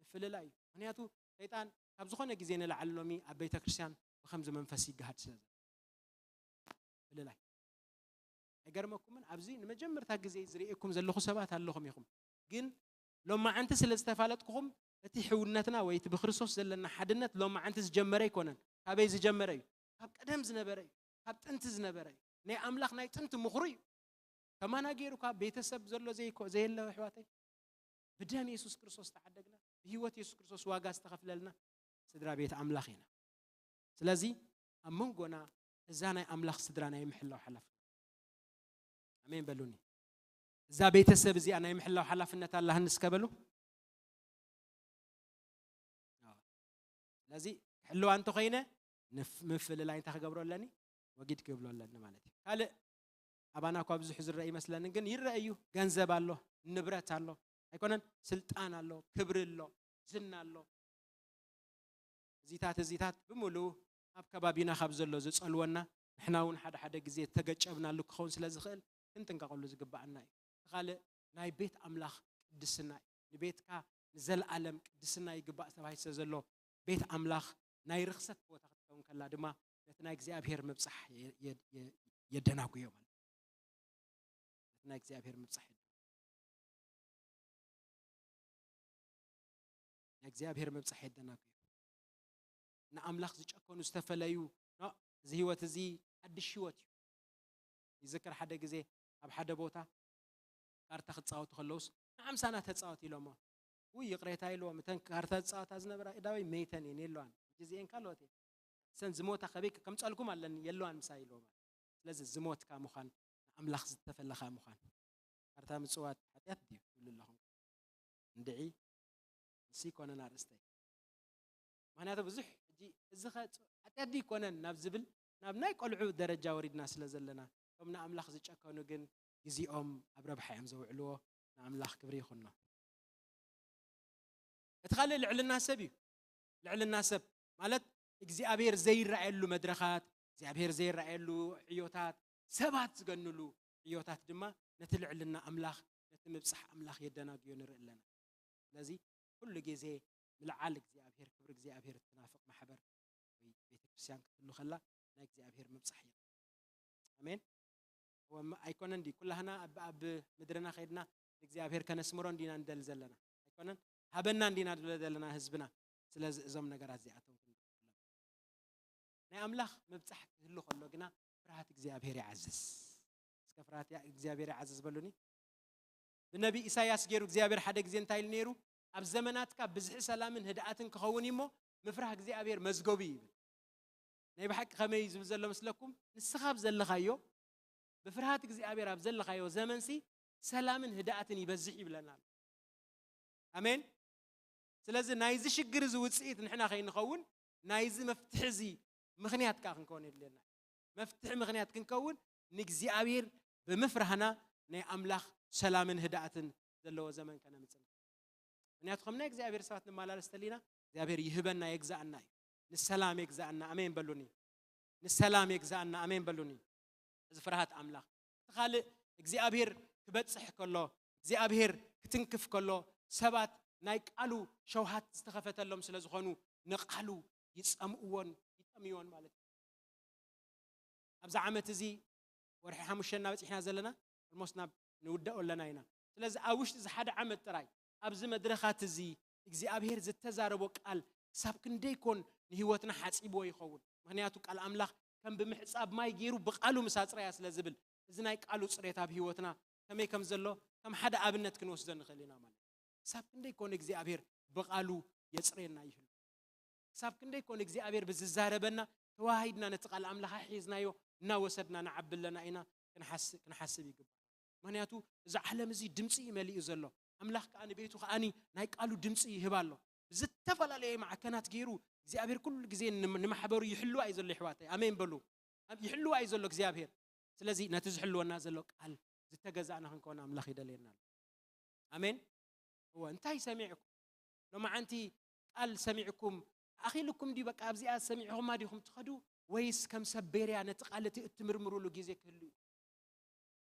ምፍልላይ እዩ። ምኽንያቱ ሰይጣን ካብ ዝኾነ ግዜ ንላዕሊ ሎሚ ኣብ ቤተ ክርስቲያን ብኸምዚ መንፈስ ይገሃድ ስለ ዘሎ። ምፍልላይ። ኣይገርመኩምን? ኣብዚ ንመጀመርታ ግዜ ዝርእየኩም ዘለኹ ሰባት ኣለኹም ኢኹም። ግን ሎማዓንቲ ስለ ዝተፋለጥኩኹም፣ እቲ ሕውነትና ወይ እቲ ብክርስቶስ ዘለና ሓድነት ሎማዓንቲ ዝጀመረ ኣይኮነን። ካበይ ዝጀመረ እዩ? ካብ ቀደም ዝነበረ እዩ። ካብ ጥንቲ ዝነበረ እዩ። ናይ ኣምላኽ ናይ ጥንቲ ምኽሩ እዩ። ከማና ገይሩ ካብ ቤተሰብ ዘሎ ዘይኮ-፣ ዘየለ ኣሕዋተይ፣ ብደም የሱስ ክርስቶስ ተዓደግና፣ ብህይወት የሱስ ክርስቶስ ዋጋ ዝተኸፍለልና ስድራ ቤት ኣምላኽ ኢና። ስለዚ ኣብ መንጎና እዛ ናይ ኣምላኽ ስድራ ናይ ምሕላው ሓላፍነት። ኣሜን በሉኒ። እዛ ቤተሰብ እዚኣ ናይ ምሕላው ሓላፍነት ኣላህኒ እስከ በሉ። ኣዎ። ስለዚ ክሕልዋ እንተኾይነ ንፍ-፣ ምፍልላይ እንታይ ክገብሮ ኣለኒ? ወጊድ ክብሎ ኣለኒ ማለት እዩ። ካልእ ኣባና እኳ ብዙሕ ዝረአ ይመስለኒ፣ ግን ይረአ እዩ። ገንዘብ ኣሎ፣ ንብረት ኣሎ፣ ኣይኮነን? ስልጣን ኣሎ፣ ክብሪ ኣሎ፣ ዝና ኣሎ። እዚታት፣ እዚታት ብምሉኡ ኣብ ከባቢና ካብ ዘሎ ዝጸልወና፣ ንሕና እውን ሓደ ሓደ ግዜ ተገጨብናሉ ክኸውን ስለ ዝኽእል ክንጥንቀቐሉ ዝግብኣና እዩ። እቲ ካልእ ናይ ቤት ኣምላኽ ቅድስና እዩ። ንቤትካ ንዘለኣለም ቅድስና ይግባእ ተባሂሉ ስለ ዘሎ፣ ቤት ኣምላኽ ናይ ርኽሰት ቦታ ክትከውን ከላ ድማ ነቲ ናይ እግዚኣብሔር ምብጻሕ የ-፣ የ-፣ የ-፣ የደናጉዮ ማለት እዩ። ነቲ ናይ እግዚኣብሔር ምብጻሕ የደናጉዮ። ናይ እግዚኣብሔር ምብጻሕ የደናጉዮ። ንኣምላኽ ዝጨከኑ ዝተፈለዩ፣ ኖ፣ እዚ ህይወት እዚ ሓድሽ ህይወት እዩ። ይዝክር ሓደ ግዜ ኣብ ሓደ ቦታ ካርታ ክጻወቱ ከለውስ፣ "ንዓምሳና ተጻወት" ኢሎሞ። ውይ፣ ይቕሬታ ኢልዎም። እተን ካርታ ዝጻወታ ዝነበራ፣ "እዳወይ መይተን እየን፣ የለዋን። ሕጂ እዚኤን ካልኦት እየን። እሰን ዝሞታ ከበይ ከምጸልኩም ኣለኒ፣ የለዋን ምሳይ" ኢልዎም። ስለዚ ዝሞትካ ምዃን፣ ንኣምላኽ ዝተፈለኻ ምዃን። ካርታ ምጽዋት ሓጢኣት ድዩ ትብሉ ኣለኹም? እንድዒ፣ ንሱ ይኮነን ኣርእስተይ። ምኽንያቱ ብዙሕ ሕጂ እዚ ኸ ፅ-፣ ሓጢኣት ድዩ ይኮነን ናብ ዝብል፣ ናብ ናይ ቆልዑ ደረጃ ወሪድና ስለ ዘለና፣ እቶም ንኣምላኽ ዝጨከኑ ግን ግዜኦም ኣብ ረብሓ እዮም ዘውዕልዎ። ንኣምላኽ ክብሪ ይኹኖ። እቲ ካልእ ልዕልና ሰብ እዩ። ልዕልና ሰብ ማለት እግዚኣብሔር ዘይረኣየሉ መድረኻት፣ እግዚኣብሔር ዘይረኣየሉ ዕዮታት፣ ሰባት ዝገንሉ ዕዮታት ድማ ነቲ ልዕልና ኣምላኽ፣ ነቲ ምብጻሕ ኣምላኽ የደናግዮ ንርኢ ኣለና። ስለዚ ኩሉ ግዜ ምልዓል እግዚኣብሔር፣ ክብሪ እግዚኣብሔር እትናፍቕ ማሕበር ወይ ቤተክርስትያን ክትህሉ ከላ ናይ እግዚኣብሔር ምብጻሕ እዩ። ኣሜን። ወም-፣ ኣይኮነን ድዩ? ኩላህና ኣብ፣ ኣብ ምድርና ከይድና ንእግዚኣብሔር ከነስምሮ እንዲና ንደሊ ዘለና። ኣይኮነን? ሃበና እንዲና ንብሎ ዘለና ህዝብና። ስለዚ እዞም ነገራት እዚኣቶም ክንጥቀመሎም። ናይ ኣምላኽ ምብጻሕ ክህሉ ከሎ ግና ፍርሃት እግዚኣብሔር ይዓዝዝ። እስከ ፍርሃት ያ-፣ እግዚኣብሔር ይዓዝዝ በሉኒ። ብነቢ ኢሳያስ ገይሩ እግዚኣብሔር ሓደ ግዜ እንታይ ኢሉ ነይሩ? ኣብ ዘመናትካ ብዝሒ ሰላምን ህድኣትን ክኸውን እዩ እሞ ምፍራህ እግዚኣብሔር መዝገቡ እዩ ይብል። ናይ ብሓቂ ከመይ እዩ ዝብል ዘሎ መስለኩም? ንስኻ ኣብ ዘለኻዮ፣ ብፍርሃት እግዚኣብሔር ኣብ ዘለኻዮ ዘመንሲ ሰላምን ህድኣትን ይበዝሕ ይብለና ኣሎ። ኣሜን። ስለዚ ናይዚ ሽግር እዚ ውፅኢት ንሕና ከይንኸውን ናይዚ መፍትሒ እዚ ምኽንያት ከዓ ክንከውን የድልየና። መፍትሒ ምኽንያት ክንከውን ንእግዚኣብሔር ብምፍራህና ናይ ኣምላኽ ሰላምን ህድኣትን ዘለዎ ዘመን ከነምፅእ። ምክንያቱ ከም ናይ እግዚኣብሔር ሰባት ንመላለስ ተሊና እግዚኣብሔር ይህበና የግዛኣና እዩ። ንሰላም የግዛኣና። ኣሜን በሉኒ። ንሰላም የግዛኣና። ኣሜን በሉኒ። እዚ ፍርሃት ኣምላኽ። እቲ ካልእ እግዚኣብሔር ክበጽሕ ከሎ፣ እግዚኣብሔር ክትንክፍ ከሎ ሰባት ናይ ቃሉ ሸውሃት ዝተኸፈተሎም ስለ ዝኾኑ ንቃሉ ይጸምእዎን ይጠምይዎን ማለት እዩ። ኣብዚ ዓመት እዚ ወርሒ ሓሙሽተ እናበጺሕና ዘለና፣ ኦልሞስት ናብ ንውደኦ ኣለና ኢና። ስለዚ ኣብ ውሽጢ እዚ ሓደ ዓመት ጥራይ ኣብዚ መድረኻት እዚ እግዚኣብሔር ዝተዛረቦ ቃል ክሳብ ክንደይ ኮን ንህይወትና ሓጺብዎ ይኸውን? ምኽንያቱ ቃል ኣምላኽ ከም ብምሕጻብ ማይ ገይሩ ብቃሉ ምስ ኣጽረያ ስለ ዝብል፣ እዚ ናይ ቃሉ ጽሬት ኣብ ህይወትና ከመይ ከም ዘሎ ከም ሓደ ኣብነት ክንወስዶ ንኽእል ኢና ማለት እዩ። ክሳብ ክንደይ ኮን እግዚኣብሔር ብቃሉ የጽሬና ይህሉ? ክሳብ ክንደይ ኮን እግዚኣብሔር ብዝዛረበና ተዋሂድና ነቲ ቃል ኣምላኽ ሒዝናዮ እናወሰድና ንዓቢ ኣለና ኢና ክንሓስ-፣ ክንሓስብ ይግባእ። ምኽንያቱ እዚ ዓለም እዚ ድምፂ እዩ መሊኡ ዘሎ። ኣምላኽ ከዓ ንቤቱ ከዓኒ ናይ ቃሉ ድምፂ ይህብ ኣሎ። ብዝተፈላለየ ማዕከናት ገይሩ እግዚኣብሔር ኩሉ ግዜ ንም-፣ ንማሕበሩ ይሕልዋ እዩ ዘሎ ይሕዋተይ። ኣሜን በሉ። ኣብ-፣ ይሕልዋ እዩ ዘሎ እግዚኣብሔር። ስለዚ ነቲ ዝሕልወና ዘሎ ቃል ዝተገዛእና ክንከውን ኣምላኽ ይደልየና ኣሎ። ኣሜን። እወ፣ እንታይ ሰሚዕኩም? ሎማዓንቲ ቃል ሰሚዕኩም ኣኺልኩም ድዩ? በቃ ኣብዚኣ ሰሚዕኹማ ዲኹም ትኸዱ? ወይስ ከም ሰብ ቤርያ ነቲ ቃል እቲ እትምርምሩሉ ግዜ ክህሉ እዩ?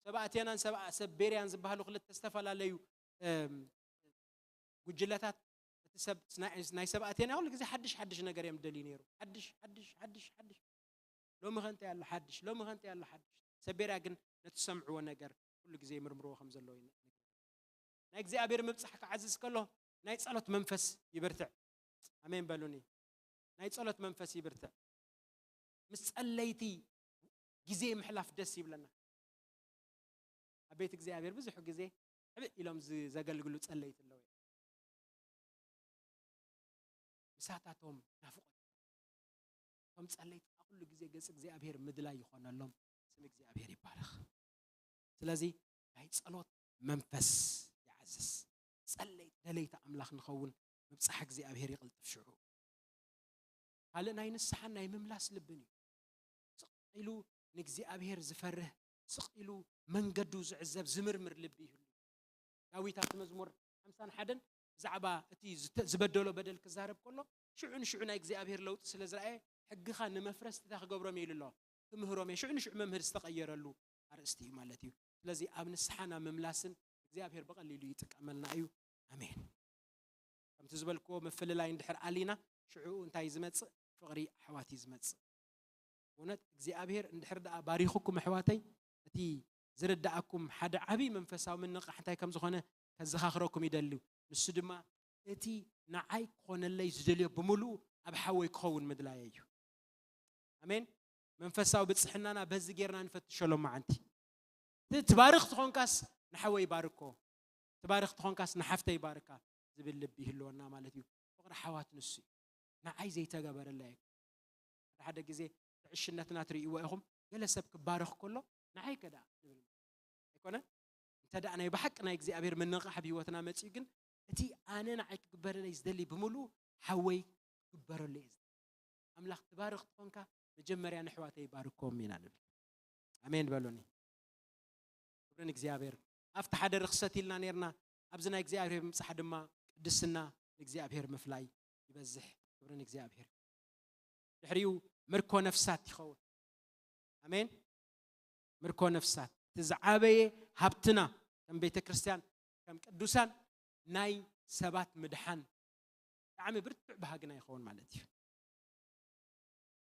ሰብ ኣቴናን ሰብ፣ ሰብ ቤርያን ዝበሃሉ ክልተ ዝተፈላለዩ፣ እም፣ ጉጅለታት፣ እቲ ሰብ ናይ፣ ናይ ሰብ ኣቴና ኩሉ ግዜ ሓድሽ ሓድሽ ነገር እዮም ደልዩ ነይሩ። ሓድሽ፣ ሓድሽ፣ ሓድሽ፣ ሓድሽ። ሎሚ ኸ እንታይ ኣሎ ሓድሽ? ሎሚ ኸ እንታይ ኣሎ ሓድሽ? ሰብ ቤርያ ግን ነቲ ዝሰምዕዎ ነገር ኩሉ ግዜ ይምርምርዎ ከም ዘለዉ ይነ-፣ ናይ እግዚኣብሔር ምብጻሕ ክዓዝዝ ከሎ ናይ ጸሎት መንፈስ ይብርትዕ። ኣሜን በሉኒ። ናይ ጸሎት መንፈስ ይብርትዕ። ምስ ጸለይቲ ግዜ ምሕላፍ ደስ ይብለና። ኣብ ቤት እግዚኣብሔር ብዙሕ ግዜ ሕብእ ኢሎም ዝ-፣ ዘገልግሉ ጸለይቲ ኣለዉ። ምሳታቶም ናፍቖት። እቶም ጸለይቲ ከዓ ኩሉ ግዜ ገጽ እግዚኣብሔር ምድላይ ይኾነሎም። ስም እግዚኣብሔር ይባረኽ። ስለዚ ናይ ጸሎት መንፈስ ይዓዝዝ። ጸለይቲ ደለይቲ ኣምላኽ ንኸውን፣ ምብጻሕ እግዚኣብሔር ይቕልጥፍ ሽዑ። ካልእ ናይ ንስሓን ናይ ምምላስ ልብን እዩ። ስቕ ኢሉ ንእግዚኣብሔር ዝፈርህ፣ ስቕ ኢሉ መንገዱ ዝዕዘብ ዝምርምር ልቢ ይህሉ። ዳዊት ኣብቲ መዝሙር ሓምሳን ሓደን ብዛዕባ እቲ ዝተ-፣ ዝበደሎ በደል ክዛረብ ከሎ፣ ሽዑ ንሽዑ ናይ እግዚኣብሔር ለውጢ ስለ ዝረኣየ፣ ሕግኻ ንመፍረስትታ ክገብሮም እየ ኢሉ ኣሎ። ክምህሮም እየ። ሽዑ ንሽዑ መምህር ዝተቐየረሉ ኣርእስቲ እዩ ማለት እዩ። ስለዚ ኣብ ንስሓን ኣብ ምምላስን እግዚኣብሔር ብቐሊሉ ይጥቀመልና እዩ። ኣሜን። ከምቲ ዝበልክዎ ምፍልላይ እንድሕር ኣሊና፣ ሽዑ እንታይ ዝመጽእ? ፍቕሪ ኣሕዋት እዩ ዝመጽእ። እውነት እግዚኣብሔር እንድሕር ደኣ ባሪኹኩም ኣሕዋተይ፣ እቲ ዝርድኣኩም ሓደ ዓብዪ መንፈሳዊ ምንቕቓሕ እንታይ ከም ዝኾነ ከዘኻኽረኩም ይደልዩ። ንሱ ድማ እቲ ንዓይ ክኾነለይ ዝደልዮ ብምሉኡ ኣብ ሓወይ ክኸውን ምድላየ እዩ። ኣሜን። መንፈሳዊ ብጽሕናና በዚ ጌርና ንፈትሾ ሎማዓንቲ። ት-፣ ትባርኽ ትኾንካስ ንሓወይ ባርኮ፣ ትባርኽ ትኾንካስ ንሓፍተይ ባርካ ዝብል ልቢ ይህልወና ማለት እዩ። ፍቕሪ ሓዋት ንሱ እዩ። ንዓይ ዘይተገበረለይ ኣይኮነን። ሓደ ሓደ ግዜ ብዕሽነትና ትርእይዎ ኢኹም። ገለ ሰብ ክባረኽ ከሎ ንዓይ ከ ደኣ ንብል ኣይኮነን? እንተ ደኣ ናይ ብሓቂ ናይ እግዚኣብሔር ምንቕቓሕ ኣብ ህይወትና መጺኡ ግን እቲ ኣነ ንዓይ ክግበረለይ ዝደሊ ብምሉኡ ሓወይ ክግበረሉ እየ ዝደሊ። ኣምላኽ ትባርኽ ትኾንካ መጀመርያ ንኣሕዋተይ ባርኮም ኢና ንብል። ኣሜን በሉኒ። ክብሪ ንእግዚኣብሔር። ኣብቲ ሓደ ርኽሰት ኢልና ነርና፣ ኣብዚ ናይ እግዚኣብሔር ምብጻሕ ድማ ቅድስና ንእግዚኣብሔር ምፍላይ ይበዝሕ። ክብሪ ንእግዚኣብሔር። ድሕሪኡ ምርኮ ነፍሳት ይኸውን። ኣሜን። ምርኮ ነፍሳት፣ እቲ ዝዓበየ ሃብትና ከም ቤተ ክርስቲያን፣ ከም ቅዱሳን፣ ናይ ሰባት ምድሓን። ብጣዕሚ ብርቱዕ ባህግና ይኸውን ማለት እዩ።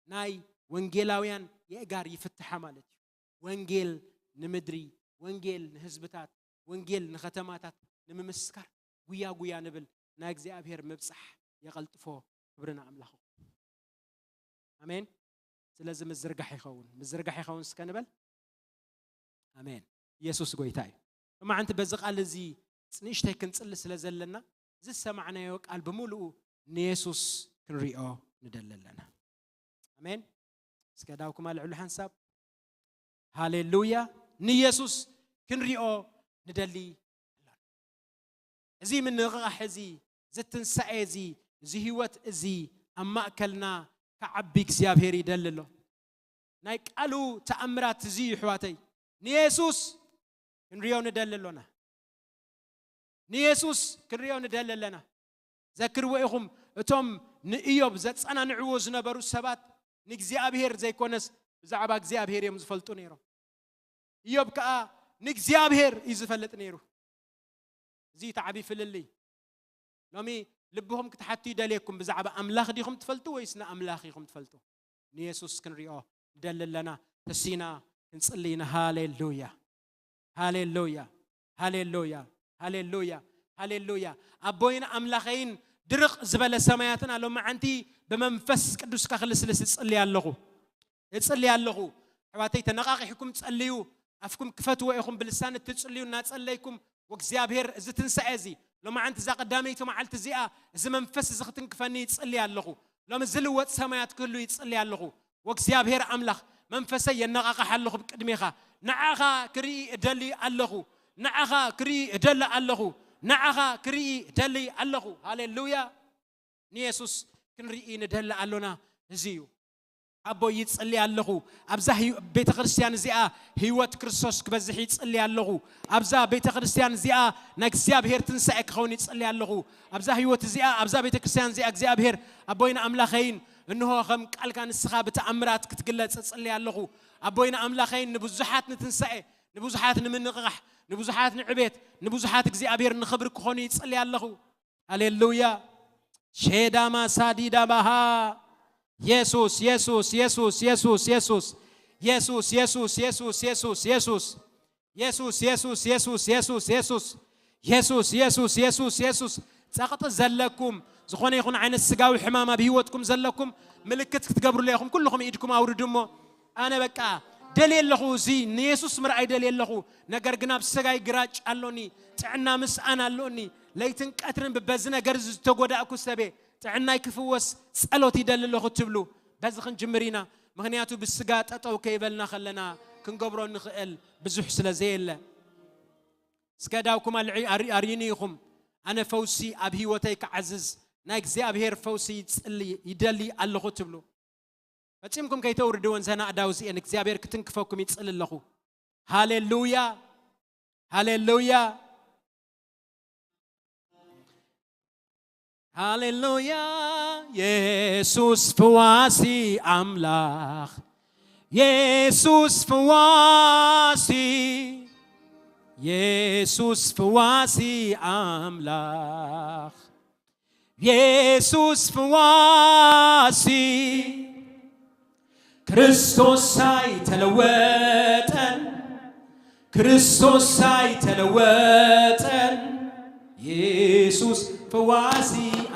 ናይ ወንጌላውያን የእጋር ይፍትሓ ማለት እዩ። ወንጌል ንምድሪ፣ ወንጌል ንህዝብታት፣ ወንጌል ንኸተማታት ንምምስካር ጉያ ጉያ ንብል። ናይ እግዚኣብሔር ምብጻሕ የቐልጥፎ። ክብሪ ንኣምላኽ። ኣሜን። ስለዚ ምዝርጋሕ ይኸውን፣ ምዝርጋሕ ይኸውን እስከ ንበል። ኣሜን። ኢየሱስ ጎይታ እዩ። እማዓንቲ በዚ ቃል እዚ ንእሽተይ ክንጽሊ ስለ ዘለና፣ ዝሰማዕናዮ ቃል ብምሉኡ ንየሱስ ክንሪኦ ንደሊ ኣለና። ኣሜን። እስከ ዳውኩም ኣልዕሉ ሓንሳብ። ሃሌሉያ። ንየሱስ ክንሪኦ ንደሊ ኣለና። እዚ ምንቕቓሕ እዚ፣ እዚ ትንሳኤ እዚ፣ እዚ ህይወት እዚ ኣብ ማእከልና ክዓቢ እግዚኣብሔር ይደሊ ኣሎ። ናይ ቃሉ ተኣምራት እዚ እዩ፣ ኣሕዋተይ። ንየሱስ ክንሪኦ ንደሊ ኣሎና። ንየሱስ ክንሪኦ ንደሊ ኣለና። ዘክርዎ ኢኹም፣ እቶም ንእዮብ ዘጸናንዕዎ ዝነበሩ ሰባት ንእግዚኣብሔር ዘይኮነስ ብዛዕባ እግዚኣብሔር እዮም ዝፈልጡ ነይሮም። እዮብ ከኣ ንእግዚኣብሔር እዩ ዝፈልጥ ነይሩ። እዚ እቲ ዓብዪ ፍልልይ። ሎሚ ልብኹም ክትሓቱ ይደልየኩም፣ ብዛዕባ ኣምላኽ ዲኹም ትፈልጡ ወይስ ንኣምላኽ ኢኹም ትፈልጡ? ንየሱስ ክንሪኦ ንደሊ ኣለና። ተሲና ክንጽሊ ኢና። ሃሌሉያ፣ ሃሌሉያ፣ ሃሌሉያ፣ ሃሌሉያ፣ ሃሌሉያ። ኣቦይን ኣምላኸይን፣ ድርቕ ዝበለ ሰማያትና ሎማዓንቲ ብመንፈስ ቅዱስካ ክልስልስ እጽሊ ኣለኹ። እጽሊ ኣለኹ። ኣሕዋተይ፣ ተነቓቒሕኩም ጸልዩ። ኣፍኩም ክፈትዎ ኢኹም፣ ብልሳን እትጽልዩ እናጸለይኩም፣ ወእግዚኣብሔር፣ እዚ ትንሳኤ እዚ፣ ሎማዓንቲ እዛ ቀዳመይቲ መዓልቲ እዚኣ፣ እዚ መንፈስ እዚ ክትንክፈኒ ይጽሊ ኣለኹ። ሎሚ ዝልወጥ ሰማያት ክህሉ ይጽሊ ኣለኹ። ወእግዚኣብሔር ኣምላኽ፣ መንፈሰይ የነቓቕሕ ኣለኹ ብቅድሜኻ። ንዓኻ ክርኢ እደሊ ኣለኹ። ንዓኻ ክርኢ እደሊ ኣለኹ። ንዓኻ ክርኢ እደሊ ኣለኹ። ሃሌሉያ። ንየሱስ ክንርኢ ንደሊ ኣሎና። እዚ እዩ። ኣቦ፣ ይጽሊ ኣለኹ። ኣብዛ ህይ-፣ ቤተ ክርስቲያን እዚኣ ህይወት ክርስቶስ ክበዝሕ ይጽሊ ኣለኹ። ኣብዛ ቤተ ክርስቲያን እዚኣ ናይ እግዚኣብሔር ትንሳኤ ክኸውን ይጽሊ ኣለኹ። ኣብዛ ህይወት እዚኣ፣ ኣብዛ ቤተ ክርስቲያን እዚኣ እግዚኣብሔር ኣቦይን ኣምላኸይን፣ እንሆ ከም ቃልካ ንስኻ ብተኣምራት ክትግለጽ እጽሊ ኣለኹ። ኣቦይን ኣምላኸይን፣ ንብዙሓት ንትንሳኤ፣ ንብዙሓት ንምንቕቓሕ፣ ንብዙሓት ንዕቤት፣ ንብዙሓት እግዚኣብሔር ንኽብሪ ክኾኑ ይጽሊ ኣለኹ። ሃሌሉያ። ሼዳማ ሳዲዳ ባሃ። የሱስ፣ የሱስ፣ የሱስ፣ የሱስ፣ የሱስ። የሱስ፣ የሱስ፣ የሱስ፣ የሱስ፣ የሱስ። የሱስ፣ የሱስ፣ የሱስ፣ የሱስ፣ የሱስ። የሱስ፣ የሱስ፣ የሱስ፣ የሱስ። ጸቕጢ ዘለኩም፣ ዝኾነ ይኹን ዓይነት ስጋዊ ሕማም ኣብ ህይወትኩም ዘለኩም፣ ምልክት ክትገብሩሉ ኢኹም። ኩልኹም ኢድኩም ኣውርዱ እሞ፣ ኣነ በቃ ደልየ ኣለኹ፣ እዚ ንየሱስ ምርኣይ ደልየ ኣለኹ። ነገር ግን ኣብ ስጋይ ግራጭ ኣሎኒ፣ ጥዕና ምስኣን ኣሎኒ። ለይትን ቀትርን ብበዚ ነገር እዚ ዝተጎዳእኩ ሰበ፣ ጥዕናይ ክፍወስ ጸሎት ይደሊ ኣለኹ ትብሉ፣ በዚ ክንጅምር ኢና። ምኽንያቱ ብስጋ ጠጠው ከይበልና ከለና ክንገብሮ እንኽእል ብዙሕ ስለ ዘየለ። እስከ ዳውኩም ኣልዒ-፣ ኣሪ-፣ ኣርዩኒ ኢኹም፣ ኣነ ፈውሲ ኣብ ህይወተይ ክዓዝዝ ናይ እግዚኣብሔር ፈውሲ ይጽሊ፣ ይደሊ ኣለኹ ትብሉ። ፈጺምኩም ከይተውርድወን ዘና ኣእዳው እዚኤን እግዚኣብሔር ክትንክፈኩም ይጽሊ ኣለኹ። ሃሌሉያ፣ ሃሌሉያ፣ ሃሌሉያ። የሱስ ፍዋሲ ኣምላኽ፣ የሱስ ፍዋሲ፣ የሱስ ፍዋሲ ኣምላኽ፣ የሱስ ፍዋሲ፣ ክርስቶስ ኣይተለወጠን፣ ክርስቶስ ኣይተለወጠን፣ የሱስ ፍዋሲ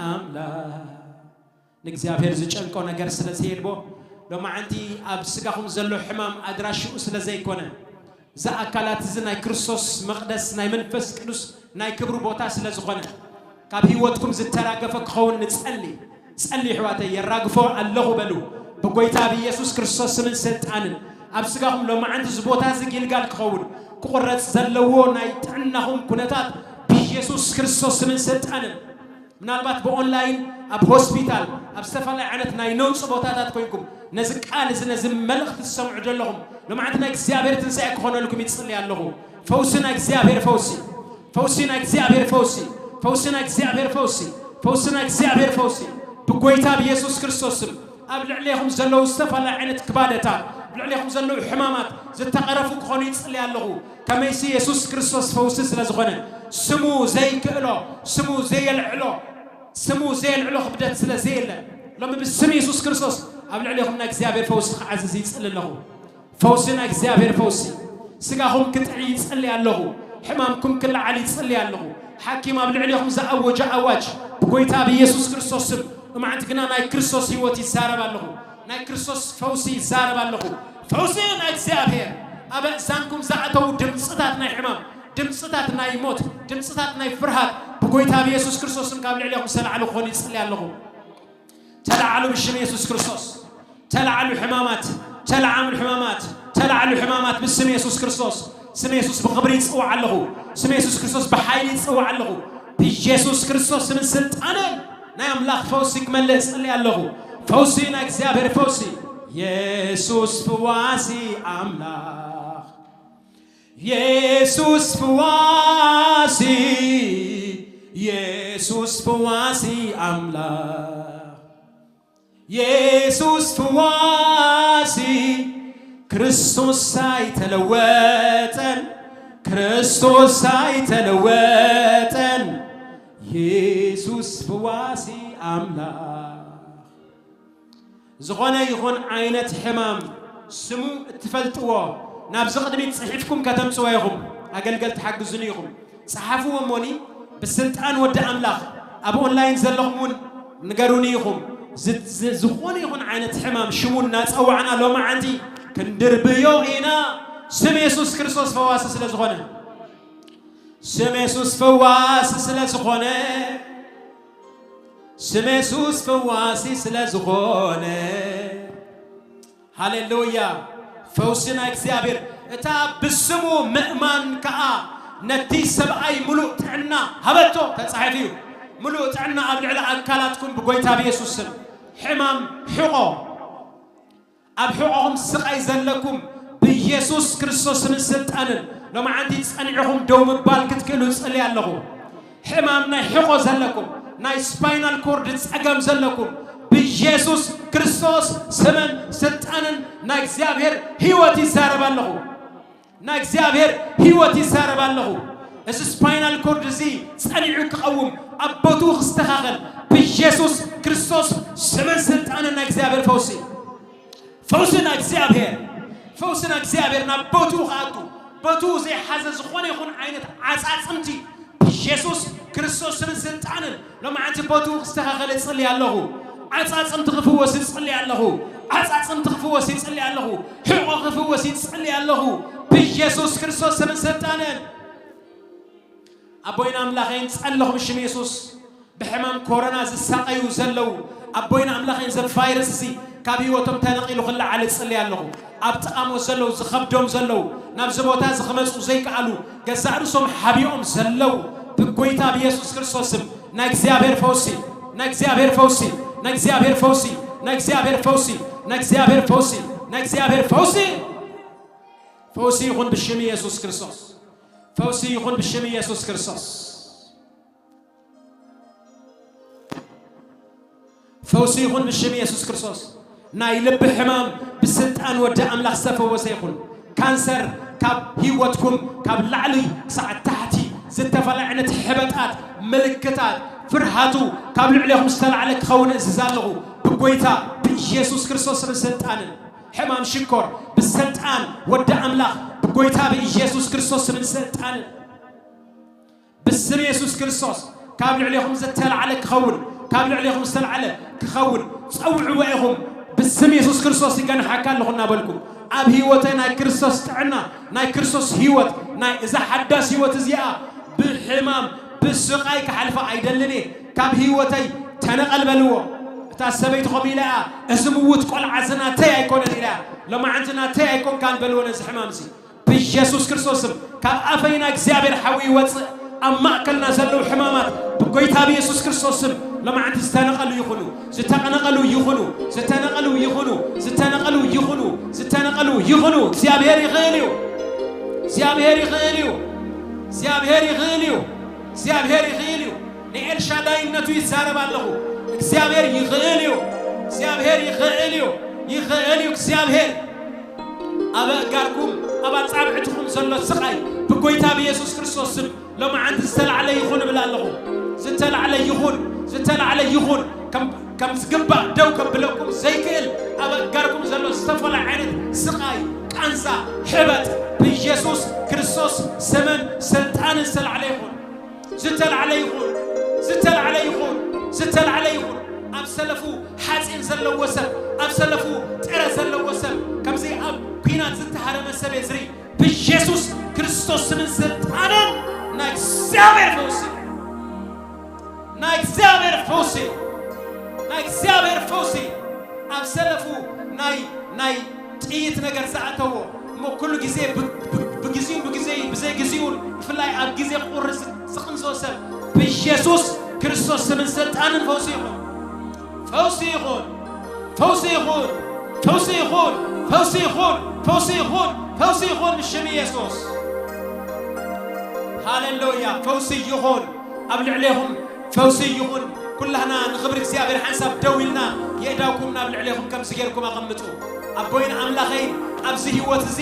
ኣምላኽ። ንእግዚኣብሔር ዝጨንቆ ነገር ስለ ዘየልቦ፣ ሎማዓንቲ ኣብ ስጋኹም ዘሎ ሕማም ኣድራሽኡ ስለ ዘይኮነ፣ እዚ ኣካላት እዚ ናይ ክርስቶስ መቕደስ፣ ናይ መንፈስ ቅዱስ ናይ ክብሩ ቦታ ስለ ዝኾነ፣ ካብ ህይወትኩም ዝተራገፈ ክኸውን ንጸሊ። ጸሊ፣ ኣሕዋተይ፣ የራግፎ ኣለኹ በሉ። ብጎይታ ብኢየሱስ ክርስቶስ ስምን ስልጣንን፣ ኣብ ስጋኹም ሎማዓንቲ እዚ ቦታ እዚ ጊልጋል ክኸውን፣ ክቑረጽ ዘለዎ ናይ ጥዕናኹም ኩነታት ብኢየሱስ ክርስቶስ ስምን ስልጣንን፣ ምናልባት ብኦንላይን ኣብ ሆስፒታል፣ ኣብ ዝተፈላለየ ዓይነት ናይ ነውጺ ቦታታት ኮይንኩም ነዚ ቃል እዚ፣ ነዚ መልእኽቲ ትሰምዑ ዘለኹም፣ ሎማዓንቲ ናይ እግዚኣብሔር ትንሳኤ ክኾነልኩም ይጽሊ ኣለኹ። ፈውሲ ናይ እግዚኣብሔር ፈውሲ፣ ፈውሲ ናይ እግዚኣብሔር ፈውሲ፣ ፈውሲ ናይ እግዚኣብሔር ፈውሲ፣ ፈውሲ ናይ እግዚኣብሔር ፈውሲ፣ ብጎይታ ብኢየሱስ ክርስቶስ ስም፣ ኣብ ልዕሌኹም ዘለዉ ዝተፈላለዩ ዓይነት ክባደታት፣ ኣብ ልዕሌኹም ዘለዉ ሕማማት ዝተቐረፉ ክኾኑ ይጽሊ ኣለኹ። ከመይሲ የሱስ ክርስቶስ ፈውሲ ስለ ዝኾነ፣ ስሙ ዘይክእሎ፣ ስሙ ዘየልዕሎ፣ ስሙ ዘየልዕሎ ክብደት ስለ ዘየለ፣ ሎሚ ብስም የሱስ ክርስቶስ ኣብ ልዕሌኹም ናይ እግዚኣብሔር ፈውሲ ክዓዝዝ ይጽሊ ኣለኹ። ፈውሲ ናይ እግዚኣብሔር ፈውሲ። ስጋኹም ክጥዒ ይጽሊ ኣለኹ። ሕማምኩም ክለዓል ይጽሊ ኣለኹ። ሓኪም ኣብ ልዕሌኹም ዝኣወጀ ኣዋጅ ብጎይታ ብኢየሱስ ክርስቶስ ስም፣ እማዕንቲ ግና ናይ ክርስቶስ ህይወት ይዛረብ ኣለኹ። ናይ ክርስቶስ ፈውሲ ይዛረብ ኣለኹ። ፈውሲ ናይ እግዚኣብሔር። ኣብ ኣእዛንኩም ዝኣተዉ ድምፅታት ናይ ሕማም፣ ድምፅታት ናይ ሞት፣ ድምፅታት ናይ ፍርሃት ብጎይታ ብኢየሱስ ክርስቶስ ስም ካብ ልዕሌኹም ዝተላዕሉ ክኾኑ ይጽሊ ኣለኹ። ተላዓሉ ብሽም የሱስ ክርስቶስ። ተላዓሉ ሕማማት፣ ተላዓሉ ሕማማት፣ ተላዓሉ ሕማማት ብስም የሱስ ክርስቶስ። ስም የሱስ ብኽብሪ ይጽውዕ ኣለኹ። ስም የሱስ ክርስቶስ ብሓይሊ ይጽውዕ ኣለኹ። ብየሱስ ክርስቶስ ስምን ስልጣንን ናይ ኣምላኽ ፈውሲ ክመልእ እጽሊ ኣለኹ። ፈውሲ ናይ እግዚኣብሔር ፈውሲ። የሱስ ፍዋሲ ኣምላኽ። የሱስ ፍዋሲ፣ የሱስ ፍዋሲ ኣምላኽ። የሱስ ፍዋሲ፣ ክርስቶስ ኣይተለወጠን፣ ክርስቶስ ኣይተለወጠን። የሱስ ፍዋሲ ኣምላኽ። ዝኾነ ይኹን ዓይነት ሕማም ስሙ እትፈልጥዎ ናብዚ ቅድሚት ጽሒፍኩም ከተምጽዎ ኢኹም። ኣገልገልቲ ሓግዙኒ ኢኹም። ጸሓፍዎ እሞኒ ብስልጣን ወዲ ኣምላኽ ኣብ ኦንላይን ዘለኹም እውን ንገሩኒ ኢኹም። ዝ-፣ ዝ-፣ ዝኾነ ይኹን ዓይነት ሕማም ሽሙ እናጸዋዕና ሎማዓንቲ ክንድርብዮ ኢና። ስም የሱስ ክርስቶስ ፈዋሲ ስለ ዝኾነ፣ ስም የሱስ ፈዋሲ ስለ ዝኾነ፣ ስም የሱስ ፈዋሲ ስለ ዝኾነ፣ ሃሌሉያ። ፈውሲ ናይ እግዚኣብሔር። እታ ብስሙ ምእማን ከኣ ነቲ ሰብኣይ ምሉእ ጥዕና ሃበቶ። ተጻሒፉ እዩ። ምሉእ ጥዕና ኣብ ልዕሊ ኣካላትኩም ብጎይታ ብየሱስ ስም። ሕማም ሕቖ፣ ኣብ ሕቖኹም ስቓይ ዘለኩም ብየሱስ ክርስቶስ ስምን ስልጣንን ሎማዓንቲ ጸኒዕኹም ደው ምባል ክትክእሉ እጽሊ ኣለኹ። ሕማም ናይ ሕቖ ዘለኩም፣ ናይ ስፓይናል ኮርድ ጸገም ዘለኩም፣ ብየሱስ ክርስቶስ ስምን ስልጣንን ናይ እግዚኣብሔር ህይወት ይዛረብ ኣለኹ። ናይ እግዚኣብሔር ህይወት ይዛረብ ኣለኹ። እዚ ስፓይናል ኮርድ እዚ ጸኒዑ ክቐውም፣ ኣብ ቦትኡ ክስተኻኸል፣ ብየሱስ ክርስቶስ ስምን ስልጣንን ናይ እግዚኣብሔር ፈውሲ። ፈውስና እግዚኣብሔር፣ ፈውስና እግዚኣብሔር ናብ ቦትኡ ክኣቱ፣ ቦትኡ ዘይሓዘ ዝኾነ ይኹን ዓይነት ዓጻጽምቲ ብየሱስ ክርስቶስ ስምን ስልጣንን ሎማዓንቲ ቦትኡ ክስተኻኸል እጽሊ ኣለኹ። ዓጻጽምቲ ክፍወስ ይጽሊ ኣለኹ። ዓጻጽምቲ ክፍወስ ይጽሊ ኣለኹ። ሕቖ ክፍወስ ይጽሊ ኣለኹ። ብየሱስ ክርስቶስ ስምን ስልጣንን ኣቦይን ኣምላኸይን ጸለኹ ብሽም የሱስ። ብሕማም ኮሮና ዝሳቐዩ ዘለዉ ኣቦይን ኣምላኸይን፣ ዘ ቫይረስ እዚ ካብ ህይወቶም ተነቒሉ ክለዓል እጽሊ ኣለኹ። ኣብ ጥቓሞ ዘለዉ፣ ዝኸብዶም ዘለዉ፣ ናብዚ ቦታ እዚ ክመጹ ዘይከኣሉ፣ ገዛእ ርእሶም ሓቢኦም ዘለዉ፣ ብጎይታ ብየሱስ ክርስቶስ ስም ናይ እግዚኣብሔር ፈውሲ፣ ናይ እግዚኣብሔር ፈውሲ፣ ናይ እግዚኣብሔር ፈውሲ፣ ናይ እግዚኣብሔር ፈውሲ፣ ናይ እግዚኣብሔር ፈውሲ፣ ናይ እግዚኣብሔር ፈውሲ። ፈውሲ ይኹን ብሽም ኢየሱስ ክርስቶስ። ፈውሲ ይኹን ብሽም ኢየሱስ ክርስቶስ። ፈውሲ ይኹን ብሽም ኢየሱስ ክርስቶስ። ናይ ልቢ ሕማም ብስልጣን ወዲ ኣምላኽ ዝተፈወሰ ይኹን። ካንሰር ካብ ህይወትኩም ካብ ላዕሊ ክሳዕ ታሕቲ ዝተፈላለየ ዓይነት ሕበጣት፣ ምልክታት፣ ፍርሃቱ ካብ ልዕሌኹም ዝተላዕለ ክኸውን እዝዝ ኣለኹ። ብጎይታ ብኢየሱስ ክርስቶስ ስምን ስልጣንን። ሕማም ሽኮር ብስልጣን ወዲ ኣምላኽ ብጎይታ ብኢየሱስ ክርስቶስ ስምን ስልጣንን። ብስም የሱስ ክርስቶስ ካብ ልዕሌኹም ዝተላዕለ ክኸውን፣ ካብ ልዕሌኹም ዝተላዕለ ክኸውን። ጸውዕዎ ኢኹም። ብስም የሱስ ክርስቶስ ይገንሓካ ኣለኹ እናበልኩም፣ ኣብ ህይወተይ ናይ ክርስቶስ ጥዕና፣ ናይ ክርስቶስ ህይወት፣ ናይ እዛ ሓዳስ ህይወት እዚኣ ብሕማም ብስቓይ ክሓልፋ ኣይደልን እየ። ካብ ህይወተይ ተነቐል በልዎ። እታ ሰበይቲ ከምኡ ኢላ እያ፣ "እዚ ምዉት ቆልዓ እዚ ናተይ ኣይኮነን" ኢላ እያ። ሎማዓንቲ ናተይ ኣይኮንካን በልዎ ነዚ ሕማም እዚ። ብኢየሱስ ክርስቶስ ስም ካብ ኣፈይና እግዚኣብሔር ሓዊ ይወፅእ። ኣብ ማእከልና ዘለዉ ሕማማት ብጎይታ ብኢየሱስ ክርስቶስ ስም ሎማዓንቲ ዝተነቐሉ ይኹኑ፣ ዝተነቐሉ ይኹኑ፣ ዝተነቐሉ ይኹኑ፣ ዝተነቐሉ ይኹኑ፣ ዝተነቐሉ ይኹኑ። እግዚኣብሔር ይኽእል እዩ። እግዚኣብሔር ይኽእል እዩ። እግዚኣብሔር ይኽእል እዩ። እግዚኣብሔር ይኽእል እዩ። ንኤልሻዳይነቱ ይዛረብ ኣለኹ። እግዚኣብሔር ይኽእል እዩ። እግዚኣብሔር ይኽእል እዩ፣ ይኽእል እዩ እግዚኣብሔር። ኣብ ኣእጋርኩም ኣብ ኣጻብዕትኹም ዘሎ ስቓይ ብጎይታ ብኢየሱስ ክርስቶስ ስም ሎማዓንቲ ዝተላዕለ ይኹን እብል ኣለኹ። ዝተላዕለ ይኹን፣ ዝተላዕለ ይኹን። ከም ከም ዝግባእ ደው ከብለኩም ዘይክእል ኣብ ኣእጋርኩም ዘሎ ዝተፈላለየ ዓይነት ስቓይ፣ ቃንዛ፣ ሕበጥ ብኢየሱስ ክርስቶስ ስምን ስልጣንን ዝተላዕለ ይኹን። ዝተላዕለ ይኹን፣ ዝተላዕለ ይኹን፣ ዝተላዕለ ይኹን። ኣብ ሰለፉ ሓፂን ዘለዎ ሰብ፣ ኣብ ሰለፉ ጥረ ዘለዎ ሰብ፣ ከምዚ ኣብ ኲናት ዝተሃረመ ሰብ እየ ዝርኢ። ብኢየሱስ ክርስቶስ ስምን ስልጣንን ናይ እግዚኣብሔር ፈውሲ፣ ናይ እግዚኣብሔር ፈውሲ፣ ናይ እግዚኣብሔር ፈውሲ። ኣብ ሰለፉ ናይ ናይ ጥይት ነገር ዝኣተዎ እሞ ኩሉ ግዜ ብ- ብ- ብግዚኡ ብግዜ ብዘይ ግዚኡ ብፍላይ ኣብ ግዜ ቁሪ ዝ- ዝቕንዞ ሰብ ብኢየሱስ ክርስቶስ ስምን ስልጣንን ፈውሲ ይኹን። ፈውሲ ይኹን። ፈውሲ ይኹን። ፈውሲ ይኹን። ፈውሲ ይኹን። ፈውሲ ይኹን። ፈውሲ ይኹን ብሽም ኢየሱስ። ሃሌሉያ። ፈውሲ ይኹን ኣብ ልዕሌኹም። ፈውሲ ይኹን። ኩላህና ንኽብሪ እግዚኣብሔር ሓንሳብ ደው ኢልና የእዳውኩም ናብ ልዕሌኹም ከምዚ ጌርኩም ኣቐምጡ። ኣቦይን ኣምላኸይን ኣብዚ ህይወት እዚ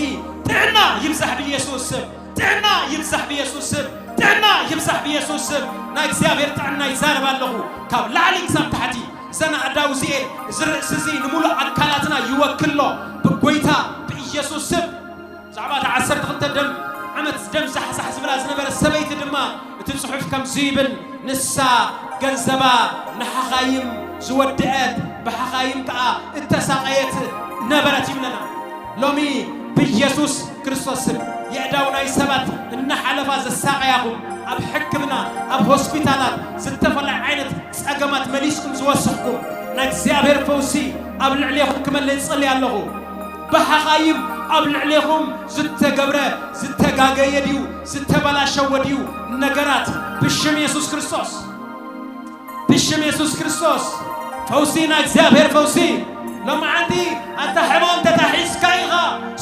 ጥዕና ይብዛሕ ብኢየሱስ ስም። ጥዕና ይብዛሕ ብኢየሱስ ስም። ጥዕና ይብዛሕ ብኢየሱስ ስም። ናይ እግዚኣብሔር ጥዕና ይዛረብ ኣለኹ ካብ ላዕሊ ክሳብ ታሕቲ። እዘን ኣእዳው እዚኤን እዚ ርእሲ እዚ ንምሉእ ኣካላትና ይወክሎ ብጎይታ ብኢየሱስ ስም። ብዛዕባ እታ ዓሰርተ ክልተ ደም ዓመት ደም ዛሕዛሕ ዝብላ ዝነበረ ሰበይቲ ድማ እቲ ጽሑፍ ከምዚ ይብል፣ ንሳ ገንዘባ ንሓኻይም ዝወደአት ብሓኻይም ከኣ እተሳቐየት ነበረት ይብለና። ሎሚ ብኢየሱስ ክርስቶስ ስም የእዳው ናይ ሰባት እናሓለፋ ዘሳቐያኹም ኣብ ሕክምና ኣብ ሆስፒታላት ዝተፈላለየ ዓይነት ጸገማት መሊስኩም ዝወሰኽኩም ናይ እግዚኣብሔር ፈውሲ ኣብ ልዕሌኹም ክመልእ እጽሊ ኣለኹ። ብሓኻይም ኣብ ልዕሌኹም ዝተገብረ ዝተጋገየ ድዩ ዝተበላሸወ ድዩ ነገራት ብሽም የሱስ ክርስቶስ ብሽም የሱስ ክርስቶስ ፈውሲ ናይ እግዚኣብሔር ፈውሲ ሎማዓንቲ ኣታ ሕማም ተታሒዝካ ኢኻ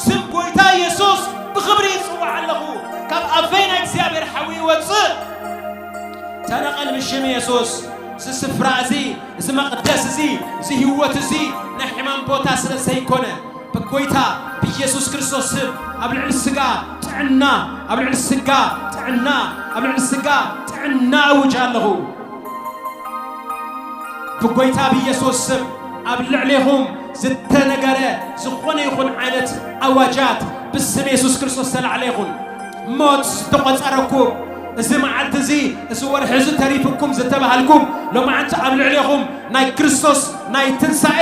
ስም ጎይታ የሱስ ብኽብሪ ይጽዋዕ ኣለኹ ካብ ኣፈይ ናይ እግዚኣብሔር ሓዊ ይወፅእ ተነቐል ብሽም የሱስ እዚ ስፍራ እዚ እዚ መቕደስ እዚ እዚ ህይወት እዚ ናይ ሕማም ቦታ ስለ ዘይኮነ ብጎይታ ብኢየሱስ ክርስቶስ ስም ኣብ ልዕሊ ስጋ ጥዕና ኣብ ልዕሊ ስጋ ጥዕና ኣብ ልዕሊ ስጋ ጥዕና ኣውጅ ኣለኹ ብጎይታ ብኢየሱስ ስም ኣብ ልዕሌኹም ዝተነገረ ዝኾነ ይኹን ዓይነት ኣዋጃት ብስም የሱስ ክርስቶስ ተላዕለ ይኹን ሞት ዝተቖጸረኩም እዚ መዓልቲ እዚ እዚ ወርሒ እዚ ተሪፍኩም ዝተባሃልኩም ሎማዓንቲ ኣብ ልዕሌኹም ናይ ክርስቶስ ናይ ትንሳኤ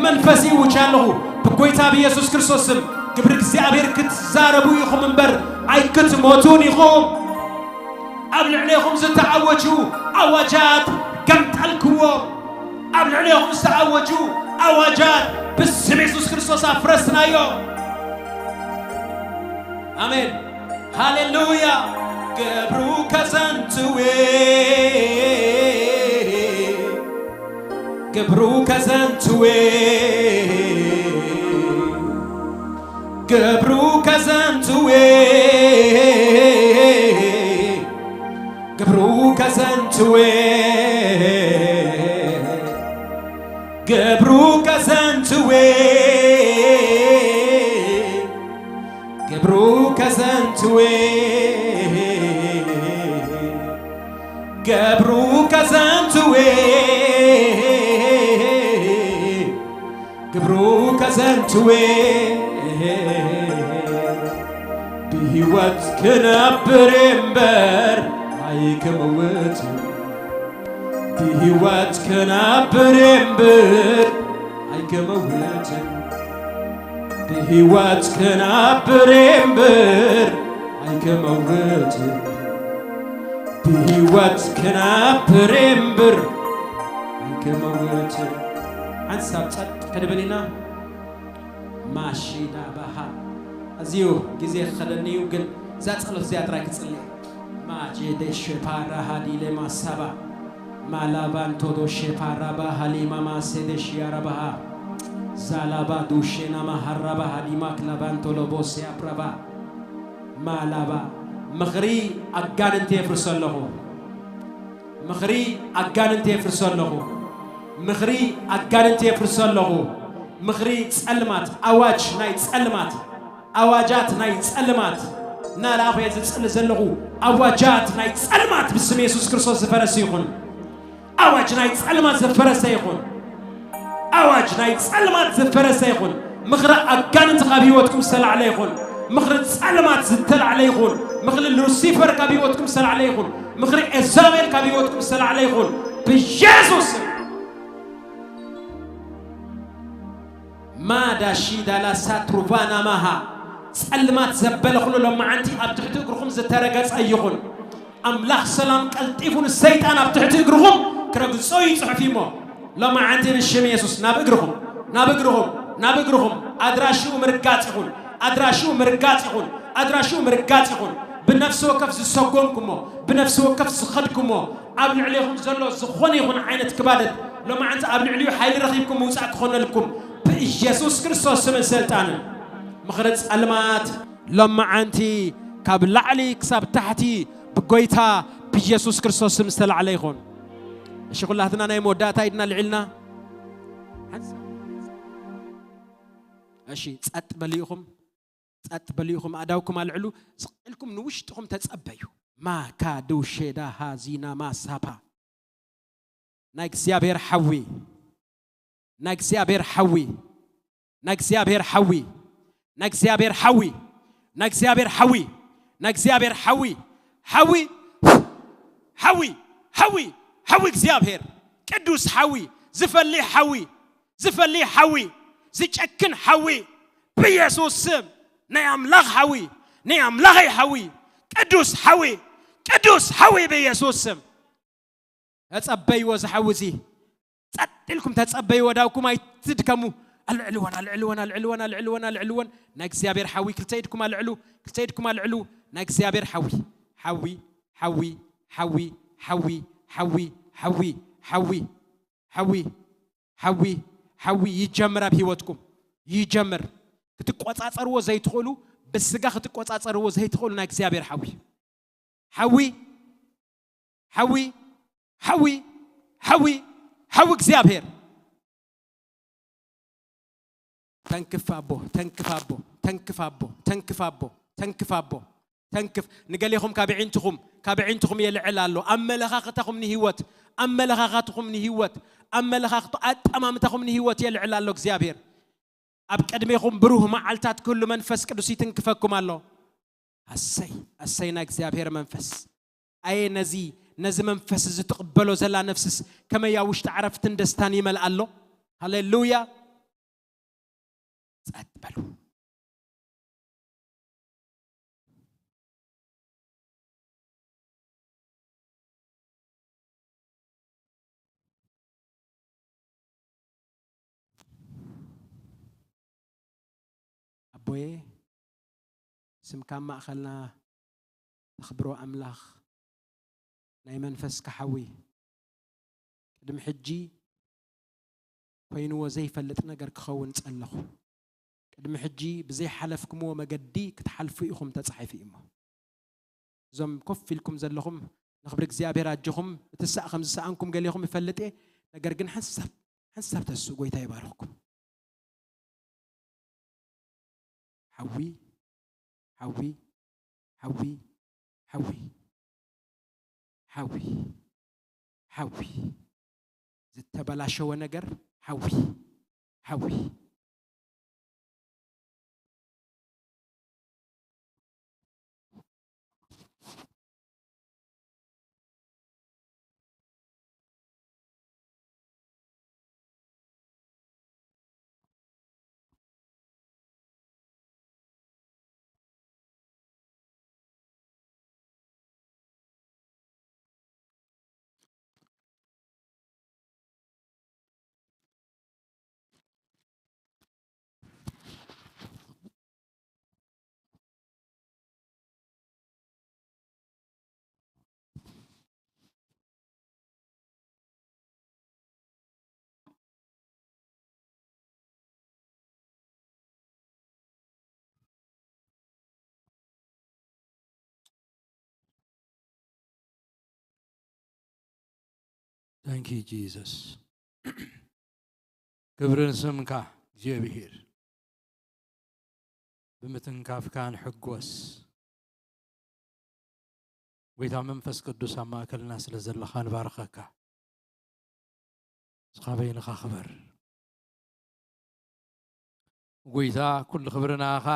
መንፈስ ይውጃ ኣለኹ ብጎይታ ብኢየሱስ ክርስቶስ ስም ግብሪ እግዚኣብሔር ክትዛረቡ ኢኹም እምበር ኣይክትሞቱን ኢኹም ኣብ ልዕሌኹም ዝተኣወጁ ኣዋጃት ገምጠልክዎም ኣብ ልዕሌኹም ዝተኣወጁ ኣዋጃት ብስም የሱስ ክርስቶስ ኣፍረስናዮ ኣሜን ሃሌሉያ ገብሩ ከዘንትዌ ገብሩ ከዘንትዌ ገብሩ ከዘንትዌ ገብሩ ከዘንትዌ ገብሩ ከዘንትዌ ገብሩ ከዘንትዌ ገብሩ ከዘንትዌ ግብሩ ከዘንትዌ ብሕይወት ክነብር እምበር ኣይክመውትን ብሕይወት ክነብር እምበር ኣይክመውትን ብሕይወት ክነብር እምበር ኣይክመውትን ብሕይወት ክነብር እምበር ኣይክመውትን ሓንሳብ ጸጥ ክንብል ኢና ማሺዳ ባሃ ኣዝዩ ግዜ ክኸደኒ እዩ ግን እዛ ጸሎት እዚኣ ጥራይ ክጽልየ ማጄ ደሸፓራ ሃዲለ ማሳባ ማላባንቶ ዶሸፓራባ ሃሊማማ ሴደሽያራባሃ ዛላባ ዱሼናማ ሃራባ ሃዲማክ ላባንቶ ሎቦሴ ኣፕራባ ማላባ ምኽሪ ኣጋንንቲ የፍርሶ ኣለኹ ምኽሪ ኣጋንንቲ የፍርሶ ኣለኹ ምኽሪ ኣጋንንቲ የፍርሶ ኣለኹ። ምኽሪ ጸልማት፣ ኣዋጅ ናይ ጸልማት፣ ኣዋጃት ናይ ጸልማት እናለኣኹ እየ ዝጽሊ ዘለኹ። ኣዋጃት ናይ ጸልማት ብስም የሱስ ክርስቶስ ዝፈረሰ ይኹን። ኣዋጅ ናይ ጸልማት ዝፈረሰ ይኹን። ኣዋጅ ናይ ጸልማት ዝፈረሰ ይኹን። ምኽሪ ኣጋንንቲ ካብ ህይወትኩም ዝተላዕለ ይኹን። ምኽሪ ጸልማት ዝተላዕለ ይኹን። ምኽሪ ሉሲፈር ካብ ህይወትኩም ዝተላዕለ ይኹን። ምኽሪ ኤዛቤል ካብ ህይወትኩም ዝተላዕለ ይኹን። ብየሱስ ስም። ማዳሺ ዳላ ሳትሩቫና ማሃ። ጸልማት ዘበለ ኩሉ ሎማዓንቲ ኣብ ትሕቲ እግርኹም ዝተረገጸ ይኹን። ኣምላኽ ሰላም ቀልጢፉ ንሰይጣን ኣብ ትሕቲ እግርኹም ክረግጾ እዩ ጽሑፍ እሞ። ሎማዓንቲ ብሽም የሱስ ናብ እግርኹም፣ ናብ እግርኹም፣ ናብ እግርኹም ኣድራሽኡ ምርጋጽ ይኹን፣ ኣድራሽኡ ምርጋጽ ይኹን፣ ኣድራሽኡ ምርጋጽ ይኹን። ብነፍሲ ወከፍ ዝሰጎምኩሞ፣ ብነፍሲ ወከፍ ዝኸድኩሞ፣ ኣብ ልዕሌኹም ዘሎ ዝኾነ ይኹን ዓይነት ክባደት ሎማዓንቲ ኣብ ልዕሊኡ ሓይሊ ረኺብኩም ምውጻእ ክኾነልኩም ብኢየሱስ ክርስቶስ ስምን ስልጣንን። ምኽሪ ጸልማት ሎማዓንቲ ካብ ላዕሊ ክሳብ ታሕቲ ብጎይታ ብኢየሱስ ክርስቶስ ስም ዝተላዕለ ይኹን። እሺ፣ ኩላትና ናይ መወዳእታ ኢድና ልዒልና። እሺ፣ ጸጥ በሉ ኢኹም፣ ጸጥ በሉ ኢኹም፣ ኣእዳውኩም ኣልዕሉ፣ ስቕ ኢልኩም ንውሽጥኹም ተጸበዩ። ማካዱሼዳ ሃዚና ማሳፓ ናይ እግዚኣብሔር ሓዊ፣ ናይ እግዚኣብሔር ሓዊ፣ ናይ እግዚኣብሔር ሓዊ፣ ናይ እግዚኣብሔር ሓዊ፣ ናይ እግዚኣብሔር ሓዊ፣ ናይ እግዚኣብሔር ሓዊ፣ ሓዊ፣ ሓዊ፣ ሓዊ፣ ሓዊ እግዚኣብሔር፣ ቅዱስ ሓዊ፣ ዝፈልይ ሓዊ፣ ዝፈልይ ሓዊ፣ ዝጨክን ሓዊ፣ ብኢየሱስ ስም፣ ናይ ኣምላኽ ሓዊ፣ ናይ ኣምላኸይ ሓዊ፣ ቅዱስ ሓዊ፣ ቅዱስ ሓዊ ብኢየሱስ ስም። ተጸበይዎ እዚ ሓዊ እዚ። ጸጥ ኢልኩም ተጸበይዎ፣ ዳውኩም ኣይትድከሙ። ኣልዕልወን፣ ኣልዕልወን፣ ኣልዕልወን፣ ኣልዕልወን፣ ኣልዕልወን። ናይ እግዚኣብሔር ሓዊ ክልተ ኢድኩም ኣልዕሉ፣ ክልተ ኢድኩም ኣልዕሉ። ናይ እግዚኣብሔር ሓዊ፣ ሓዊ፣ ሓዊ፣ ሓዊ፣ ሓዊ፣ ሓዊ፣ ሓዊ፣ ሓዊ፣ ሓዊ፣ ሓዊ፣ ሓዊ ይጀምር ኣብ ህይወትኩም፣ ይጀምር። ክትቆጻጸርዎ ዘይትኽእሉ፣ ብስጋ ክትቆጻጸርዎ ዘይትኽእሉ ናይ እግዚኣብሔር ሓዊ። ሓዊ፣ ሓዊ፣ ሓዊ፣ ሓዊ፣ ሓዊ እግዚኣብሔር። ተንክፍ ኣቦ፣ ተንክፍ ኣቦ፣ ተንክፍ ኣቦ፣ ተንክፍ ኣቦ፣ ተንክፍ ኣቦ፣ ተንክፍ። ንገሌኹም ካብ ዒንትኹም፣ ካብ ዒንትኹም የልዕል ኣሎ። ኣመለኻኽታኹም ንህይወት፣ ኣመለኻኻትኹም ንህይወት፣ ኣመለኻኽቶ ኣጠማምታኹም ንህይወት የልዕል ኣሎ እግዚኣብሔር። ኣብ ቅድሜኹም ብሩህ መዓልታት ክህሉ መንፈስ ቅዱስ ይትንክፈኩም ኣሎ። ኣሰይ፣ ኣሰይ ናይ እግዚኣብሔር መንፈስ። ኣየ ነዚ፣ ነዚ መንፈስ እዚ ትቕበሎ ዘላ ነፍስስ ከመይ ኣብ ውሽጢ ዓረፍትን ደስታን ይመልኣ ኣሎ። ሃሌሉያ። ጸጥ በሉ። ኣቦዬ፣ ስምካ ኣብ ማእኸልና ተኽብሮ ኣምላኽ፣ ናይ መንፈስካ ሓዊ፣ ቅድሚ ሕጂ ኮይንዎ ዘይፈልጥ ነገር ክኸውን ጸለኹ። ቅድሚ ሕጂ ብዘይሓለፍኩምዎ መገዲ ክትሓልፉ ኢኹም ተጻሒፉ እዩ እሞ። እዞም ኮፍ ኢልኩም ዘለኹም ንኽብሪ እግዚኣብሔር ኣጆኹም። እቲ ሳእ ከም ዝሰኣንኩም ገሌኹም ይፈልጥ እየ። ነገር ግን ሓንሳብ፣ ሓንሳብ ተስኡ። ጎይታ ይባርኽኩም። ሓዊ፣ ሓዊ፣ ሓዊ፣ ሓዊ፣ ሓዊ፣ ሓዊ፣ ዝተበላሸወ ነገር ሓዊ፣ ሓዊ። Thank you, Jesus. ክብሪ ንስምካ እግዚኣብሔር። ብምትንካፍካ ንሕጎስ። ጎይታ መንፈስ ቅዱስ ኣብ ማእከልና ስለ ዘለኻ ንባርኸካ። ንስኻ በይንኻ ክበር። ጎይታ ኩሉ ክብሪ ንኣኻ።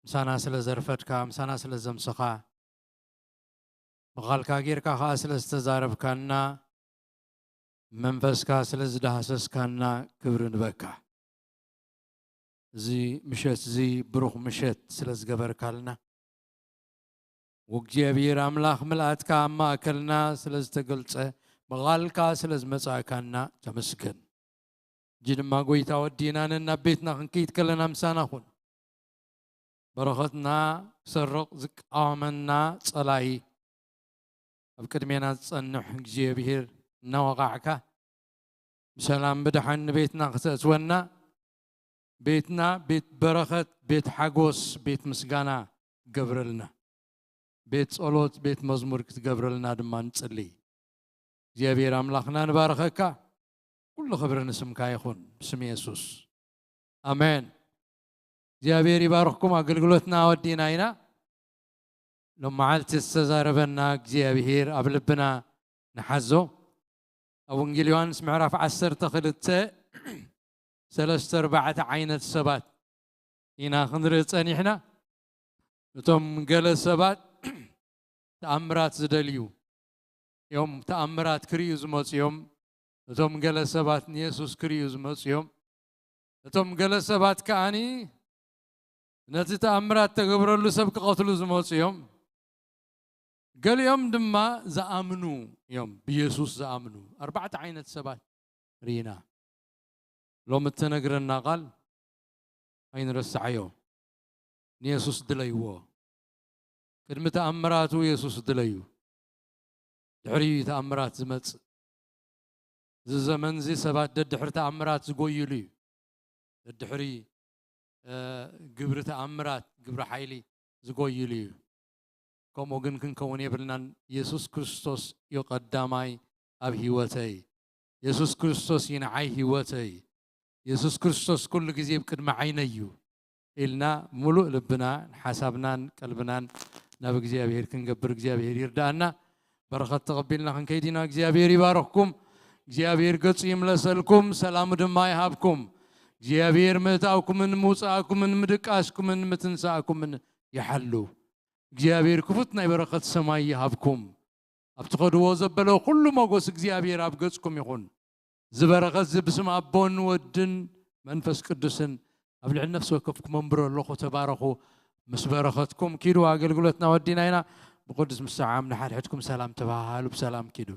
ምሳና ስለ ዘርፈድካ፣ ምሳና ስለ ዘምሰኻ፣ ብቓልካ ጌርካ ኸኣ ስለ ዝተዛረብካና፣ መንፈስካ ስለ ዝዳህሰስካና ክብሪ ንበካ። እዚ ምሸት እዚ ብሩኽ ምሸት ስለ ዝገበርካልና፣ ወእግዚኣብሔር ኣምላኽ ምልኣትካ ኣብ ማእከልና ስለ ዝተገልጸ፣ ብቓልካ ስለ ዝመጻእካና ተመስገን። እጂ ድማ ጎይታ ወዲና ነናብ ቤትና ክንከይድ ከለና ምሳና ኩን። በረኸትና ክሰርቕ ዝቃወመና ጸላኢ ኣብ ቅድሜና ዝጸንሕ እግዚኣብሔር እናወቓዕካ ብሰላም ብደሓን ንቤትና ክተእትወና፣ ቤትና ቤት በረኸት፣ ቤት ሓጎስ፣ ቤት ምስጋና ገብረልና። ቤት ጸሎት፣ ቤት መዝሙር ክትገብረልና ድማ ንጽሊ። እግዚኣብሔር ኣምላኽና ንባርኸካ። ኩሉ ክብሪ ንስምካ ይኹን፣ ብስም የሱስ። ኣሜን። እግዚኣብሔር ይባርኽኩም። ኣገልግሎትና ወዲእና ኢና። ሎም መዓልቲ ዝተዛረበና እግዚኣብሔር ኣብ ልብና ንሓዞ። ኣብ ወንጌል ዮሃንስ ምዕራፍ ዓሰርተ ክልተ፣ ሰለስተ ኣርባዕተ ዓይነት ሰባት ኢና ክንርኢ ጸኒሕና። እቶም ገለ ሰባት ተኣምራት ዝደልዩ እዮም፣ ተኣምራት ክርእዩ ዝመጹ እዮም። እቶም ገለ ሰባት ንየሱስ ክርእዩ ዝመጹ እዮም። እቶም ገለ ሰባት ከኣኒ ነቲ ተኣምራት ተገብረሉ ሰብ ክቐትሉ ዝመጹ እዮም። ገሊኦም ድማ ዝኣምኑ እዮም፣ ብየሱስ ዝኣምኑ። ኣርባዕተ ዓይነት ሰባት ርኢና። ሎም እተነግረና ቃል ኣይንረስዓዮ። ንየሱስ ድለይዎ። ቅድሚ ተኣምራቱ የሱስ ድለዩ። ድሕሪ እዩ ተኣምራት ዝመጽእ። እዚ ዘመን እዚ ሰባት ደድሕሪ ተኣምራት ዝጎይሉ እዩ። ደድሕሪ፣ እ፣ ግብሪ ተኣምራት፣ ግብሪ ሓይሊ ዝጎይሉ እዩ። ከምኡ ግን ክንከውን የብልናን። የሱስ ክርስቶስ እዩ ቀዳማይ ኣብ ህይወተይ። የሱስ ክርስቶስ እዩ ንዓይ ህይወተይ። የሱስ ክርስቶስ ኩሉ ግዜ ኣብ ቅድሚ ዓይነይ እዩ ኢልና ምሉእ ልብና፣ ሓሳብናን ቀልብናን ናብ እግዚኣብሔር ክንገብር እግዚኣብሔር ይርዳኣና። በረኸት ተቐቢልና ክንከይድ ኢና። እግዚኣብሔር ይባርኽኩም። እግዚኣብሔር ገጹ ይምለሰልኩም፣ ሰላሙ ድማ ይሃብኩም። እግዚኣብሔር ምእታውኩምን ምውጻእኩምን ምድቃስኩምን ምትንሳእኩምን ይሓሉ። እግዚኣብሔር ክፉት ናይ በረኸት ሰማይ ይሃብኩም። ኣብ ትኸድዎ ዘበለ ኩሉ ሞገስ እግዚኣብሔር ኣብ ገጽኩም ይኹን። እዚ በረኸት እዚ ብስም ኣቦን ወድን መንፈስ ቅዱስን ኣብ ልዕሊ ነፍሲ ወከፍኩም ኣንብሮ ኣለኹ። ተባረኹ። ምስ በረኸትኩም ኪዱ። ኣገልግሎትና ወዲና ኢና። ብቅዱስ ምሰዓም ንሓድሕድኩም ሰላም ተባሃሃሉ። ብሰላም ኪዱ።